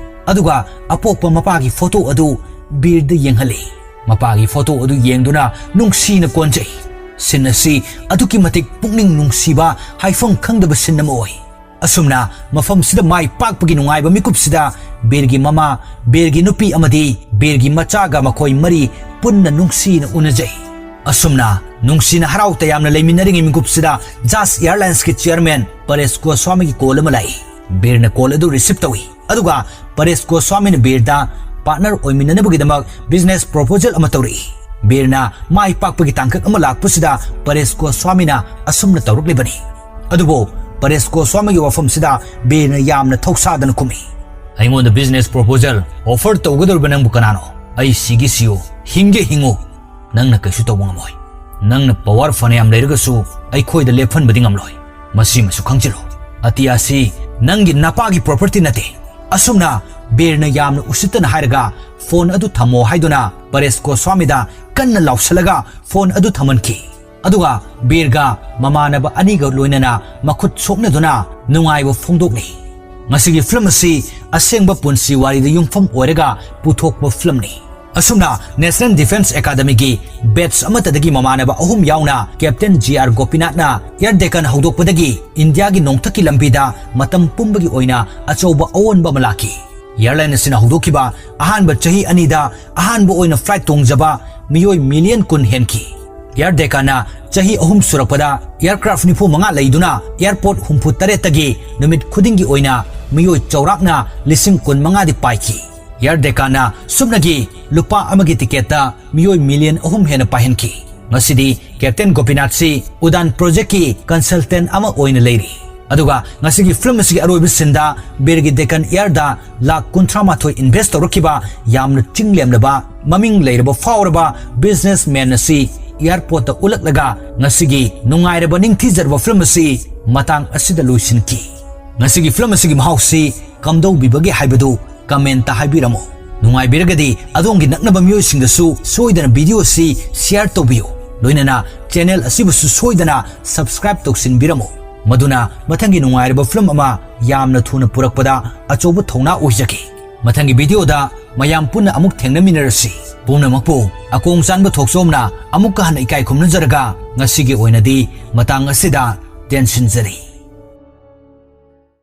ꯑꯗꯨꯒ ꯑꯄꯣꯛꯄ ꯃꯄꯥꯒꯤ ꯐꯣꯇꯣ ꯑꯗꯨ ꯕꯤꯔꯗ ꯌꯦꯡꯍꯜꯂꯤ꯫ ꯃꯄꯥꯒꯤ ꯐꯣꯇꯣ ꯑꯗꯨ ꯌꯦꯡꯗꯨꯅ ꯅꯨꯡꯁꯤꯅ ꯀꯣꯟꯖꯩ꯫ ꯁꯤꯟ ꯑꯁꯤ ꯑꯗꯨꯛꯀꯤ ꯃꯇꯤꯛ ꯄꯨꯛꯅꯤꯡ ꯅꯨꯡꯁꯤꯕ ꯍꯥꯏꯐꯝ ꯈꯪꯗꯕ ꯁꯤꯟ ꯑꯃ ꯑꯣꯏ꯫ ꯑꯁꯨꯝꯅ ꯃꯐꯝꯁꯤꯗ ꯃꯥꯏ ꯄꯥꯛꯄꯒꯤ ꯅꯨꯡꯉꯥꯏꯕ ꯃꯤꯀꯨꯞꯁꯤꯗ ꯕꯤꯔꯒꯤ ꯃꯃꯥ, ꯕꯤꯔꯒꯤ ꯅꯨꯄꯤ ꯑꯃꯗꯤ ꯕꯤꯔꯒꯤ ꯃꯆꯥꯒ ꯃꯈꯣꯏ ꯃꯔꯤ ꯄꯨꯟꯅ ꯅꯨꯡꯁꯤꯅ ꯎꯅꯖꯩ꯫ ꯑꯁꯨꯝꯅ ꯅꯨꯡꯁꯤꯅ ꯍꯔꯥꯎ ꯇꯌꯥꯝꯅ ꯂꯩꯃꯤꯟꯅꯔꯤꯉꯩ ꯃꯤꯀꯨꯞꯁꯤꯗ ꯖꯥꯁ ꯑꯦꯌꯔꯂꯥꯏꯟꯁꯀꯤ ꯆꯤꯌꯔꯃꯦꯟ ꯄꯔꯦꯁ ꯒꯣꯁ꯭ꯋꯥꯃꯤꯒꯤ ꯀꯣꯜ ꯑꯃ ꯂꯥꯛꯏ꯫ ꯕꯤꯔꯅ ꯀꯣꯜ ꯑꯗꯨ ꯔꯤꯁꯤꯞ ꯇꯧꯏ꯫ ꯑꯗꯨꯒ ꯄꯔꯦꯁ ꯒꯣꯁ꯭ꯋꯥꯃꯤꯅ ꯕꯤꯔꯗ ꯄꯥꯔꯠꯅꯔ ꯑꯣꯏꯃꯤꯟꯅꯅꯕꯒꯤꯗꯃꯛ ꯕꯤꯖꯤꯅꯦꯁ ꯄ꯭ꯔꯣꯄꯣꯖꯦꯜ ꯑꯃ ꯇꯧꯔꯛꯏ꯫ ꯕꯤꯔꯅ ꯃꯥꯏ ꯄꯥꯛꯄꯒꯤ ꯇꯥꯡꯀꯛ ꯑꯃ ꯂꯥꯛꯄꯁꯤꯗ ꯄꯔꯦꯁ ꯒꯣꯁ꯭ꯋꯥꯃꯤꯅ ꯑꯁꯨꯝꯅ ꯇꯧꯔꯛꯂꯤꯕꯅꯤ꯫ ꯑꯗꯨꯕꯨ ꯄꯔꯦꯁ ꯒꯣꯁ꯭ꯋꯥꯃꯤꯒꯤ ꯋꯥꯐꯝꯁꯤꯗ ꯕꯤꯔꯅ ꯌꯥꯝꯅ ꯊꯧꯁꯥꯗꯅ ꯈꯨꯝꯃꯤ꯫ "ꯑꯩꯉꯣꯟꯗ ꯕꯤꯖꯤꯅꯦꯁ ꯄ꯭ꯔꯣꯄꯣꯖꯦꯜ ꯑꯣꯐꯔ ꯇꯧꯒꯗꯧꯔꯤꯕ ꯅꯪꯕꯨ ꯀꯅꯥꯅꯣ? ꯑꯩ ꯁꯤꯒꯦ ꯁꯤꯌꯨ, ꯍꯤꯡꯒꯦ ꯍꯤꯡꯉꯨ, ꯅꯪꯅ ꯀꯩꯁꯨ ꯇꯧꯕ ꯉꯝꯃꯣꯏ꯫ ꯅꯪꯅ ꯄꯋꯥꯔ ꯐꯅꯌꯥꯝ ꯂꯩꯔꯒꯁꯨ ꯑꯩꯈꯣꯏꯗ ꯂꯦꯞꯍꯟꯕꯗꯤ ꯉꯝꯂꯣꯏ꯫ ꯃꯁꯤꯃꯁꯨ ꯈꯪꯖꯤꯜꯂꯨ, ꯑꯇꯤꯌꯥꯁꯤ ꯅꯪꯒꯤ ꯅꯄꯥꯒꯤ ꯄ꯭ꯔꯣꯄꯔꯇꯤ ꯅꯠꯇꯦ꯫" ꯑꯁꯨꯝꯅ ꯕꯤꯔꯅ ꯌꯥꯝꯅ ꯎꯁꯤꯠꯇꯅ ꯍꯥꯏꯔꯒ ꯐꯣꯟ ꯑꯗꯨ ꯊꯝꯃꯣ ꯍꯥꯏꯗꯨꯅ ꯄꯔꯦꯁ ꯒꯣꯁ꯭ꯋꯥꯃꯤꯗ ꯀꯟꯅ ꯂꯥꯎꯁꯤꯜꯂꯒ ꯐꯣꯟ ꯑꯗꯨ ꯊꯝꯍꯟꯈꯤ꯫ ꯑꯗꯨꯒ ꯕꯤꯔꯒ ꯃꯃꯥꯟꯅꯕ ꯑꯅꯤꯒ ꯂꯣꯏꯅꯅ ꯃꯈꯨꯠ ꯁꯣꯛꯅꯗꯨꯅ ꯅꯨꯡꯉꯥꯏꯕ ꯐꯣꯡꯗꯣꯛꯂꯤ꯫ ꯃꯁꯤꯒꯤ ꯐꯤꯂꯝ ꯑꯁꯤ ꯑꯁꯦꯡꯕ ꯄꯨꯟꯁꯤ ꯋꯥꯔꯤꯗ ꯌꯨꯝꯐꯝ ꯑꯣꯏꯔꯒ ꯄꯨꯊꯣꯛꯄ ꯐꯤꯂꯝꯅꯤ꯫ ꯑꯁꯨꯝꯅ ꯅꯦꯁꯅꯦꯜ ꯗꯤꯐꯦꯟꯁ ꯑꯦꯀꯥꯗꯃꯤꯒꯤ ꯕꯦꯠꯆ ꯑꯃꯠꯇꯗꯒꯤ ꯃꯃꯥꯟꯅꯕ ꯑꯍꯨꯝ ꯌꯥꯎꯅ captain G R ꯒꯣꯄꯤꯅꯥꯊꯅ air Deccan ꯍꯧꯗꯣꯛꯄꯗꯒꯤ ꯏꯟꯗꯤꯌꯥꯒꯤ ꯅꯣꯡꯊꯛꯀꯤ ꯂꯝꯕꯤꯗ ꯃꯇꯝ ꯄꯨꯝꯕꯒꯤ ꯑꯣꯏꯅ ꯑꯆꯧꯕ ꯑꯑꯣꯟꯕ ꯑꯃ ꯂꯥꯛꯈꯤ꯫ ꯑꯦꯌꯔꯂꯥꯏꯟ ꯑꯁꯤꯅ ꯍꯧꯗꯣꯛꯈꯤꯕ ꯑꯍꯥꯟꯕ ꯆꯍꯤ ꯑꯅꯤꯗ ꯑꯍꯥꯟꯕ ꯑꯣꯏꯅ ꯐ꯭ꯂꯥꯏꯠ ꯇꯣꯡꯖꯕ ꯃꯤꯑꯣꯏ ꯃꯤꯂꯤꯌꯟ ꯀꯨꯟ ꯍꯦꯟꯈꯤ꯫ ꯑꯦꯌꯔ ꯗꯦꯀꯥꯟꯅ ꯆꯍꯤ ꯑꯍꯨꯝ ꯁꯨꯔꯛꯄꯗ ꯑꯦꯌꯔꯀ꯭ꯔꯥꯐ ꯅꯤꯐꯨ ꯃꯉꯥ ꯂꯩꯗꯨꯅ ꯑꯦꯌꯔꯄꯣꯔꯠ ꯍꯨꯝꯐꯨ ꯇꯔꯦꯠꯇꯒꯤ ꯅꯨꯃꯤꯠ ꯈꯨꯗꯤꯡꯒꯤ ꯑꯣꯏꯅ ꯃꯤꯑꯣꯏ ꯆꯥꯎꯔꯥꯛꯅ ꯂꯤꯁꯤꯡ ꯀꯨꯟ ꯃꯉꯥꯗꯤ ꯄꯥꯏꯈꯤ꯫ ꯑꯦꯌꯔ ꯗꯦꯀꯥꯟꯅ ꯁꯨꯞꯅꯒꯤ ꯂꯨꯄꯥ ꯑꯃꯒꯤ ꯇꯤꯀꯦꯠꯇ ꯃꯤꯑꯣꯏ ꯃꯤꯂꯤꯌꯟ ꯑꯍꯨꯝ ꯍꯦꯟꯅ ꯄꯥꯏꯍꯟꯈꯤ꯫ ꯉꯁꯤꯗꯤ ꯀꯦꯞꯇꯦꯟ ꯒꯣꯄꯤꯅꯥꯊꯁꯤ ꯎꯗꯥꯟ ꯄ꯭ꯔꯣꯖꯦꯛꯀꯤ ꯀꯟꯁꯜꯇꯦꯟ ꯑꯃ ꯑꯣꯏꯅ ꯂꯩꯔꯤ꯫ ꯑꯗꯨꯒ ꯉꯁꯤꯒꯤ ꯐꯤꯂꯝ ꯑꯁꯤꯒꯤ ꯑꯔꯣꯏꯕ ꯁꯤꯟꯗ ꯕꯤꯔꯒꯤ ꯗꯦꯀꯟ ꯏꯌꯥꯔꯗ ꯂꯥꯈ ꯀꯨꯟꯊ꯭ꯔꯥ ꯃꯥꯊꯣꯏ ꯏꯟꯚꯦꯁ ꯇꯧꯔꯛꯈꯤꯕ ꯌꯥꯝꯅ ꯆꯤꯡ ꯂꯦꯝꯂꯕ, ꯃꯃꯤꯡ ꯂꯩꯔꯕ ꯐꯥꯎꯔꯕ ꯕꯤꯖꯤꯅꯦꯁ ꯃꯦꯟ ꯑꯁꯤ ꯏꯌꯥꯔꯄꯣꯔꯠꯇ ꯎꯠꯂꯛꯂꯒ ꯉꯁꯤꯒꯤ ꯅꯨꯡꯉꯥꯏꯔꯕ ꯅꯤꯡꯊꯤꯖꯔꯕ ꯐꯤꯂꯝ ꯑꯁꯤ ꯃꯇꯥꯡ ꯑꯁꯤꯗ ꯂꯣꯏꯁꯤꯟꯈꯤ꯫ ꯉꯁꯤꯒꯤ ꯐꯤꯂꯝ ꯑꯁꯤꯒꯤ ꯃꯍꯥꯎꯁꯤ ꯀꯝꯗꯧꯕꯤꯕꯒꯦ ꯍꯥꯏꯕꯗꯨ ꯀꯃꯦꯟꯇ ꯍꯥꯏꯕꯤꯔꯝꯃꯨ꯫ ꯅꯨꯡꯉꯥꯏꯕꯤꯔꯒꯗꯤ ꯑꯗꯣꯝꯒꯤ ꯅꯛꯅꯕ ꯃꯤꯑꯣꯏꯁꯤꯡꯗꯁꯨ ꯁꯣꯏꯗꯅ ꯚꯤꯗꯤꯑꯣ ꯑꯁꯤ ꯁꯤꯌꯥꯔ ꯇꯧꯕꯤꯌꯨ, ꯂꯣꯏꯅꯅ ꯆꯦꯅꯦꯜ ꯑꯁꯤꯕꯨꯁꯨ ꯁꯣꯏꯗꯅ ꯁꯕꯁꯀ꯭ꯔꯥꯏꯕ ꯇꯧꯁꯤꯟꯕꯤꯔꯝꯃꯨ꯫ ꯃꯗꯨꯅ ꯃꯊꯪꯒꯤ ꯅꯨꯡꯉꯥꯏꯔꯕ ꯐꯤꯂꯝ ꯑꯃ ꯌꯥꯝꯅ ꯊꯨꯅ ꯄꯨꯔꯛꯄꯗ ꯑꯆꯧꯕ ꯊꯧꯅꯥ ꯑꯣꯏꯖꯒꯦ꯫ ꯃꯊꯪꯒꯤ ꯚꯤꯗꯤꯑꯣꯗ ꯃꯌꯥꯝ ꯄꯨꯟꯅ ꯑꯃꯨꯛ ꯊꯦꯡꯅꯃꯤꯟꯅꯔꯁꯤ꯫ ꯄꯨꯝꯅꯃꯛꯄꯨ ꯑꯀꯣꯡ ꯆꯥꯟꯕ ꯊꯣꯛꯆꯣꯝꯅ ꯑꯃꯨꯛꯀ ꯍꯟꯅ ꯏꯀꯥꯏ ꯈꯨꯝꯅꯖꯔꯒ ꯉꯁꯤꯒꯤ ꯑꯣꯏꯅꯗꯤ ꯃꯇꯥꯡ ꯑꯁꯤꯗ ꯇꯦꯟꯁꯤꯟꯖꯔꯤ꯫